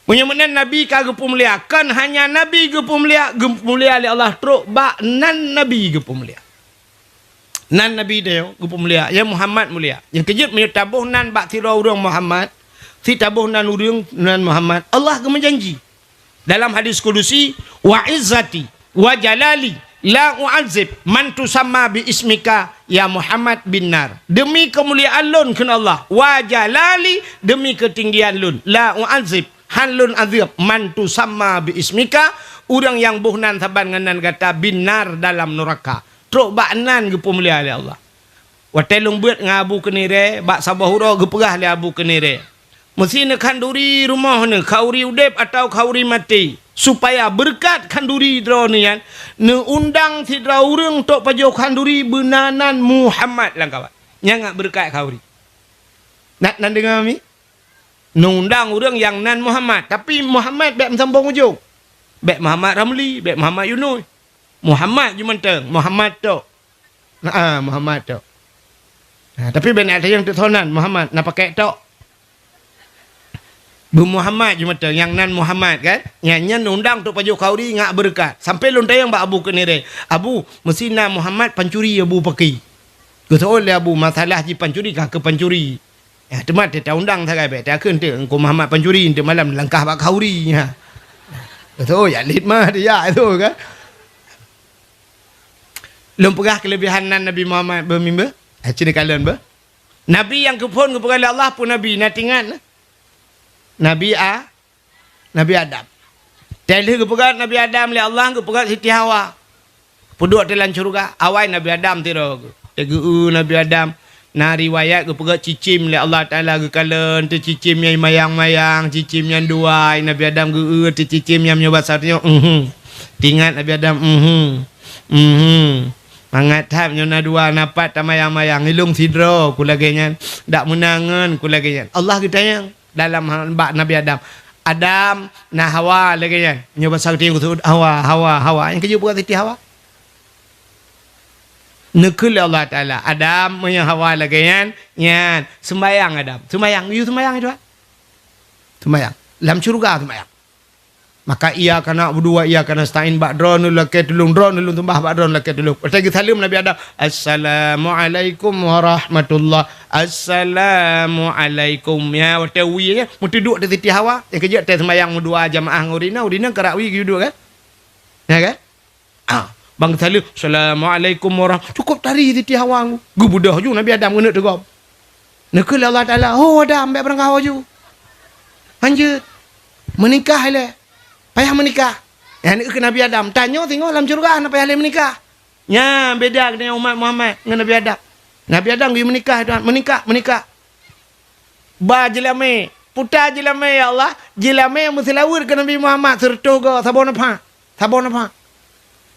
Meunyoe meunan Nabi ka geupeumulia, kon hanya Nabi geupeumulia, geupeumulia lé Allah trok bak nan Nabi geupeumulia. Nan Nabi tanyoe geupeumulia, ya Muhammad mulia. Nyang keujeuet meunyoe taboh nan bak sidroe ureuëng Muhammad, si taboh nan ureuëng nan Muhammad, Allah geumeujanji. Dalam hadis kudusi, "Wa izzati wa jalali la u'adzib man tusamma bi ismika ya Muhammad bin nar." Demi keumuliaan lôn, kheun Allah, "Wa jalali," demi keutinggian lôn, "la u'adzib," han lôn azeueb, "man tusamma bi ismika," ureuëng nyang boh nan saban ngon nan gata, "bin nar," dalam nuraka. Trok bak nan geupeumulia lé Allah. Watée lôn beuet ngon Abu Keunirée bak saboh uroe, geupeugah lé Abu Keunirée, "Meusi neukhanduri rumoh neuh, khanduri udeb atawa khanduri maté, supaya beureukat khanduri droeneuh nyan, neuundang sidroe ureuëng trok pajoh khanduri beunan nan Muhammad lam kawat. Nyan ngat beureukat khanduri." Na, na neudeungoe mi? Neuundang ureuëng nyang nan Muhammad, tapi Muhammad bék meusambong ujong. Bék Muhammad Ramli, bék Muhammad Yunus. Muhammad jimantong, Muhammad tok. Na, ah, Muhammad tok. Nah, tapi bék na tanyong teuthonan, Muhammad, na pakek tok. Beu Muhammad jimantong, nyang nan Muhammad kan? Nyan, nyan undang trok pajoh khanduri ngat beureukat. Sampai lôn tanyong bak Abu Keunirée, "Abu, meusi na Muhammad pancuri Abu pakri?" Geuseuôt lé Abu, "Masalah jipancuri ka keuh pancuri. Ya, teuma teuta undang sagai bék takheun teuh Teungku Muhammad pancuri, teuk malam langkah bak khanduri." Ya. Beutôi, ya lét mah dia tu kan. Lôn peugah keulebihan nan Nabi Muhammad beumimba. Ha, ci neukalon beuh. Nabi nyang geuphon geupeugah lé Allah peue Nabi, na teuingat na? Nabi A-, Nabi Adam. Teuh lheueh geupeugah Nabi Adam lé Allah, geupeugah Siti Hawa. Peuduek teuh lam syeuruga, awai Nabi Adam sidroe geuh. Teuh geu-eu Nabi Adam, na riwayat geupeugah cicém lé Allah Taala geukalon, teuh cicém nyang mayang-mayang, cicém nyang duai, Nabi Adam geu-eu teuh cicém nyang meunyoe basa tanyoe, "Uhum." Teuingat Nabi Adam, "Uhum. Uhum. Mangat that nyoe na dua, na pat tamayang-mayang, ilong sidroe ku lagée nyan, dak meunangan ku lagée nyan." Allah geutanyong dalam ha-, bak Nabi Adam. "Adam, na Hawa lagée nyan?" Nyoe basa geutanyoe geuseuôt Hawa, Hawa, Hawa. Nyang keujeuet peugah Siti Hawa. Neukheun lé Allah Taala, "Adam, meunyoe Hawa lagée nyan, nyan, seumbayang Adam." Seumbayang, yue seumbayang itu, ha? Seumbayang. Lam syeuruga seumbayang. Maka iyyaka na'budu wa iyyaka nasta'in, bak droeneuh lakée tulông, droeneuh lôn seumbah, bak droeneuh lakée tulông. Watée geusaleuem Nabi Adam, "Assalamualaikum warahmatullah. Assalamualaikum." Ya, watée wie nyan, meuduek di Siti Hawa. Nyang keujeuet teuh seumayang meudua jamaah ngon ureueng inong, ureueng inong karap wie geuduek kan? Ya kan? Ah, bang saleuem, "Assalamualaikum warahmatullahi." Cukup tari Siti Hawa. Geubeudôh ju Nabi Adam keuneuk teugom. Neukheun lé Allah Taala, "Ho Adam, bék beurangkaho ju. Hanjeuet. Meunikah ilée." Payah meunikah. Nyan keuh Nabi Adam. Tanyoe singoh lam syeuruga hana payah lé meunikah. Nyan beda geutanyoe umat Muhammad ngon Nabi Adam. Nabi Adam geuyue meunikah, Tuhan. Meunikah, meunikah. Ba jeulamé, puta jeulamé, ya Allah, jeulamé meuseulaweuet keu Nabi Muhammad sireutôh goe saboh nafah, saboh nafah.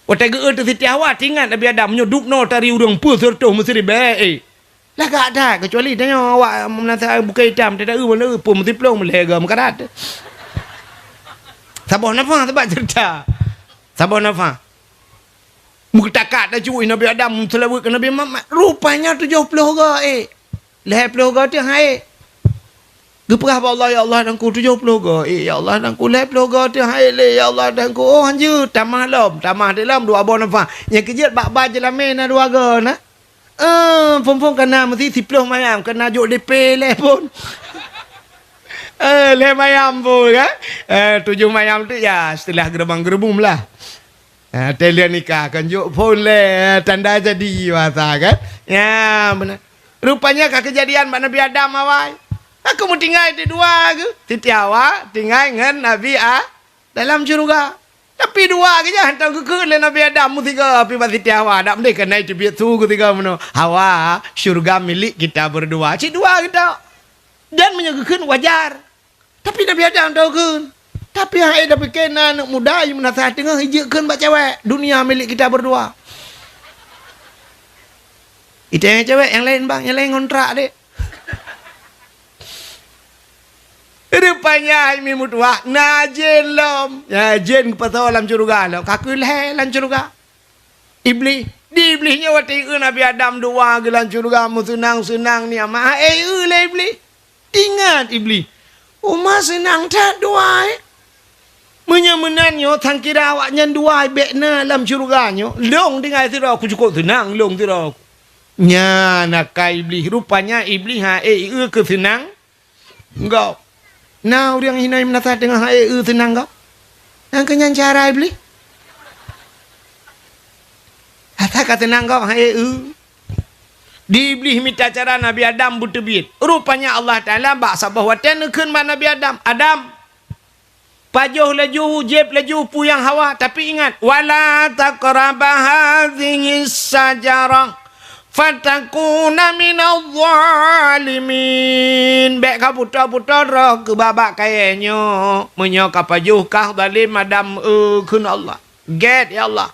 Watée geu-eu teuh Siti Hawa, teuingat Nabi Adam, meunyoe dubnoe tari ureueng peue sireutôh meusiribée, eh. Lagak that, keucuali tanyoe awak meunasah bukée itam, teuta eu, meuneu peue meusiplôh meulhée goe meukarat. Saboh nafah sabab ceurita. Saboh nafah. Meutakat dah cuy Nabi Adam meuseulaweuet keu Nabi Muhammad. Rupanya tujoh ploh goe, eh. Lhée ploh goe teuh han ék. Geupeugah bak Allah, "Ya Allah, Tuhanku, tujoh ploh goe ék, ya Allah, Tuhanku, lhée ploh goe teuh han ék lé, ya Allah, Tuhanku." Oh, hanjeuet, tamah lom, tamah di lom dua boh nafah. Nyang keujeuet bak ba jeulamé na dua goe na. Eh, phon-phon ka na meusi siploh mayam, ka na jok D P lhée phon. Eh, lhée mayam phon kan? Eh, tujoh mayam tu ya, seuteulah geureumbang-geureumbum lah. Ha, teuh lheueh nikah, kan jok phon lé, tanda jadi bahasa kan? Ya, beuna. Rupanya ka keujadian bak Nabi Adam awai. Aku meutinggai di dua geuh, Siti Hawa tinggai ngon Nabi A dalam syeuruga. Tapi dua geuh nyan hantom geukheun lé Nabi Adam meusigoe pi bak Siti Hawa. Dak meudeh keunan teubiet su geusigoe meunoe. Hawa, syeuruga milik kita berdua. Cit dua geuh tok. Dan meunyoe geukheun wajar. Tapi Nabi Adam tau kheun. Tapi hai dah pike na aneuk muda, i meunasah teungoh ijeuet kheun bak cewek, "Dunia milik kita berdua." Itée cewek nyang laén bang, nyang laén ngontrak dek. Rupanya hai mi meutuah, na jén lom. Ya, jén geupasoe lam syeuruga lom. Ka keuh lhée lam syeuruga. Iblih, di Iblih nyoe watée ieu Nabi Adam dua geuh lam syeuruga meuseunang-seunang nikmat. Hai ieu lé Iblih. Ingat Iblih, uma seunang that dua, eh? Meunyoe meunan nyoe, sangkira awaknyan dua bék na lam syeuruga nyoe, lông tinggai sidroe, ku cukôp seunang lông sidroe. Nyan akai Iblih. Rupanya Iblih han ék ieu keu seunang gob. Na ureuëng hinoe meunasah teungoh han ék ieu seunang gob. Nyan keuh nyan cara Iblih. Asai ka seunang gob han ék ieu. Di Iblih mita cara Nabi Adam beuteubiet. Rupanya Allah Taala bak saboh watée neukheun bak Nabi Adam, "Adam, pajoh laju, jieb laju peue nyang hawa, tapi ingat, wala taqraba hadzihis syajarah fatakuna minadh dhalimin." Bék ka puto-puto droe keu babak kayée nyoe. Meunyoe ka pajoh kah zalim Adam, eu kheun Allah. Gét ya Allah.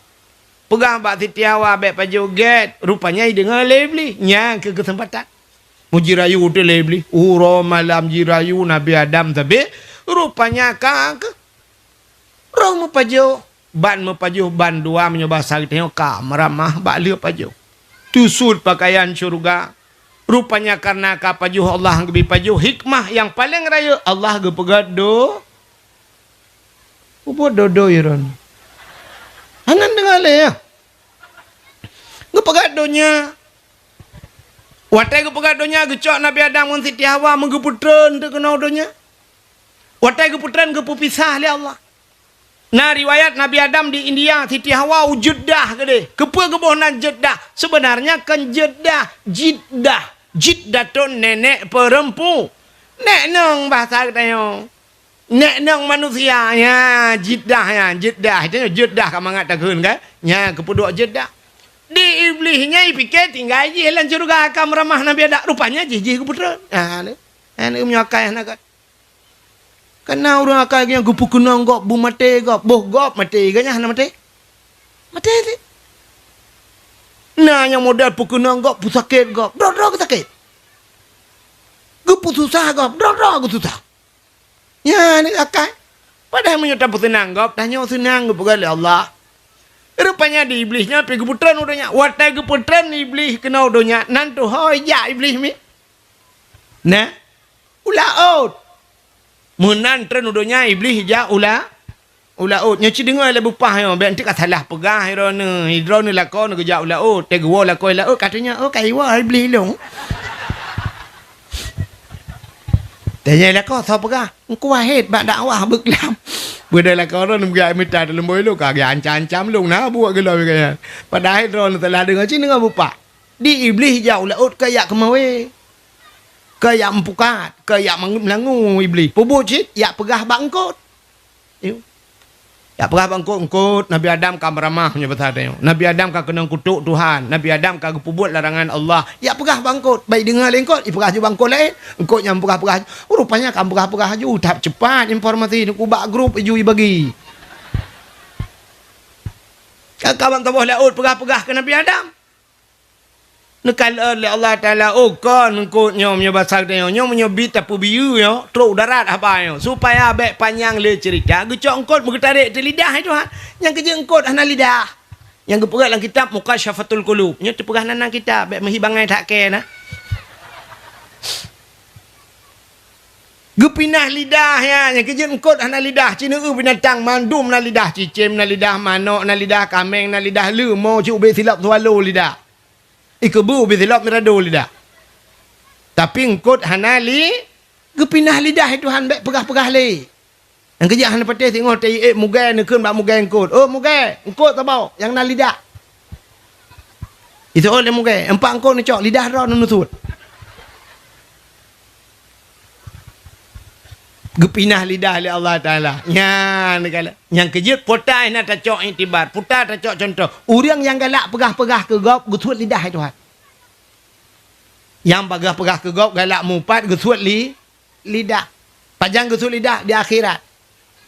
Peugah bak Siti Hawa bék pajoh gét, rupanya ideungoe lé Iblih. Nyan keuh keuseumpatan. Meujirayu teuh lé Iblih. Uroe malam jirayu Nabi Adam sabe, rupanya ka keuh. Roh meupajoh, ban meupajoh, ban dua meunyoe basa geutanyoe ka meuramah bak lheueh pajoh. Teusut pakaian syeuruga. Rupanya kareuna ka pajoh Allah geubri pajoh, hikmah nyang paleng rayeuk Allah geupeugét do Peubuet dodo iron. Hana deungoe lé, ya. Geupeugét donya. Watée geupeugét donya, geucok Nabi Adam ngon Siti Hawa meugeupeutreun teuh keunoe donya. Watée geupeutreun, geupeupisah lé Allah. Na riwayat Nabi Adam di India, Siti Hawa u Jeddah keudeh. Keupeue geuboh nan Jeddah? Sebenarnya kon Jeddah, Jiddah. Jiddatun nenek perempu. Nek nong bahasa geutanyoe. Nek nong manusia, ya, Jeddah, ya, Jeddah. Itu Jeddah ka mangat takheun, kan? Nya, keupeuduek Jeddah. Di Iblih nya, ipike tinggai jih lam syeuruga ka meuramah Nabi Adam. Rupanya jih, jih geupeutreun. Ha, ni. Ha, ni meunyoe akai hana kat. Kana ureuëng akai nyang geupeukeunong gob, beumaté gob, boh gob maté, gobnyan hana maté. Maté cit. Na nyang model peukeunong gob, peusakét gob, droe-droe geusakét. Geupeususah gob, droe-droe geususah. Nyan akai. Padahai meunyoe tapeuseunang gob, tanyoe seunang geupeugah lé Allah. Rupanya di Iblih nyan pih geupeutreun u donya. Watée geupeutreun Iblih keunoe u donya, nan tuho ijak Iblih mi. Nah, u laôt. Meunan treun u donya Iblih ijak u la-, U laôt, nyoe ci deungoe lé bupah nyoe, bèk enteuk ka salah peugah droeneuh. Droeneuh lakoe neuh geujak u laôt, teuh geuwoe lakoe laôt, ka tanyong, "Oh, ka iwoe Iblih lôn." Tanyong lakoe, "Soe peugah?" "Engku Wahid bak dakwah beuklam." Beudôh lakoe droeneuh geujak mita dalam boh ilong, ka geuancam-ancam lôn, na buet geulom keu nyan. Padahai droeneuh salah deungoe ci deungoe bupah. Di Iblih jak u laôt keu jak keumawé. Keu jak meupukat, keu jak meung-, meulangue Iblih. Peubuet cit, jak peugah bak eungkôt. Yuk. Jak peugah bak eungkôt, "Eungkôt, Nabi Adam ka meuramah nyoe basa tanyoe. Nabi Adam ka keunong kutok Tuhan. Nabi Adam ka geupeubuet larangan Allah." Jak peugah bak eungkôt. Bèk deungoe lé eungkôt, jipeugah ju bak eungkôt laén. Eungkôt nyang peugah-peugah, oh, rupanya ka peugah-peugah ju, that cepat informasi nyoe bak grup ju jibagi. Ka kawan saboh laôt peugah-peugah keu Nabi Adam. Neukalon lé Allah Taala, "Oh, kon eungkôt nyoe, meunyoe basa geutanyoe nyoe, meunyoe bit tapeubiyeu nyoe, trok u darat haba nyoe." Supaya bèk panyang lé ceurita, geucok eungkôt meugeutarek teuh lidah, hai Tuhan. Nyang keujeuet eungkôt hana lidah. Nyang geupeugah lam kitab Mukasyafatul Qulub. Nyoe teupeugah nan-nan kitab, bèk meuhi bangai that kèe na. Geupinah lidah nyan, nyang keujeuet eungkôt hana lidah, ci neueu binatang mandum na lidah, cicém na lidah, manok na lidah, kaméng na lidah, leumo cit ubé silop swallow lidah. Ikeubeue ubé silop mirado lidah. Tapi eungkôt hana li, geupinah lidah, hai Tuhan, bèk peugah-peugah lé. Nyang keujeuet hana patéh singoh teuiék mugée neukheun bak mugée eungkôt, "Oh, mugée, eungkôt saboh nyang na lidah." Iseuôt lé mugée, "Empat eungkôt neucok, lidah droeneuh neusuet." Geupinah lidah lé Allah Taala. Nyan, nyang keujeuet, peue ta na tacok iktibar, peue ta tacok cuntoh. Ureuëng nyang galak peugah-peugah keu gob, geusuet lidah, hai Tuhan. Nyang peugah-peugah keu gob galak mupat, geusuet li-, lidah. Pajan geusuet lidah? Di akhirat.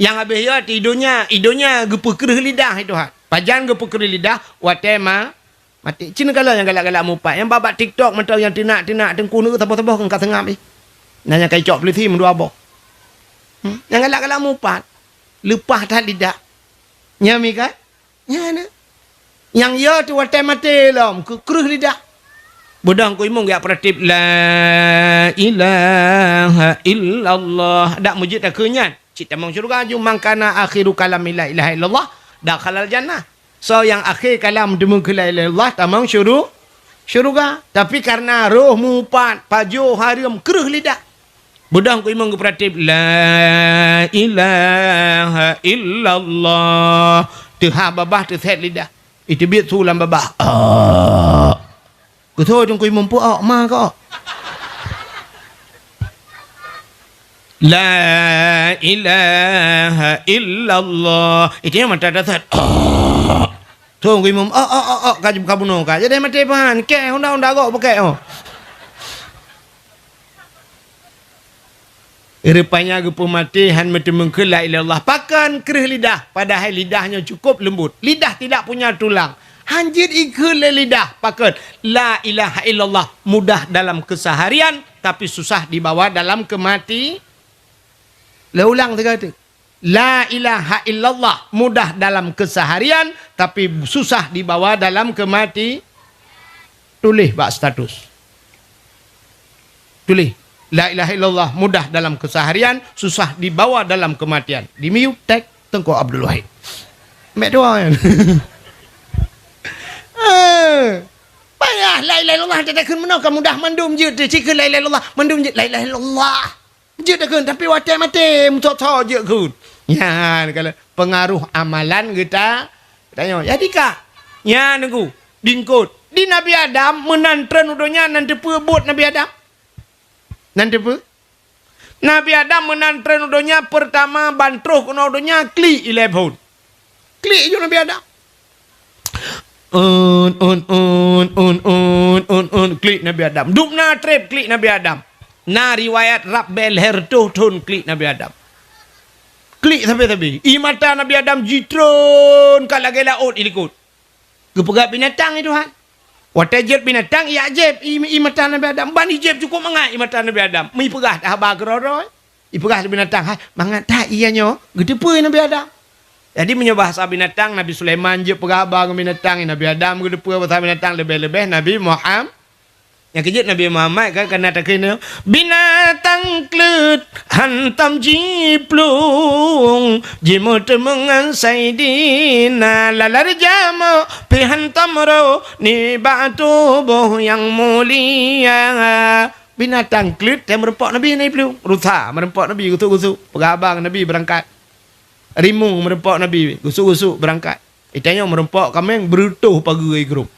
Nyang habéh yôh di donya, i donya geupeukreueh lidah, hai Tuhan. Pajan geupeukreueh lidah? Watée ma-, Maté. Ci neukalon nyang galak-galak mupat. Nyang bak-bak TikTok mantong nyang teunak-teunak teungku neu saboh-saboh keu ka seungab jih. Na nyang ka icok polisi meudua boh. Hmm? Nyang galak-galak mupat. Leupah that lidah. Nyan mi kan? Nyan na. Nyang yo teuh watée maté lom, keu kreueh lidah. Beudôh ku imum geujak peuratéb, "La ilaha illallah." Dak meujeuet takheun nyan. Cit tamong syeuruga ju, "Man kana akhiru kalami la ilaha illallah, dakhalal jannah." Soe nyang akhé kalam teumeung keu la ilaha illallah tamong syuru-, syeuruga. Tapi kareuna roh mupat, pajoh hareuem, kreueh lidah. Beudôh ku imum geupeuratéb, "La ilaha illallah." Teuhah babah teusét lidah. Iteubiet su lam babah. Ah. Keusoe teungku imum peuok ma kok. "La ilaha illallah." Itu nyang mata dasar. Teungku imum, "Oh, oh, oh, oh," ka, ka bunoe ka. Jadi maté pahan, keh, honda-honda gok bukek, oh. Rupanya geupeumaté han meuteumeung kheun la ilaha illallah. Pakon kreueh lidah, padahai lidah nyoe cukup leumbot. Lidah tidak punya tulang. Han jeuet ikheun lé lidah. Pakon? La ilaha illallah mudah dalam keseharian, tapi susah dibawa dalam kemati-, lé ulang sigoe teuk. La ilaha illallah mudah dalam keseharian, tapi susah dibawa dalam kemati-, tuléh bak status. Tuléh, "La ilaha illallah mudah dalam keseharian, susah dibawa dalam kematian." Di miyueb tag Teungku Abdul Wahid. Mek dua nyan. Eh, payah la ilaha illallah, takheun meunoe ka mudah mandum jeuet, teuh ci kheun la ilaha illallah, mandum jeuet la ilaha illallah. Jeuet takheun, tapi watée maté, meusoe-soe jeuet kheun. Nyan, kalau pengaruh amalan geuta, geutanyoe. Jadi ka, nyan nunggu, di eungkôt. Di Nabi Adam, meunan treun u donya, nan teupeue buet Nabi Adam? Nan teupeue? Nabi Adam meunan treun u donya, peurtama ban troh keunoe u donya, klik ilée phon. Klik ju Nabi Adam. Un, un, un, un, un, un, un, klik Nabi Adam. Dum na treb klik Nabi Adam. Na riwayat rab bée lhée reutôh thon klik Nabi Adam. Klik sabe-sabe. Ie mata Nabi Adam jitreun ka lagée laôt ilikot. Geupeugah binatang ie Tuhan. Watée jeuet binatang, ie jak jieb ie, ie mata Nabi Adam. Ban ie jieb cukup mangat ie mata Nabi Adam. Meuipeugah that haba keudroe-droe. Ipeugah lé binatang, "Hai, mangat that ie nyoe," geuteupeue Nabi Adam. Jadi, meunyoe bahasa binatang, Nabi Sulaiman jeuet peugah haba ngon binatang, Nabi Adam geuteupeue bahasa binatang, leubeh-leubeh Nabi Muham-, Nyang keujeuet Nabi Muhammad kan, ka na takheun nyoe, "Binatang kleuet hantom jiplueng, jimeuteumé ngon Saidina, lalar jamok pih hantom roh nibak tuboh nyang mulia." Binatang kleuet watée meurumpok Nabi na jiplueng. Rusa meurumpok Nabi gusuk-gusuk, peugah abang Nabi beurangkat. Rimueng meurumpok Nabi gusuk-gusuk beurangkat. Di tanyoe meurumpok kaméng beureutoh pageue i grob.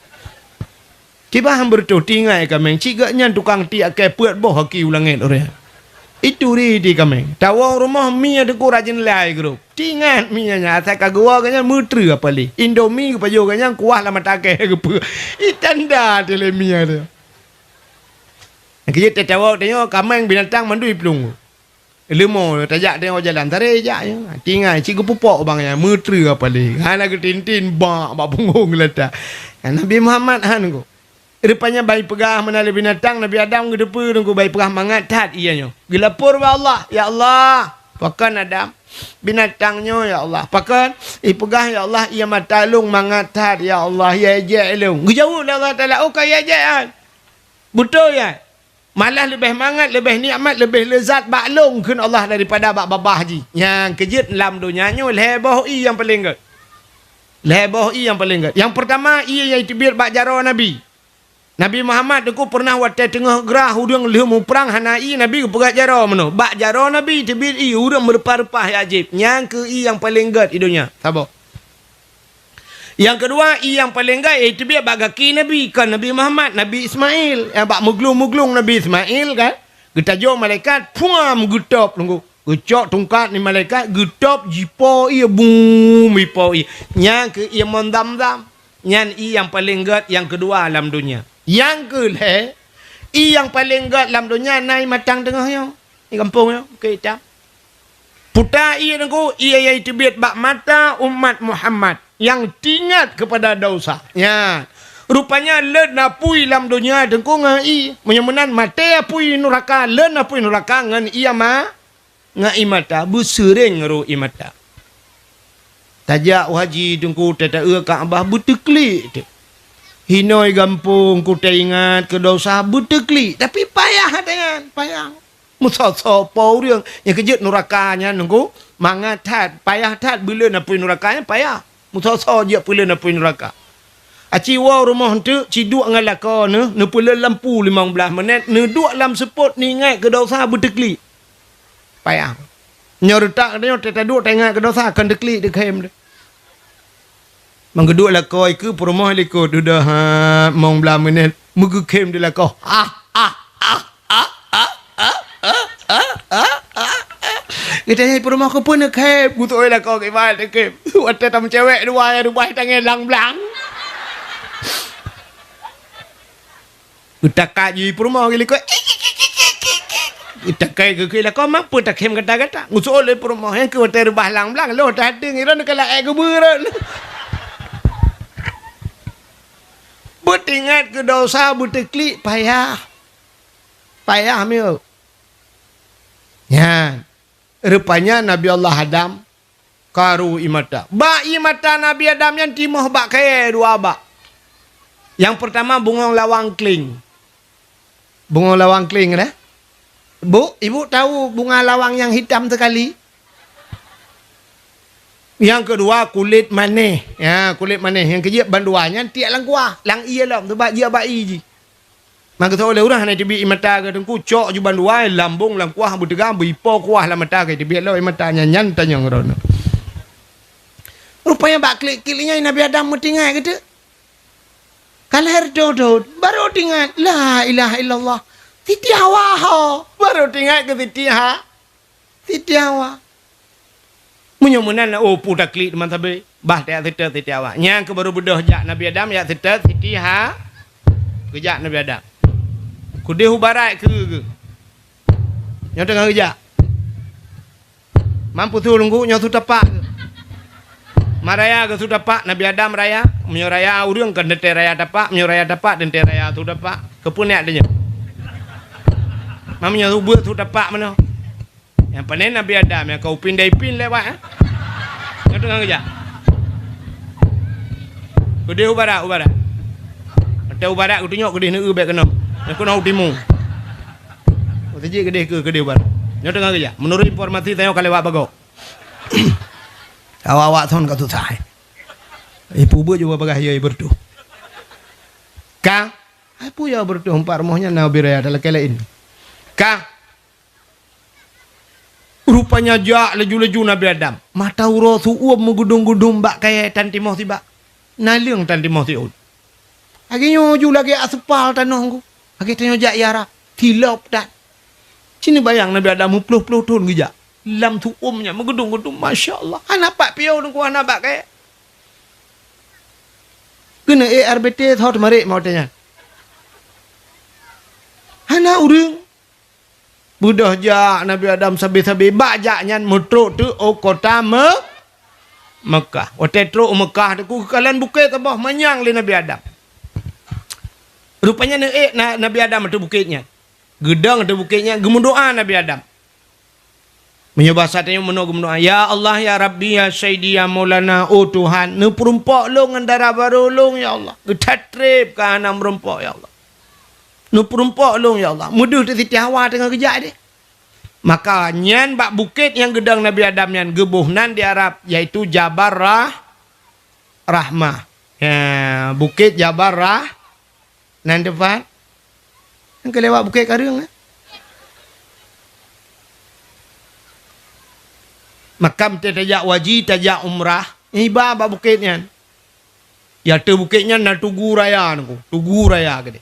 Kiban han beureutoh, tinggai kaméng, cit geuh nyan tukang tiek kée peuet boh aki u langét uroe nyan. Itu ri di kaméng. Tawoe u rumoh mie teungku rajin lai grob. Tingat mie nyan, asai ka geuwoe geuh nyan meutreu apalé. Indomie geupajoh geuh nyan kuah lam mata kée geupeue. I tanda teuh lé mie teuh. Nyang keujeuet tatawoe tanyoe kaméng binatang mandum jiplueng. Leumô tajak teungoh jalan, taré jak nyoe. Tinggai cit geupupok bang nyan, meutreu apalé. Hana geutintin bak, bak punggong geulatak. Nabi Muhammad han go. Rupanya bai peugah meunan lé binatang, Nabi Adam geuteupeue teungku bai peugah mangat that ié nyoe. Geulapor bak Allah, "Ya Allah, pakon Adam binatang nyoe ya Allah? Pakon?" Ipeugah, "Ya Allah, ié mata lôn mangat that ya Allah, ié jek lôn." Geujaweueb lé Allah Taala, "Oh ka ié jek han. Beutôi ya." Malah leubeh mangat, leubeh nikmat, leubeh leuzat bak lôn kheun Allah daripada bak babah jih. Nyang keujeuet lam donya nyoe lhée boh ié nyang paleng gét. Lhée boh ié nyang paleng gét. Nyang peurtama ié nyang teubiet bak jaroe Nabi. Nabi Muhammad teungku pernah watée teungoh grah ureuëng lheueh muprang hana ié Nabi geupeugét jaroe meunoe. Bak jaroe Nabi teubiet ié ureuëng meureupah-reupah nyang ajéb. Nyang keuh ié nyang paleng gét di donya. Saboh. Nyang keudua, ié nyang paleng gét, ié teubiet bak gaki Nabi, kon Nabi Muhammad, Nabi Ismail. Nyang bak meuglung-meuglung Nabi Ismail kan, geutajok malaikat, puam geutôb teungku. Geucok tungkat ni malaikat, geutôb jipo ié, bum, jipo ié. Nyang keuh ié mon Zamzam. Nyan ié nyang paleng gét nyang keudua lam donya. Nyang keulhée, ié nyang paleng gét lam donya na i Matang Teungoh nyoe. Di gampông nyoe, Bukét Itam. Puta ié teungku, ié nyang teubiet bak mata umat Muhammad nyang teuingat keupada desya. Nyan. Rupanya lôn apui lam donya teungku ngon ié. Meunyoe meunan maté apui nuraka, lôn apui nuraka ngon ié ma-, ngon ié mata, beuseuréng roh ié mata. Tajak u haji teungku, tataeu Ka'bah beuteuklik teuh. Hinoe gampông ku teuingat keu desya beuteuklik, tapi payah that nyan, payah. Meusoe-soe po ureuëng nyang keujeuet nuraka nyan teungku, mangat that, payah that, beu lôn apui nuraka nyan payah. Meusoe-soe jeuet peulôn apui nuraka. Aci woe rumoh eunteuk, ci duek ngon lakoe neuh, neupeulôn lampu limong blaih minét, neuduek lam seupôt, neuingat keu desya beuteuklik. Payah. Nyoe reutak nyoe teuh taduek taingat keu desya, kon teuklik teuh khém teuh. Meugeuduek lakoe keu peurumoh likot dudoe ha mong blah minét meugeukhem di lakoe. Ah, ah, ah, ah, ah, ah, ah, ah, ah, ah, ah. Geutanyong peurumoh keupeue neukhem, geutu'oh lakoe kiban teukhem. Watée tameucewek dua ya rubah tangai lang blang. Geutakat jih peurumoh geulikot. Geutakai keu lakoe, "Mampu takhem gata-gata?" Nguseuôt lé peurumoh, nyang keu watée reubah lang blang, lôn tadeung, iron keu laék geubeurot. Beutingat keu desya, beuteuklik, payah. Payah miyueb. Nyan. Rupanya Nabi Allah Adam karu ié mata. Bak ié mata Nabi Adam nyan timoh bak kayée dua bak. Nyang peurtama bungong lawang kling. Bungong lawang kling, dah? Bu, ibu tahu bunga lawang nyang hitam sekali? Nyang keudua kulét manéh. Ya, kulét manéh. Nyang keujeuet bandua nyan tiek lam kuah, lam ié lom, teuba jiak bak ié jih. Maka soe lé ureuëng hana teubiet ié mata keu teungku, cok ju bandua, lambong lam kuah beuteuga, beuipo kuah lam mata keu teubiet lom ié mata nyan, nyan tanyong droeneuh. Rupanya bak klik-klik nyan Nabi Adam meutingat keu teuk. Ka lahé dodot, baru tingat, "La ilaha illallah. Siti Hawa ho." Baru tingat keu Siti Ha-, Siti Hawa. Meunyoe meunan, oh, peue taklik teuma sabe. Bah tajak seutôt Siti Hawa. Nyang keu baru beudôh jak Nabi Adam, jak seutôt Siti Ha-, geujak Nabi Adam. Keudeh u barat keu geuh. Nyoe teungoh geujak. Mampu su lunggu nyoe su tapak. Maraya geuh su tapak, Nabi Adam raya. Meunyoe raya ureuëng kan teuntée raya tapak, meunyoe raya tapak teuntée raya su tapak. Keupeue neujak deunyoe? Meunyoe su beuet su tapak meunoe. Nyang pané Nabi Adam nyang ka upin dai pin lewat, eh. Nyoe teungoh geujak. Keudeh u barat, u barat. Watée u barat geutunyok keudeh neu-eu bék keunoe. Nyoe keunoe u timu. Meuseujid keudeh keu keudeh baru. Nyoe teungoh geujak. Meunurot informasi tanyoe ka lewat bagoe. Awak-awak thon ka susah, eh. Ibu-ibu juga bagah ya bertuh. Ka? Ai peue ya bertuh empat rumoh nyan na ubé raya talakée laén. Ka? Rupanya jak laju-laju Nabi Adam. Mata uroe su-uem meugeudong-geudong bak kayée tan timoh sibak. Naleueng tan timoh siôn. Lagée nyoe ju lagée aspal tanoh ngku. Lagée tanyoe jak i Arab. Silop that. Ci neubayang Nabi Adam meuploh-ploh thon geujak. Lam su-uem nyan meugeudong-geudong, masya Allah. Hana pat piôh teungku hana bak kayée. Keuneuk ék R B T thot marit meuteunyan. Hana ureuëng. Beudôh jak Nabi Adam sabe-sabe, bak jak nyan meutrok teuk u kota Me-, Mekah. Watée trok u Mekah teungku, geukalon bukét saboh manyang lé Nabi Adam. Rupanya neuék na-, Nabi Adam ateueh bukét nyan. Geudong ateueh bukét nyan, geumeudoá Nabi Adam. Meunyoe basa tanyoe meunoe geumeudoá, "Ya Allah, ya Rabbi, ya Sayyidi, ya Maulana, oh Tuhan, neupeurumpok lôn ngon dara barô lôn, ya Allah. Geuthat treb ka hana meurumpok, ya Allah. Neupeurumpok lôn, ya Allah." Meudeuh teuk Siti Hawa teungoh geujak deh. Maka nyan bak bukét nyang geudong Nabi Adam nyan geuboh nan di Arab, yaitu Jabal Rah-, Rahmah. Ya, Bukét Jabal Rah-, nan teumpat. Nyang keu lewat Bukét Kareueng, eh. Makam tajak haji, tajak umrah, iba bak bukét nyan. Ya, ateueh bukét nyan na tugu raya, teungku. Tugu raya keudeh.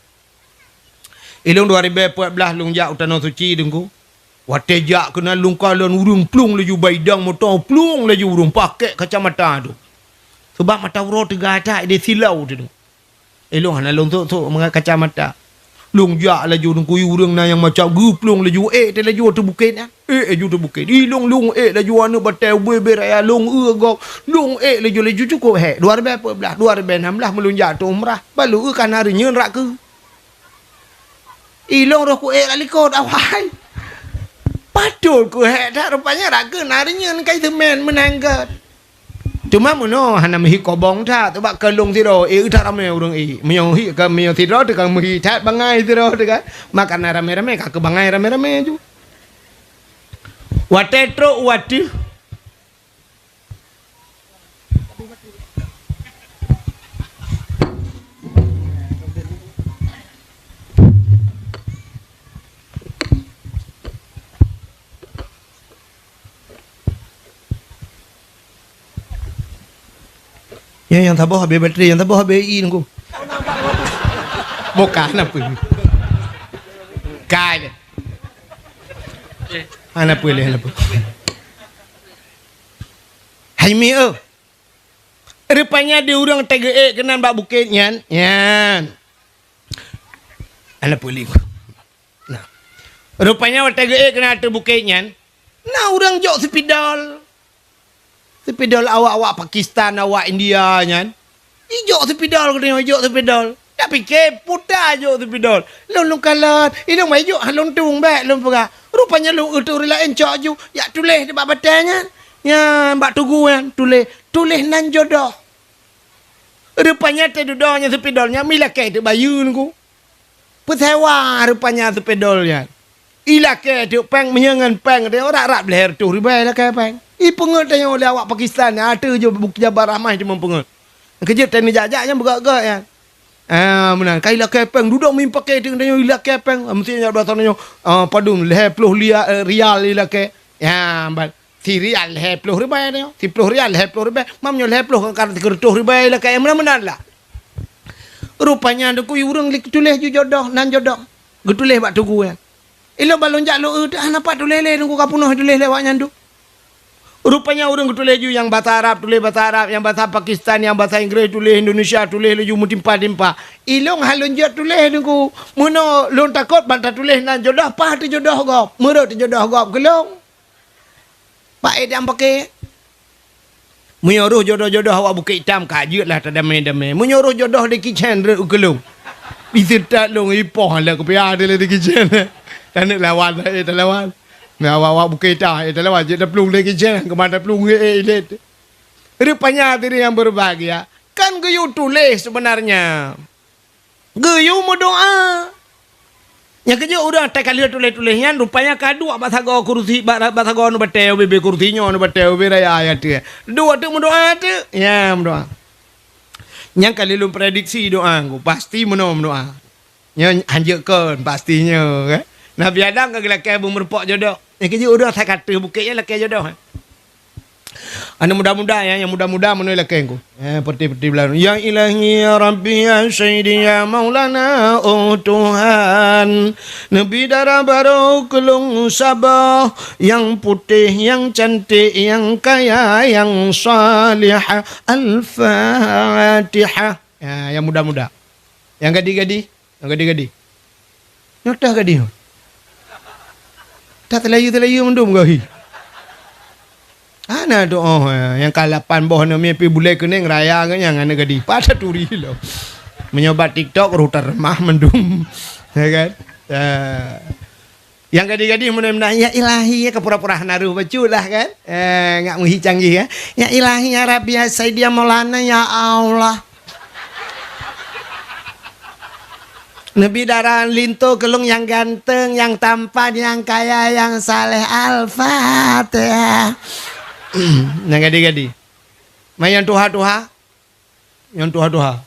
Ilôn dua ribée peuet blaih lôn jak u Tanoh Suci, teungku. Watée jak keunan lôn kalon ureuëng plueng laju bak idang moto, plueng laju ureuëng pakai kacamata tu. Sebab mata uroe teuga that ideh silau tu. Ilôn hana lôn sok-sok mangat kacamata. Lôn jak laju teungku, ureuëng na nyang macam geuplueng laju ék teuh laju ateueh bukét nyan. Ék laju ateueh bukét. Ilôn lôn ék laju aneuëk batée ubé-bé raya lôn eu gob. Lôn ék laju, laju cukôp hék. Dua ribée peuet blaih, dua ribée nam blaih meulôn jak ateueh umrah. Bak lôn eu ka na reunyeun rak keu. Ilôn roh ku ék rak likot awai. Patôt ku hék that rupanya rak keu na reunyeun kai seumén meunan gét. Teuma meunoe hana meuhi kobong that, teuma keu lôn sidroe, eh, that ramé ureuëng, eh. Meunyoe hi, ka meunyoe sidroe teuka meuhi that bangai sidroe teuka. Maka na ramé-ramé, ka keu bangai ramé-ramé ju. Watée trok u ateueh. Ya, nyang saboh habéh baterai, nyang saboh habéh i teungku. Bukan apa. Kai. Hana peue lé, hana peue. Hai mi, oh. Rupanya di ureuëng teugeue keunan bak bukét nyan, nyan. Hana peue lé. Nah, rupanya watée geuék keunan ateueh bukét nyan, na ureuëng jok seupidol. Seupidol awak-awak Pakistan, awak India nyan. Ijok seupidol, geutanyoe ijok seupidol. Tapike puta jok seupidol. Lôn lôn kalon, ilôn bai jok, ha lôn tueng bék lôn peugah. Rupanya lôn eu turi laén cok ju, jak tuléh bak batée nyan. Nyan bak tugu nyan, tuléh, tuléh nan jodoh. Rupanya teududoe nyan seupidol nyan mi lakée teuk bayeue nyan ku. Peusewa rupanya seupidol nyan. Ilakée teuk péng, meunyoe ngon péng teuh rab-rab lhée reutôh ribée ilakée péng. Ipeungeut tanyoe lé awak Pakistan nyan, ateueh ju buk jabar ramai teuma peungeut. Keujeuet tanyoe jak-jak nyan beugét-gét nyan. Ah, meunan. Ka ilakée péng, dudoe meuimpakée teuk tanyoe ilakée péng. Meusti nyan dua tanyoe, ah, padum lhée ploh lia-, eh, rial ilakée. Ya, ban. Si rial lhée ploh ribée nyoe, si ploh rial lhée ploh ribée, mam nyoe lhée ploh kan ka sireutôh ribée lakée meunan-meunan lah. Rupanya teungku ureuëng li tuléh ju jodoh, nan jodoh. Geutuléh bak tugu nyan. Ilôn ban lôn jak lôn eu teuh hana pat tuléh lé teungku ka peunoh tuléh lé awak nyan tu. Rupanya ureuëng geutuléh ju nyang basa Arab tuléh basa Arab, nyang basa Pakistan, nyang basa Inggréh tuléh Indonesia tuléh laju meutimpa-timpa. Ilôn han lôn jeuet tuléh teungku. Meunoe lôn takot ban tatuléh nan jodoh, paih teuh jodoh gob, meureuet teuh jodoh gob keu lôn. Bak ék nyang paké. Meunyoe roh jodoh-jodoh awak Bukét Itam ka jeuet lah tadamé-damé. Meunyoe roh jodoh di kicén rot u keulong. Di seutat lôn ipoh lé kupiah di lé di kicén. Taneuk lawan, eh, talawan. Nah, awak-awak Bukét Itam, eh, talawan jeuet taplueng di kicén, keumah taplueng, eh, eh, ilét. Rupanya hadirin yang berbahagia, kan geuyue tuléh sebenarnya. Geuyue meudoá. Nyang keujeuet ureuëng teuka lheueh tuléh-tuléh nyan, rupanya ka duek bak sagoe kursi, bak, bak sagoe anu batée ubé-bé kursi nyoe, anu batée ubé raya, ya, teuk. Duek teuk meudoá teuk. Ya, meudoá. Nyang ka lheueh lôn prediksi doá ngon, pasti meunoe meudoá. Nyoe hanjeuet kon, pasti nyoe, kan? Nabi Adam ka geulakée beumeureumpok jodoh. Nyang keujeuet ureuëng asai ka ateueh bukét nyan lakée jodoh, kan? Aneuk muda-muda, ya, nyang muda-muda meunoe lakée ngon. Eh, peuti-peuti beulan. Ya Ilahi, ya Rabbi, ya Sayyidi, ya Maulana, oh Tuhan. Neubi dara barô keu lôn saboh, nyang putéh, nyang cantik, nyang kaya, nyang salihah. Al-Fatihah. Ya, nyang muda-muda. Nyang gadih-gadih. Nyang gadih-gadih. Nyoe teuh gadih. Teuh teulayeue-teulayeue mandum geuhi. Hana doá, nyang ka lapan boh namiet pih bulée keunéng raya geuh nyang hana gadih. Pat taturi lom. Meunyoe bak TikTok rôh tareumah mandum. Ya kan? Eh, nyang gadih-gadih meunan, "Ya Ilahi," ya, ka pura-pura hana rôh bacut lah kan? Eh, ngak meuhi canggih, ya. "Ya Ilahi, ya Rabbi, ya Sayyidi, ya Maulana, ya Allah." Neubi dara linto keu lôn nyang ganteng, nyang tampan, nyang kaya, nyang saleh. Al-Fatihah. Nyang gadih-gadih. Manyang tuha-tuha. Nyang tuha-tuha.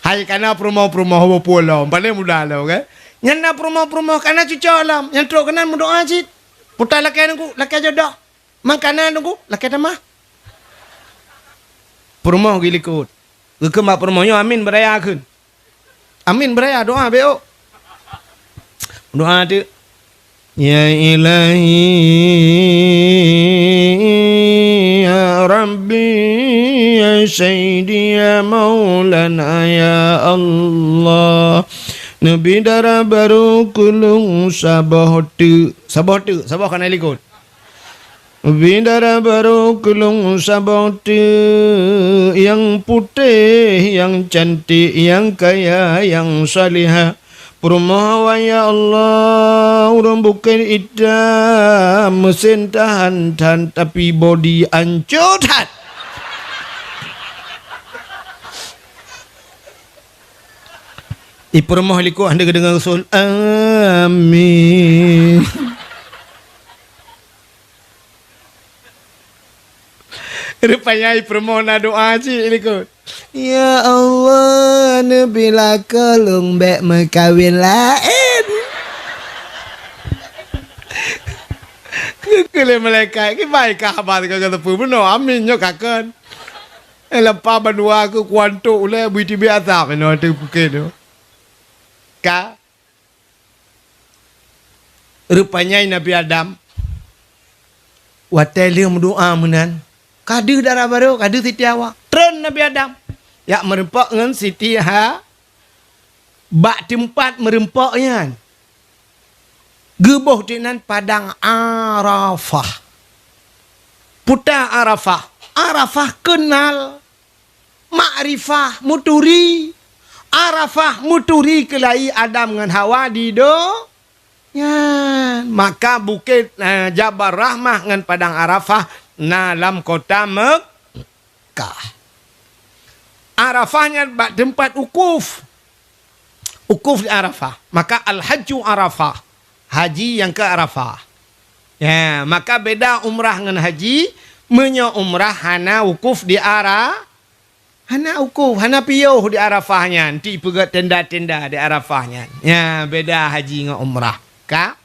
Hai kana peurumoh-peurumoh beupuih lom, paléng muda lom, kan? Nyan na peurumoh-peurumoh kana cuco lom, nyang trok keunan meudoá cit. Puta lakée nunggu, lakée jodoh. Mangkana nunggu, lakée tamah. Peurumoh geulikot. Geukheun bak peurumoh nyoe amin beuraya kheun. Amin beuraya doá bék. Doá teuk. Ya Ilahi, ya Rabbi, ya Sayyidi, ya Maulana, ya Allah. Neubi dara barô keu lôn saboh teuk. Saboh teuk, saboh kana likot. Bidara barô keu lôn saboh teuk, nyang putéh, nyang cantik, nyang kaya, nyang salihah. Peurumoh awai, ya Allah, ureuëng bukét itam, meusén tahan-tahan, tapi bodi ancô that. Ipeurumoh likot hana geudeungoe usul. Amin. Rupanya ipeurumoh na doá cit likot. Ya Allah, neubi lakoe lôn bék meukawen laén. Geukheun lé malaikat, kiban ka haba teuka keu teupeu bunoe, amin nyoe ka kon. Eh, leupah bandua keu kuantok ulée bui teubiet asab inoe teupeuke tu. Ka. Rupanya Nabi Adam, watée lheueh meudoá meunan, ka deuh dara barô, ka deuh Siti Hawa. Treun Nabi Adam, jak meurumpok ngon Siti Ha-, bak teumpat meurumpok nyan. Geuboh di nan padang Arafah. Peue Arafah? Arafah keunal. Makrifah, meuturi. Arafah, meuturi keulayi Adam ngon Hawa di do-, nyan. Maka bukét, eh, Jabal Rahmah ngon Padang Arafah na lam kota Mekkah. Arafah nyan bak teumpat wukuf. Wukuf di Arafah. Maka Al-Hajju Arafah. Haji nyang keu Arafah. Ya, maka beda umrah ngon haji, meunyoe umrah hana wukuf di Ara-, hana wukuf, hana piôh di Arafah nyan, ti peugét tenda-tenda di Arafah nyan. Ya, beda haji ngon umrah. Ka?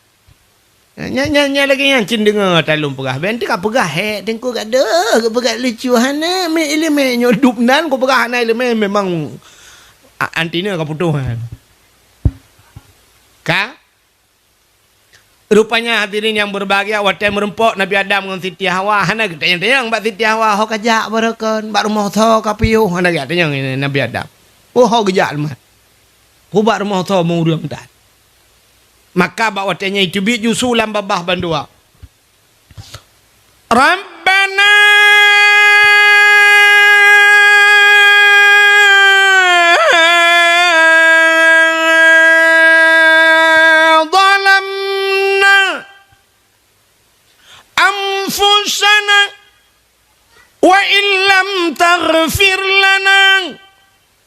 Nyan, nyan, nyan lagée nyan cit deungoe talôn peugah. Bèk teuka peugah hék, teungku ka deuh, peugah lucu hana, mé iéleumé nyoe dub nan ku peugah hana iéleumé memang a-, anti nyoe ka putôh nyan. Ka? Rupanya hadirin yang berbahagia, watée meurumpok Nabi Adam ngon Siti Hawa, hana geutanyong-tanyong bak Siti Hawa, "Ho kajak baroe kon, bak rumoh soe ka piôh?" Hana geutanyong Nabi Adam. "Oh, ho geujak leumah. Ho bak rumoh soe meu ureuëng that." Maka bak watée nyan teubiet ju su lam babah bandua. Rabbana zalamna anfusana wa illam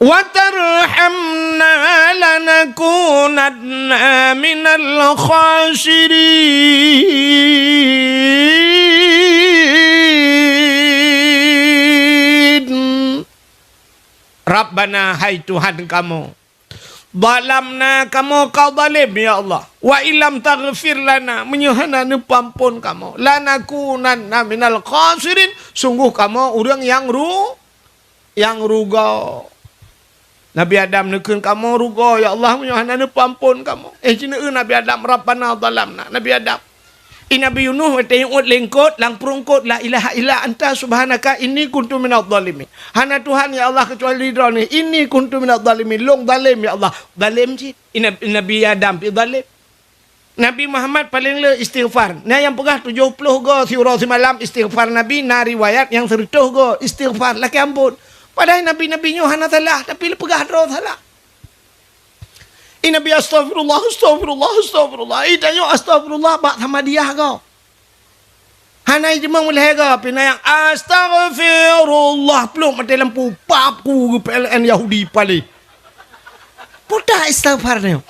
وترحمنا لنكونن من الخاسرين. Rabbana, hai Tuhan kamoe, zalamna, kamoe ka zalém, ya Allah. Wa illam taghfir lana, meunyoe hana neupeuamphon kamoe, lanakunanna minal khasirin, sungguh kamoe ureuëng nyang ru-, nyang rugoe. Nabi Adam neukheun, "Kamoe rugoe, ya Allah, meunyoe hana neupeuamphon kamoe." Eh, jineuk Nabi Adam, "Rabbana zalamna." Nabi Adam, i Nabi Yunus watée uet lengkot, lam peurungkot, "La ilaha illa anta subhanaka inni kuntu minadh dhalimin." Hana Tuhan, ya Allah, keucuali Droeneuh. "Inni kuntu minadh dhalimin." Lôn zalém, ya Allah. Zalém cit. I Nab-, Nabi Adam pi zalém. Nabi Muhammad paleng le istighfar. Na nyang peugah tujoh ploh go siuroe simalam istighfar Nabi, na riwayat nyang sireutoh go istighfar lakée amphon. Padahai nabi-nabi nyoe hana salah, tapi le peugah droe salah. I Nabi, "Astaghfirullah, astaghfirullah, astaghfirullah." I tanyoe astaghfirullah bak samadiyah go. Hana jimeueng meulhée go, pih na nyang, "Astaghfirullah," pluek maté lampu, pap, ku geu P L N Yahudi paléh. Peue ta istighfar nyoe?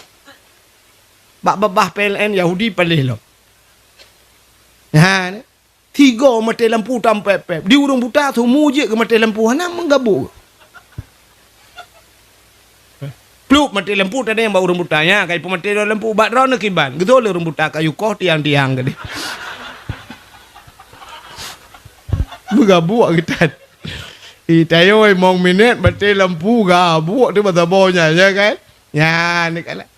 Bak babah P L N Yahudi paléh lom. Ha, ni. Tigo maté lampu tampéb-péb. Di ureuëng buta, seumu jeuet geumaté lampu, hana meugabuk. Pluek maté lampu tadi nyang bak ureuëng buta, nya, ka ipeumaté droe lampu, bak droeneuh kiban. Geutôi lé ureuëng buta kayu koh tiang-tiang tadi. Meugabuk geutan. Ih, tayoe limong minét maté lampu, gabuk tu basa boh nyan, ya kan? Nyan, ni kalon.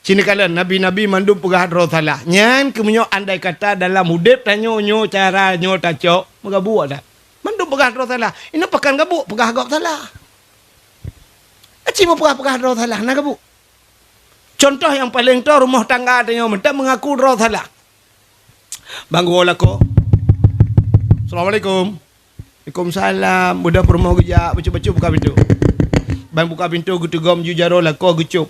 Ci neukalon, nabi-nabi mandum peugah droe salah. Nyan keuh meunyoe andai kata dalam udeb tanyoe nyoe cara nyoe tacok, meugabuk that. Mandum peugah droe salah. Inoe pakon gabuk, peugah gob salah. Aci meupeugah-peugah droe salah, na gabuk. Contoh nyang paleng toe rumoh tangga tanyoe mantong meungaku droe salah. Bang geuwoe lakoe. "Assalamualaikum." "Waalaikumsalam." Beudôh peurumoh geujak, bacut-bacut buka pintoe. Bang buka pintoe geuteugom ju jaroe lakoe geucop.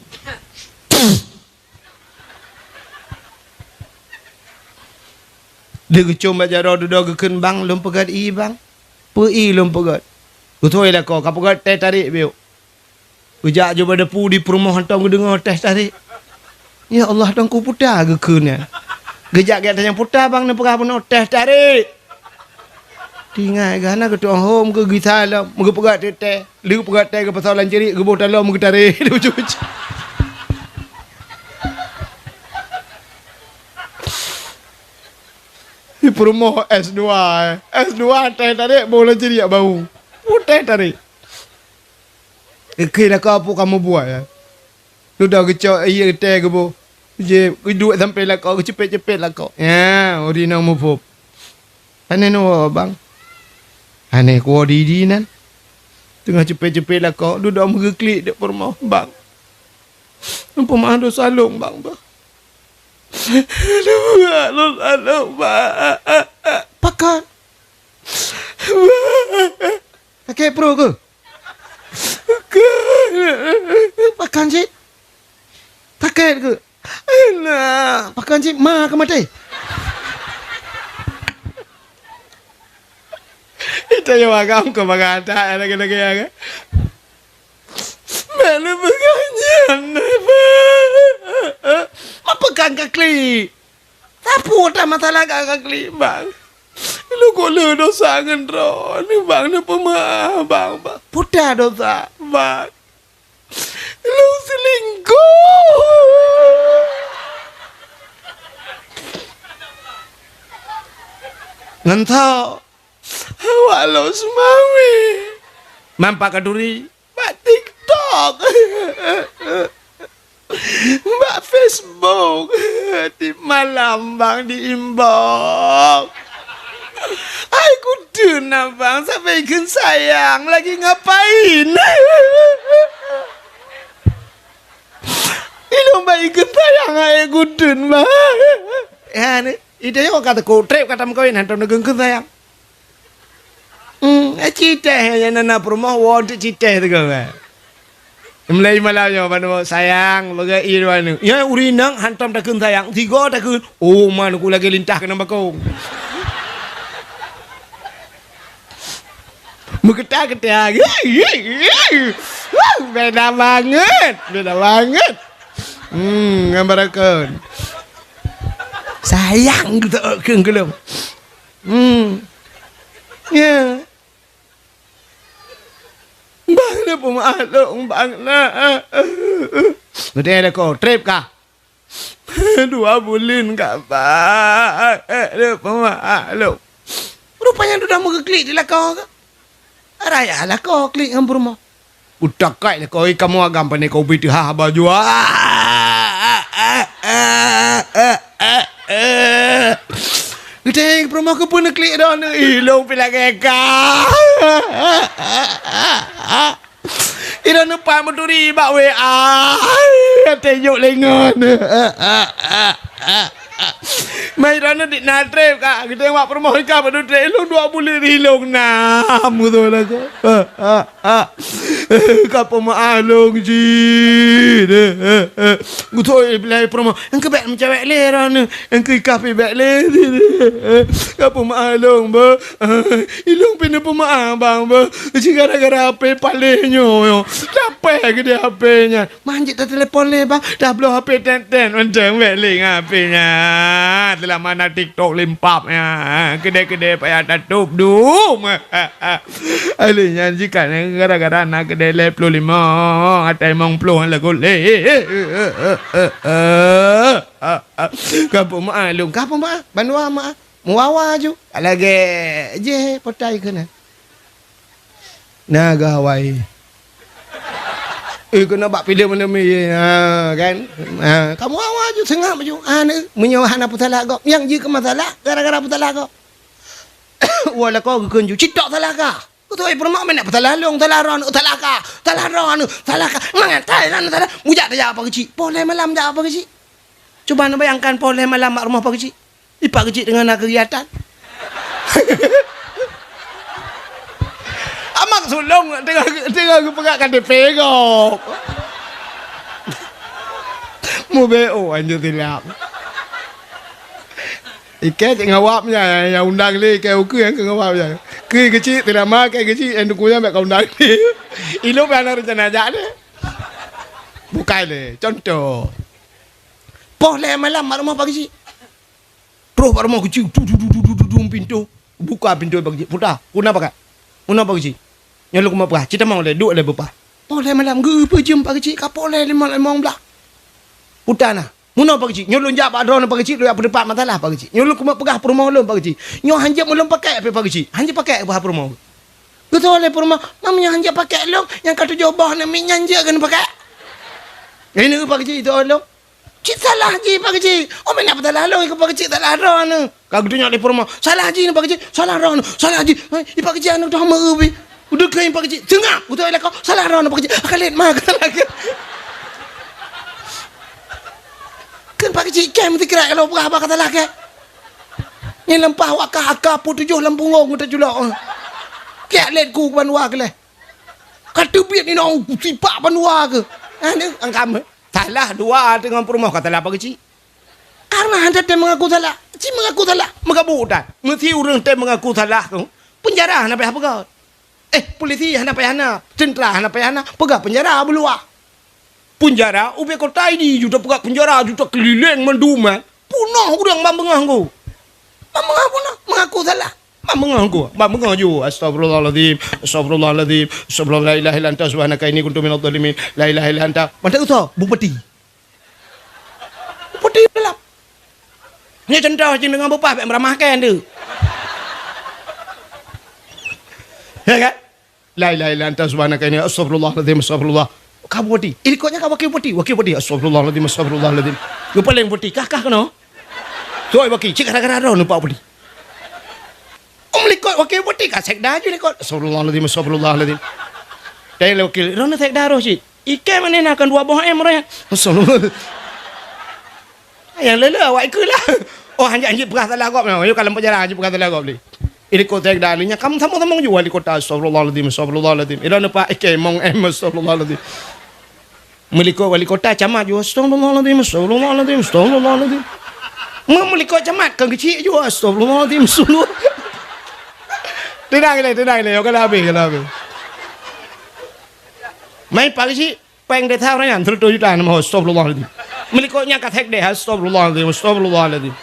Lheueh geucom bak jaroe dudoe geukheun, "Bang, lôn peugöt ié, Bang." "Peue ié lôn peugöt?" "Geuthôi lakoe, ka peugöt teh tarék biôk." Geujak jubah depu di peurumoh hantom geudeungoe teh tarék. "Ya Allah, Teungku, peue ta geukheun nyan?" Geujak gét tanyong, "Peue ta, Bang, neupeugah bunoe teh tarék?" Tinggai geuh hana geutueng hom, geugisa lom, meugeupeugah teh-teh. Lheueh peugah teh geupasoe lam ceurik, geuboh talom, geutarék. Di peurumoh S dua, eh. S dua teh tarék, boh lam ceurik bau. Boh teh tarék. Keu-keu lakoe peue kamoe buet, ya. Dudoe geucok ié teh geuboh. Jeuet geuduek sampoe lakoe, geuceupet-ceupet lakoe. Ya, ureueng inong muphom. "Pane neuwoe, Bang?" "Pane kuwoe di-di nan." Teungoh ceupet-ceupet lakoe, dudoe meugeuklik di peurumoh, "Bang, neupeumaah dosa lôn, Bang, bah." "Neupeumaah dosa lôn, Bang." "Pakon?" "Bang." "Sakét pruet keuh?" "Pakon cit?" "Sakét keuh?" "Nah, pakon cit ma keu maté?" Itu yang agam kau bagata lagi-lagi ya kan? Mana baganya? Apa kan kekli? Sapeue dah masalah ka, ka klik, Bang? Lôn kok le dosa ngon droeneuh, Bang, neupeumaah, Bang, Bang. Peue ta dosa, Bang? Lôn selingkuh. Ngon tho. Awak lôn seumawi. Mampak khanduri. Bak TikTok. Bak Facebook. Tiep malam, Bang, di inbox. Ai kudeueng na, Bang, sampai ikheun sayang, lagi ngapain? Ilôn bak ikheun sayang, ai kudeueng, Bang. Ya, ni. Ide yo ka teuku trép ka tameukawen hantom neukheun-kheun sayang. Hmm, eh, citeh nyang na, na peurumoh woe teuk citeh teuka. Mulai malam nyoe, "Bang, sayang, bagaih ié dua nyoe." Ya, ureueng inong hantom takheun sayang, sigo takheun, "Oh, man, ku lagèe lintah keunong bakong." Meukeutah-keutah. Beda banget, beda banget. Hmm, ngon barakon. Sayang gitu keu geulom. Hmm. Ya. Bang, na peumaklum, bang, na. Beutôi lakoe, trép kah? Dua buleuen ka, bang. Na peumaklum. Rupanya dudoe meuklik di lakoe ka. Raya lakoe klik ngon peurumoh. Utak kai lakoe, kamoe agam pane kopi teuhah baju. Geutanyoe peurumoh keupeue neuklik droeneuh, ilong pi lagèe ka. Ilong neupat meuturi bak W A. Até jok lengon. Mai droeneuh dik na trép ka, geutanyoe bak peurumoh ka padum trép, ilong dua buleuen ilong nam, beutôi lah tu. Ka peumaklum cit. Geutanyoe bilai peurumoh, engkeu bèk meucewek lé droeneuh. Engkeu ikah pih bèk lé. Ka peumaklum, beuh. Ilong pih neupeumaklum, beuh. Cit gara-gara H P paléh nyoe. Lapèh geudeh H P nyan. Manjeuet tatelepon lé, bang. Tabloe H P tén-tén. Mantong bèk lé ngon H P nyan. Seulama na TikTok limpab nyan. Keudè-keudè payah tatôp dum. Alèh nyan jih ka gara-gara na keudè lhèe ploh limong. Atai limong ploh lagoe lé. Ka peumaklum, ka peumaklum. Bandua maklum. Meuwawa ju. Lagèe jih potai keunan. Na gawai. Eh, keunoe bak filem-filem, ha, kan? Ha, ka meuwawa ju, seungab ju. Ha, ni, meunyoe hana peusalah gob, nyang jih keu masalah gara-gara peusalah gob. Wah, lakoe geukheun ju, cit tok salah kah? Beutôi, peurumoh meunan peusalah lôn, salah droeneuh, salah kah, salah droeneuh, salah kah. Mangat that droeneuh salah. Mujak tajak Pak Keuchik. Poh lhèe malam jak Pak Keuchik. Cuba neubayangkan poh lhèe malam bak rumoh Pak Keuchik. Di Pak Keuchik teungoh na keugiatan. Amak sulong teungoh, teungoh geupeugah K T P gob. Mubeo anjur silap. Ikei cit ngawab nyan, nyang undang lé ikei ukeue nyang keu ngawab nyan. Keu Keuchik silama, keu Keuchik nyang dukung nyan bèk ka undang lé. Ilong pih hana reuncana jak lé. Bukai lé, contoh. Poh lhèe malam bak rumoh Pak Keuchik. Troh bak rumoh Keuchik, du, du, du, pintoe. Buka pintoe Pak Keuchik. Puta, "Peue na pakat?" "Meunoe Pak Keuchik." "Nyoe lôn keumeung peugah, ci tamong lé, duek lé beupah." Poh lhèe malam, geupeujeum Pak Keuchik, ka poh lhèe limong, limong blah. Puta na. "Meunoe Pak Keuchik, nyoe lôn jak bak droeneuh Pak Keuchik, lôn jak peuteupat masalah Pak Keuchik. Nyoe lôn keumeung peugah peurumoh lôn Pak Keuchik. Nyoe hanjeuet ulôn pakèk pih Pak Keuchik, hanjeuet pakèk beuha peurumoh." Geutôi lé peurumoh, "Meunyoe hanjeuet pakèk lôn, nyang ka tujoh boh namiet nyan jeuet keuneuk pakèk." Ini Pak Keuchik itu lôn. Cit salah jih Pak Keuchik. Oh, meunan peusalah lôn, ikeu Pak Keuchik salah droeneuh. Ka geutunyok lé peurumoh. Salah jih nyoe Pak Keuchik, salah droeneuh. Salah jih. Hai, i Pak Keuchik aneuk dah meu bi. Udah keuh Pak Keuchik. Seungab, beutôi lakoe. Salah droeneuh Pak Keuchik. Ka lét ma ka lagèe. Kan Pak Keuchik kèe meusikrek kalau peugah haba ka salah kèe. Nyan lam paih wakah aka peuet tujoh lam punggong geutanyoe culok. Kiak lét ku bandua keu lé. Ka teubiet inong sipak bandua keu. Aneuk angkam. Salah dua teungoh peurumoh ka salah Pak Keuchik. Karena hana tém mengaku salah. Ci mengaku salah, meugabuk tan. Meusi ureueng tém mengaku salah tu, peunjara hana payah peugah. Eh, polisi hana payah na, tentara hana payah na, peugah peunjara beuluwah. Peunjara ubé kota ini ju tapeugah peunjara ju takeulileng mandum, eh. Punoh ureueng ban beungoh ngku. Ban beungoh punoh, mengaku salah. Ban beungoh ngku, ban beungoh ju. Astagfirullahalazim, astagfirullahalazim, astagfirullah, la ilaha illa anta subhanaka inni kuntu minadh dhalimin. La ilaha illa anta. Mantap tu, bupati. Putih dalam. Nyoe contoh cit deungon beupah bèk meuramah kèe tu. Ya kan? La ilaha illa anta subhanaka inni astagfirullahalazim, astagfirullah. Ka bupati. Eh, likot nyan ka wakil bupati. Wakil bupati. Astagfirullahalazim, astagfirullahalazim. Geupaleng bupati. Kah, kah keunoe. Tuai baki. Cit gara-gara droeneuh pak bupati. Om likot wakil bupati ka sekda ju likot. Astagfirullahalazim, astagfirullahalazim. Dan wakil, droeneuh sekda roh cit. Ikei meunan na kon dua boh M roh nyan. Astagfirullah. Nyang lé-lé awak ikeu lah. Oh, hanjeuet, hanjeuet peugah salah gob nyoe. Nyoe ka lam penjara, hanjeuet peugah salah gob lé. Di likot sekda lé nyan, kamoe sama-sama ju wali kota. Astagfirullahalazim, astagfirullahalazim. Ira neupak ikei mong M, astagfirullahalazim. Meulikot wali kota, camat ju. Astagfirullahalazim, astagfirullahalazim, astagfirullahalazim. Meu-, meulikot camat, kon keuchik ju. Astagfirullahalazim, astagfirullah. Teunang lé, teunang lé. Ka habéh, ka habéh. Mai pakai cit, péng desa ureueng nyan, seratus juta nama, astagfirullahaladzim. Meulikot nyan ka thèk deh, astagfirullahaladzim, astagfirullahaladzim.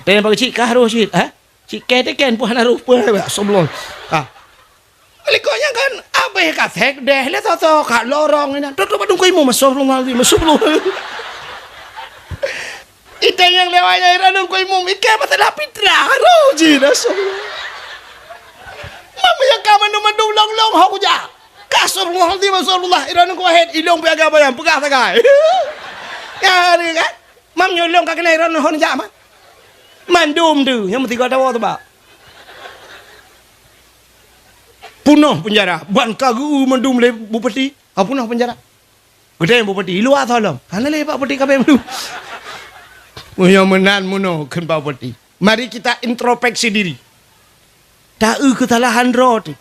Tanya pakai cit, kah roh cit, ha? Cit keh teken, pun hana roh, pun hana, astagfirullah. Ha. Meulikot nyan kan, abéh ka thèk deh, lé soe-soe ka lorong inan. Tutup padum keu imum, astagfirullahaladzim, astagfirullah. Itanyong lewat nyan, iranung keu imum, ikei masalah fitrah, roh jih, astagfirullah. Mama nyang ka mandum-mandum long-long, hok kujak. Ka astagfirullahaladzim, astagfirullah, iranung keu wahed, ilong piaga bayang, peugah sagai. Ya, ni kan? Mam nyoe long ka keuneuk iranung hon jak, man. Mandum tu, nyang meusigoe tawa tu, bak. Punoh penjara, ban ka geu mandum lé bupati, ka punoh penjara. Geutanyoe bupati, i luwa soe lom. Hana lé Pak Bupati, ka abéh mandum. Meunyoe meunan meunoe kheun Pak Bupati. Mari kita introspeksi diri. Ta-eu keusalahan droe teuh.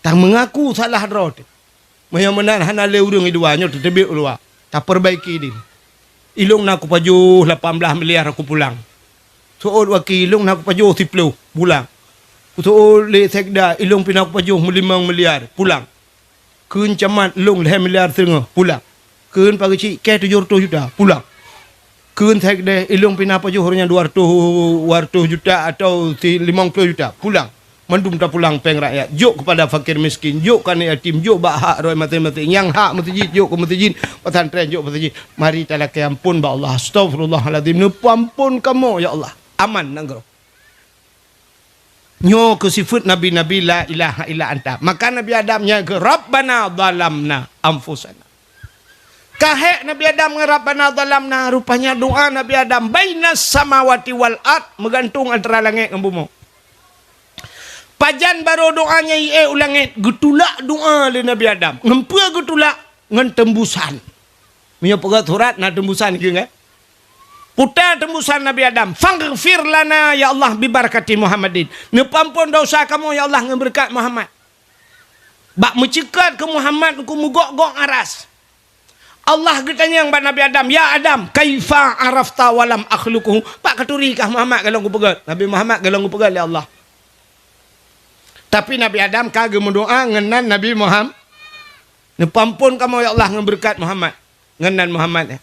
Ta meungaku salah droe teuh. Meunyoe meunan hana lé ureueng i luwa nyoe teuteubiet u luwa. Ta perbaiki diri. Ilong na kupajoh lapan blah miliar kupulang. Seuôt waki ilong na kupajoh siploh pulang. Seuôt lé sekda ilong pih na kupajoh meulimong miliar pulang. Kheun camat long lhèe miliar siteungoh, pulang. Kheun pakai cit keh tujoh reutôh juta, pulang. Kheun sekda ilong pih na pajoh ureueng nyan dua reutôh, dua reutôh juta atau si limong ploh juta, pulang. Mandum tapulang péng rakyat, jok keupada fakir miskin, jok keu aneuk yatim, jok bak hak droe maséng-maséng. Nyang hak meuseujid, jok keu meuseujid, pesantren, jok pesantren. Mari talakèe ampôn bak Allah. Astagfirullahalazim, neupeuampôn kamoe, ya Allah. Aman nanggroe. Nyoe keuh sifeuet nabi-nabi la ilaha illa anta. Maka Nabi Adam nyan kheun, "Rabbana zalamna anfusana." Ka hék Nabi Adam ngon "Rabbana zalamna", rupanya doa Nabi Adam bainas samawati wal ard, meugantung antara langét ngon bumoe. Pajan barô doa nyan iék u langét, geutulak doa lé Nabi Adam. Ngon peue geutulak? Ngon teumbusan. Meunyoe peugah surat na teumbusan keu ngai. Puta teumbusan Nabi Adam, "Faghfir lana ya Allah bi barakati Muhammadin." Neupeuampôn desya kamoe ya Allah ngon beureukat Muhammad. Bak meuceukat keu Muhammad keu meugok-gok aras. Allah geutanyong bak Nabi Adam, "Ya Adam, kaifa arafta wa lam akhluquhu?" Pat katuri kah Muhammad golom geupeugét? Nabi Muhammad golom geupeugét lé Allah. Tapi Nabi Adam ka geumeudoa ngon nan Nabi Muhammad. Neupeuampôn kamoe ya Allah ngon beureukat Muhammad. Ngon nan Muhammad, ya.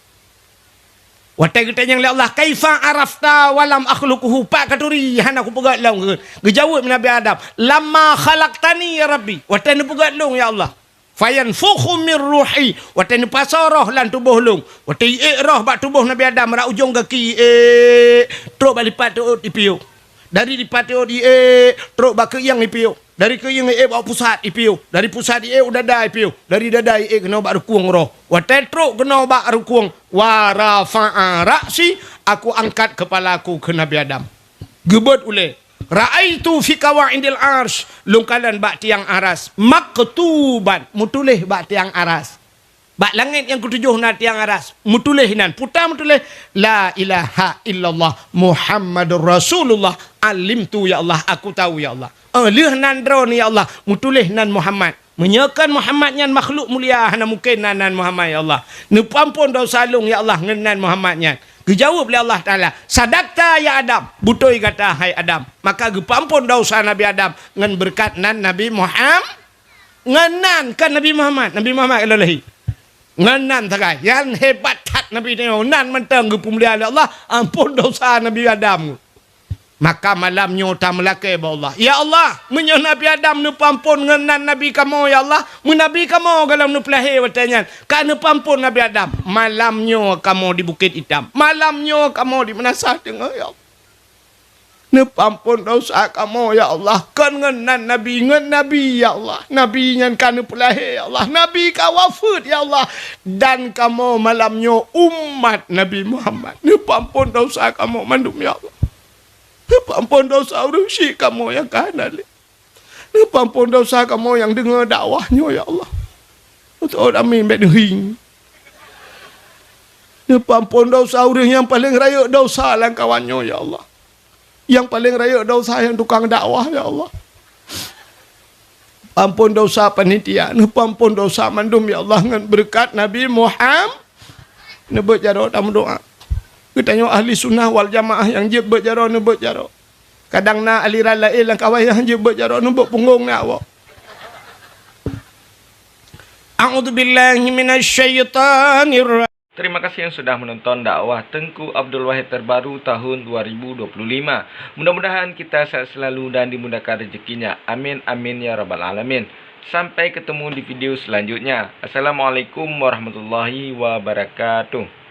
Watèe geutanyong lé Allah, "Kaifa arafta wa lam akhluquhu?" Pat katuri hana kupeugét lom kheun. Geujaweueb Nabi Adam, "Lamma khalaqtani ya Rabbi." Watèe neupeugét lôn ya Allah. "Fayanfukhu min ruhi." Watèe neupasoe roh lam tuboh lôn. Watèe iék roh bak tuboh Nabi Adam, rot ujong gaki iék, trok bak lipat teuôt ipiôh. Dari lipat teuôt iék, trok bak keuieng ipiôh. Dari keuieng iék bak pusat ipiôh. Dari pusat iék u dada ipiôh. Dari dada iék keunoe bak rukueng roh. Watèe trok keunoe bak rukueng, "Wa rafa'a ra'si," aku angkat keupala aku kheun Nabi Adam. Geubeuet ulèe. "Ra'aitu fi qawaidil arsy," lôn kalon bak tiang aras. "Maktuban," meutuléh bak tiang aras. Bak langét nyang keutujoh na tiang aras, meutuléh inan, puta meutuléh, "La ilaha illallah Muhammadur Rasulullah, alimtu ya Allah, aku tahu ya Allah." Oh, lheueh nan droeneuh ya Allah, meutuléh nan Muhammad. Meunyoe kon Muhammad nyan makhluk mulia, hana mungken na nan Muhammad ya Allah. Neupeuampôn desya lôn ya Allah ngon nan Muhammad nyan. Geujaweueb lé Allah Taala, "Sadakta ya Adam, beutôi gata hai Adam." Maka geupeuampôn desya Nabi Adam ngon beureukat nan Nabi Muhammad. Ngon nan kan Nabi Muhammad, Nabi Muhammad ka lheueh lahé. Ngon nan sagai, nyan hebat that Nabi nyoe, nan mantong geupeumulia lé Allah, ampôn desya Nabi Adam. Maka malam nyoe tameulakèe bak Allah, "Ya Allah, meunyoe Nabi Adam neupeuampôn ngon nan Nabi kamoe, ya Allah, meunabi kamoe golom neupeulahé watèe nyan, ka neupeuampôn Nabi Adam, malam nyoe kamoe di Bukét Itam, malam nyoe kamoe di meunasah teungoh, ya Allah." Neupeuampôn desya kamoe, ya Allah. Kon ngon nan Nabi, ngon Nabi, ya Allah. Nabi nyan ka neupeulahé, ya Allah. Nabi ka wafeuet, ya Allah. Dan kamoe malam nyoe umat Nabi Muhammad. Neupeuampôn desya kamoe mandum, ya Allah. Neupeuampôn desya ureueng syik kamoe nyang ka hana lé. Neupeuampôn desya kamoe nyang deungoe dakwah nyoe, ya Allah. Beutôi amin bèk neuhing. Neupeuampôn desya ureueng nyang paleng rayeuk desya lam kawan nyoe, ya Allah. Nyang paleng rayeuk desya nyang tukang dakwah, ya Allah. Ampôn desya panitia, neupeuampôn desya mandum, ya Allah, ngon beureukat Nabi Muhammad. Neubeuet jaroe tameudoa. Geutanyoe ahli sunnah wal jamaah nyang jeuet beuet jaroe, neubeuet jaroe. Kadang na aliran laén lam kawan nyang jeuet beuet jaroe, neubeuet punggong na awak. A'udzubillahi minasyaitonir. Terima kasih yang sudah menonton dakwah Tengku Abdul Wahid terbaru tahun dua ribu dua puluh lima. Mudah-mudahan kita sehat selalu dan dimudahkan rezekinya. Amin amin ya rabbal alamin. Sampai ketemu di video selanjutnya. Assalamualaikum warahmatullahi wabarakatuh.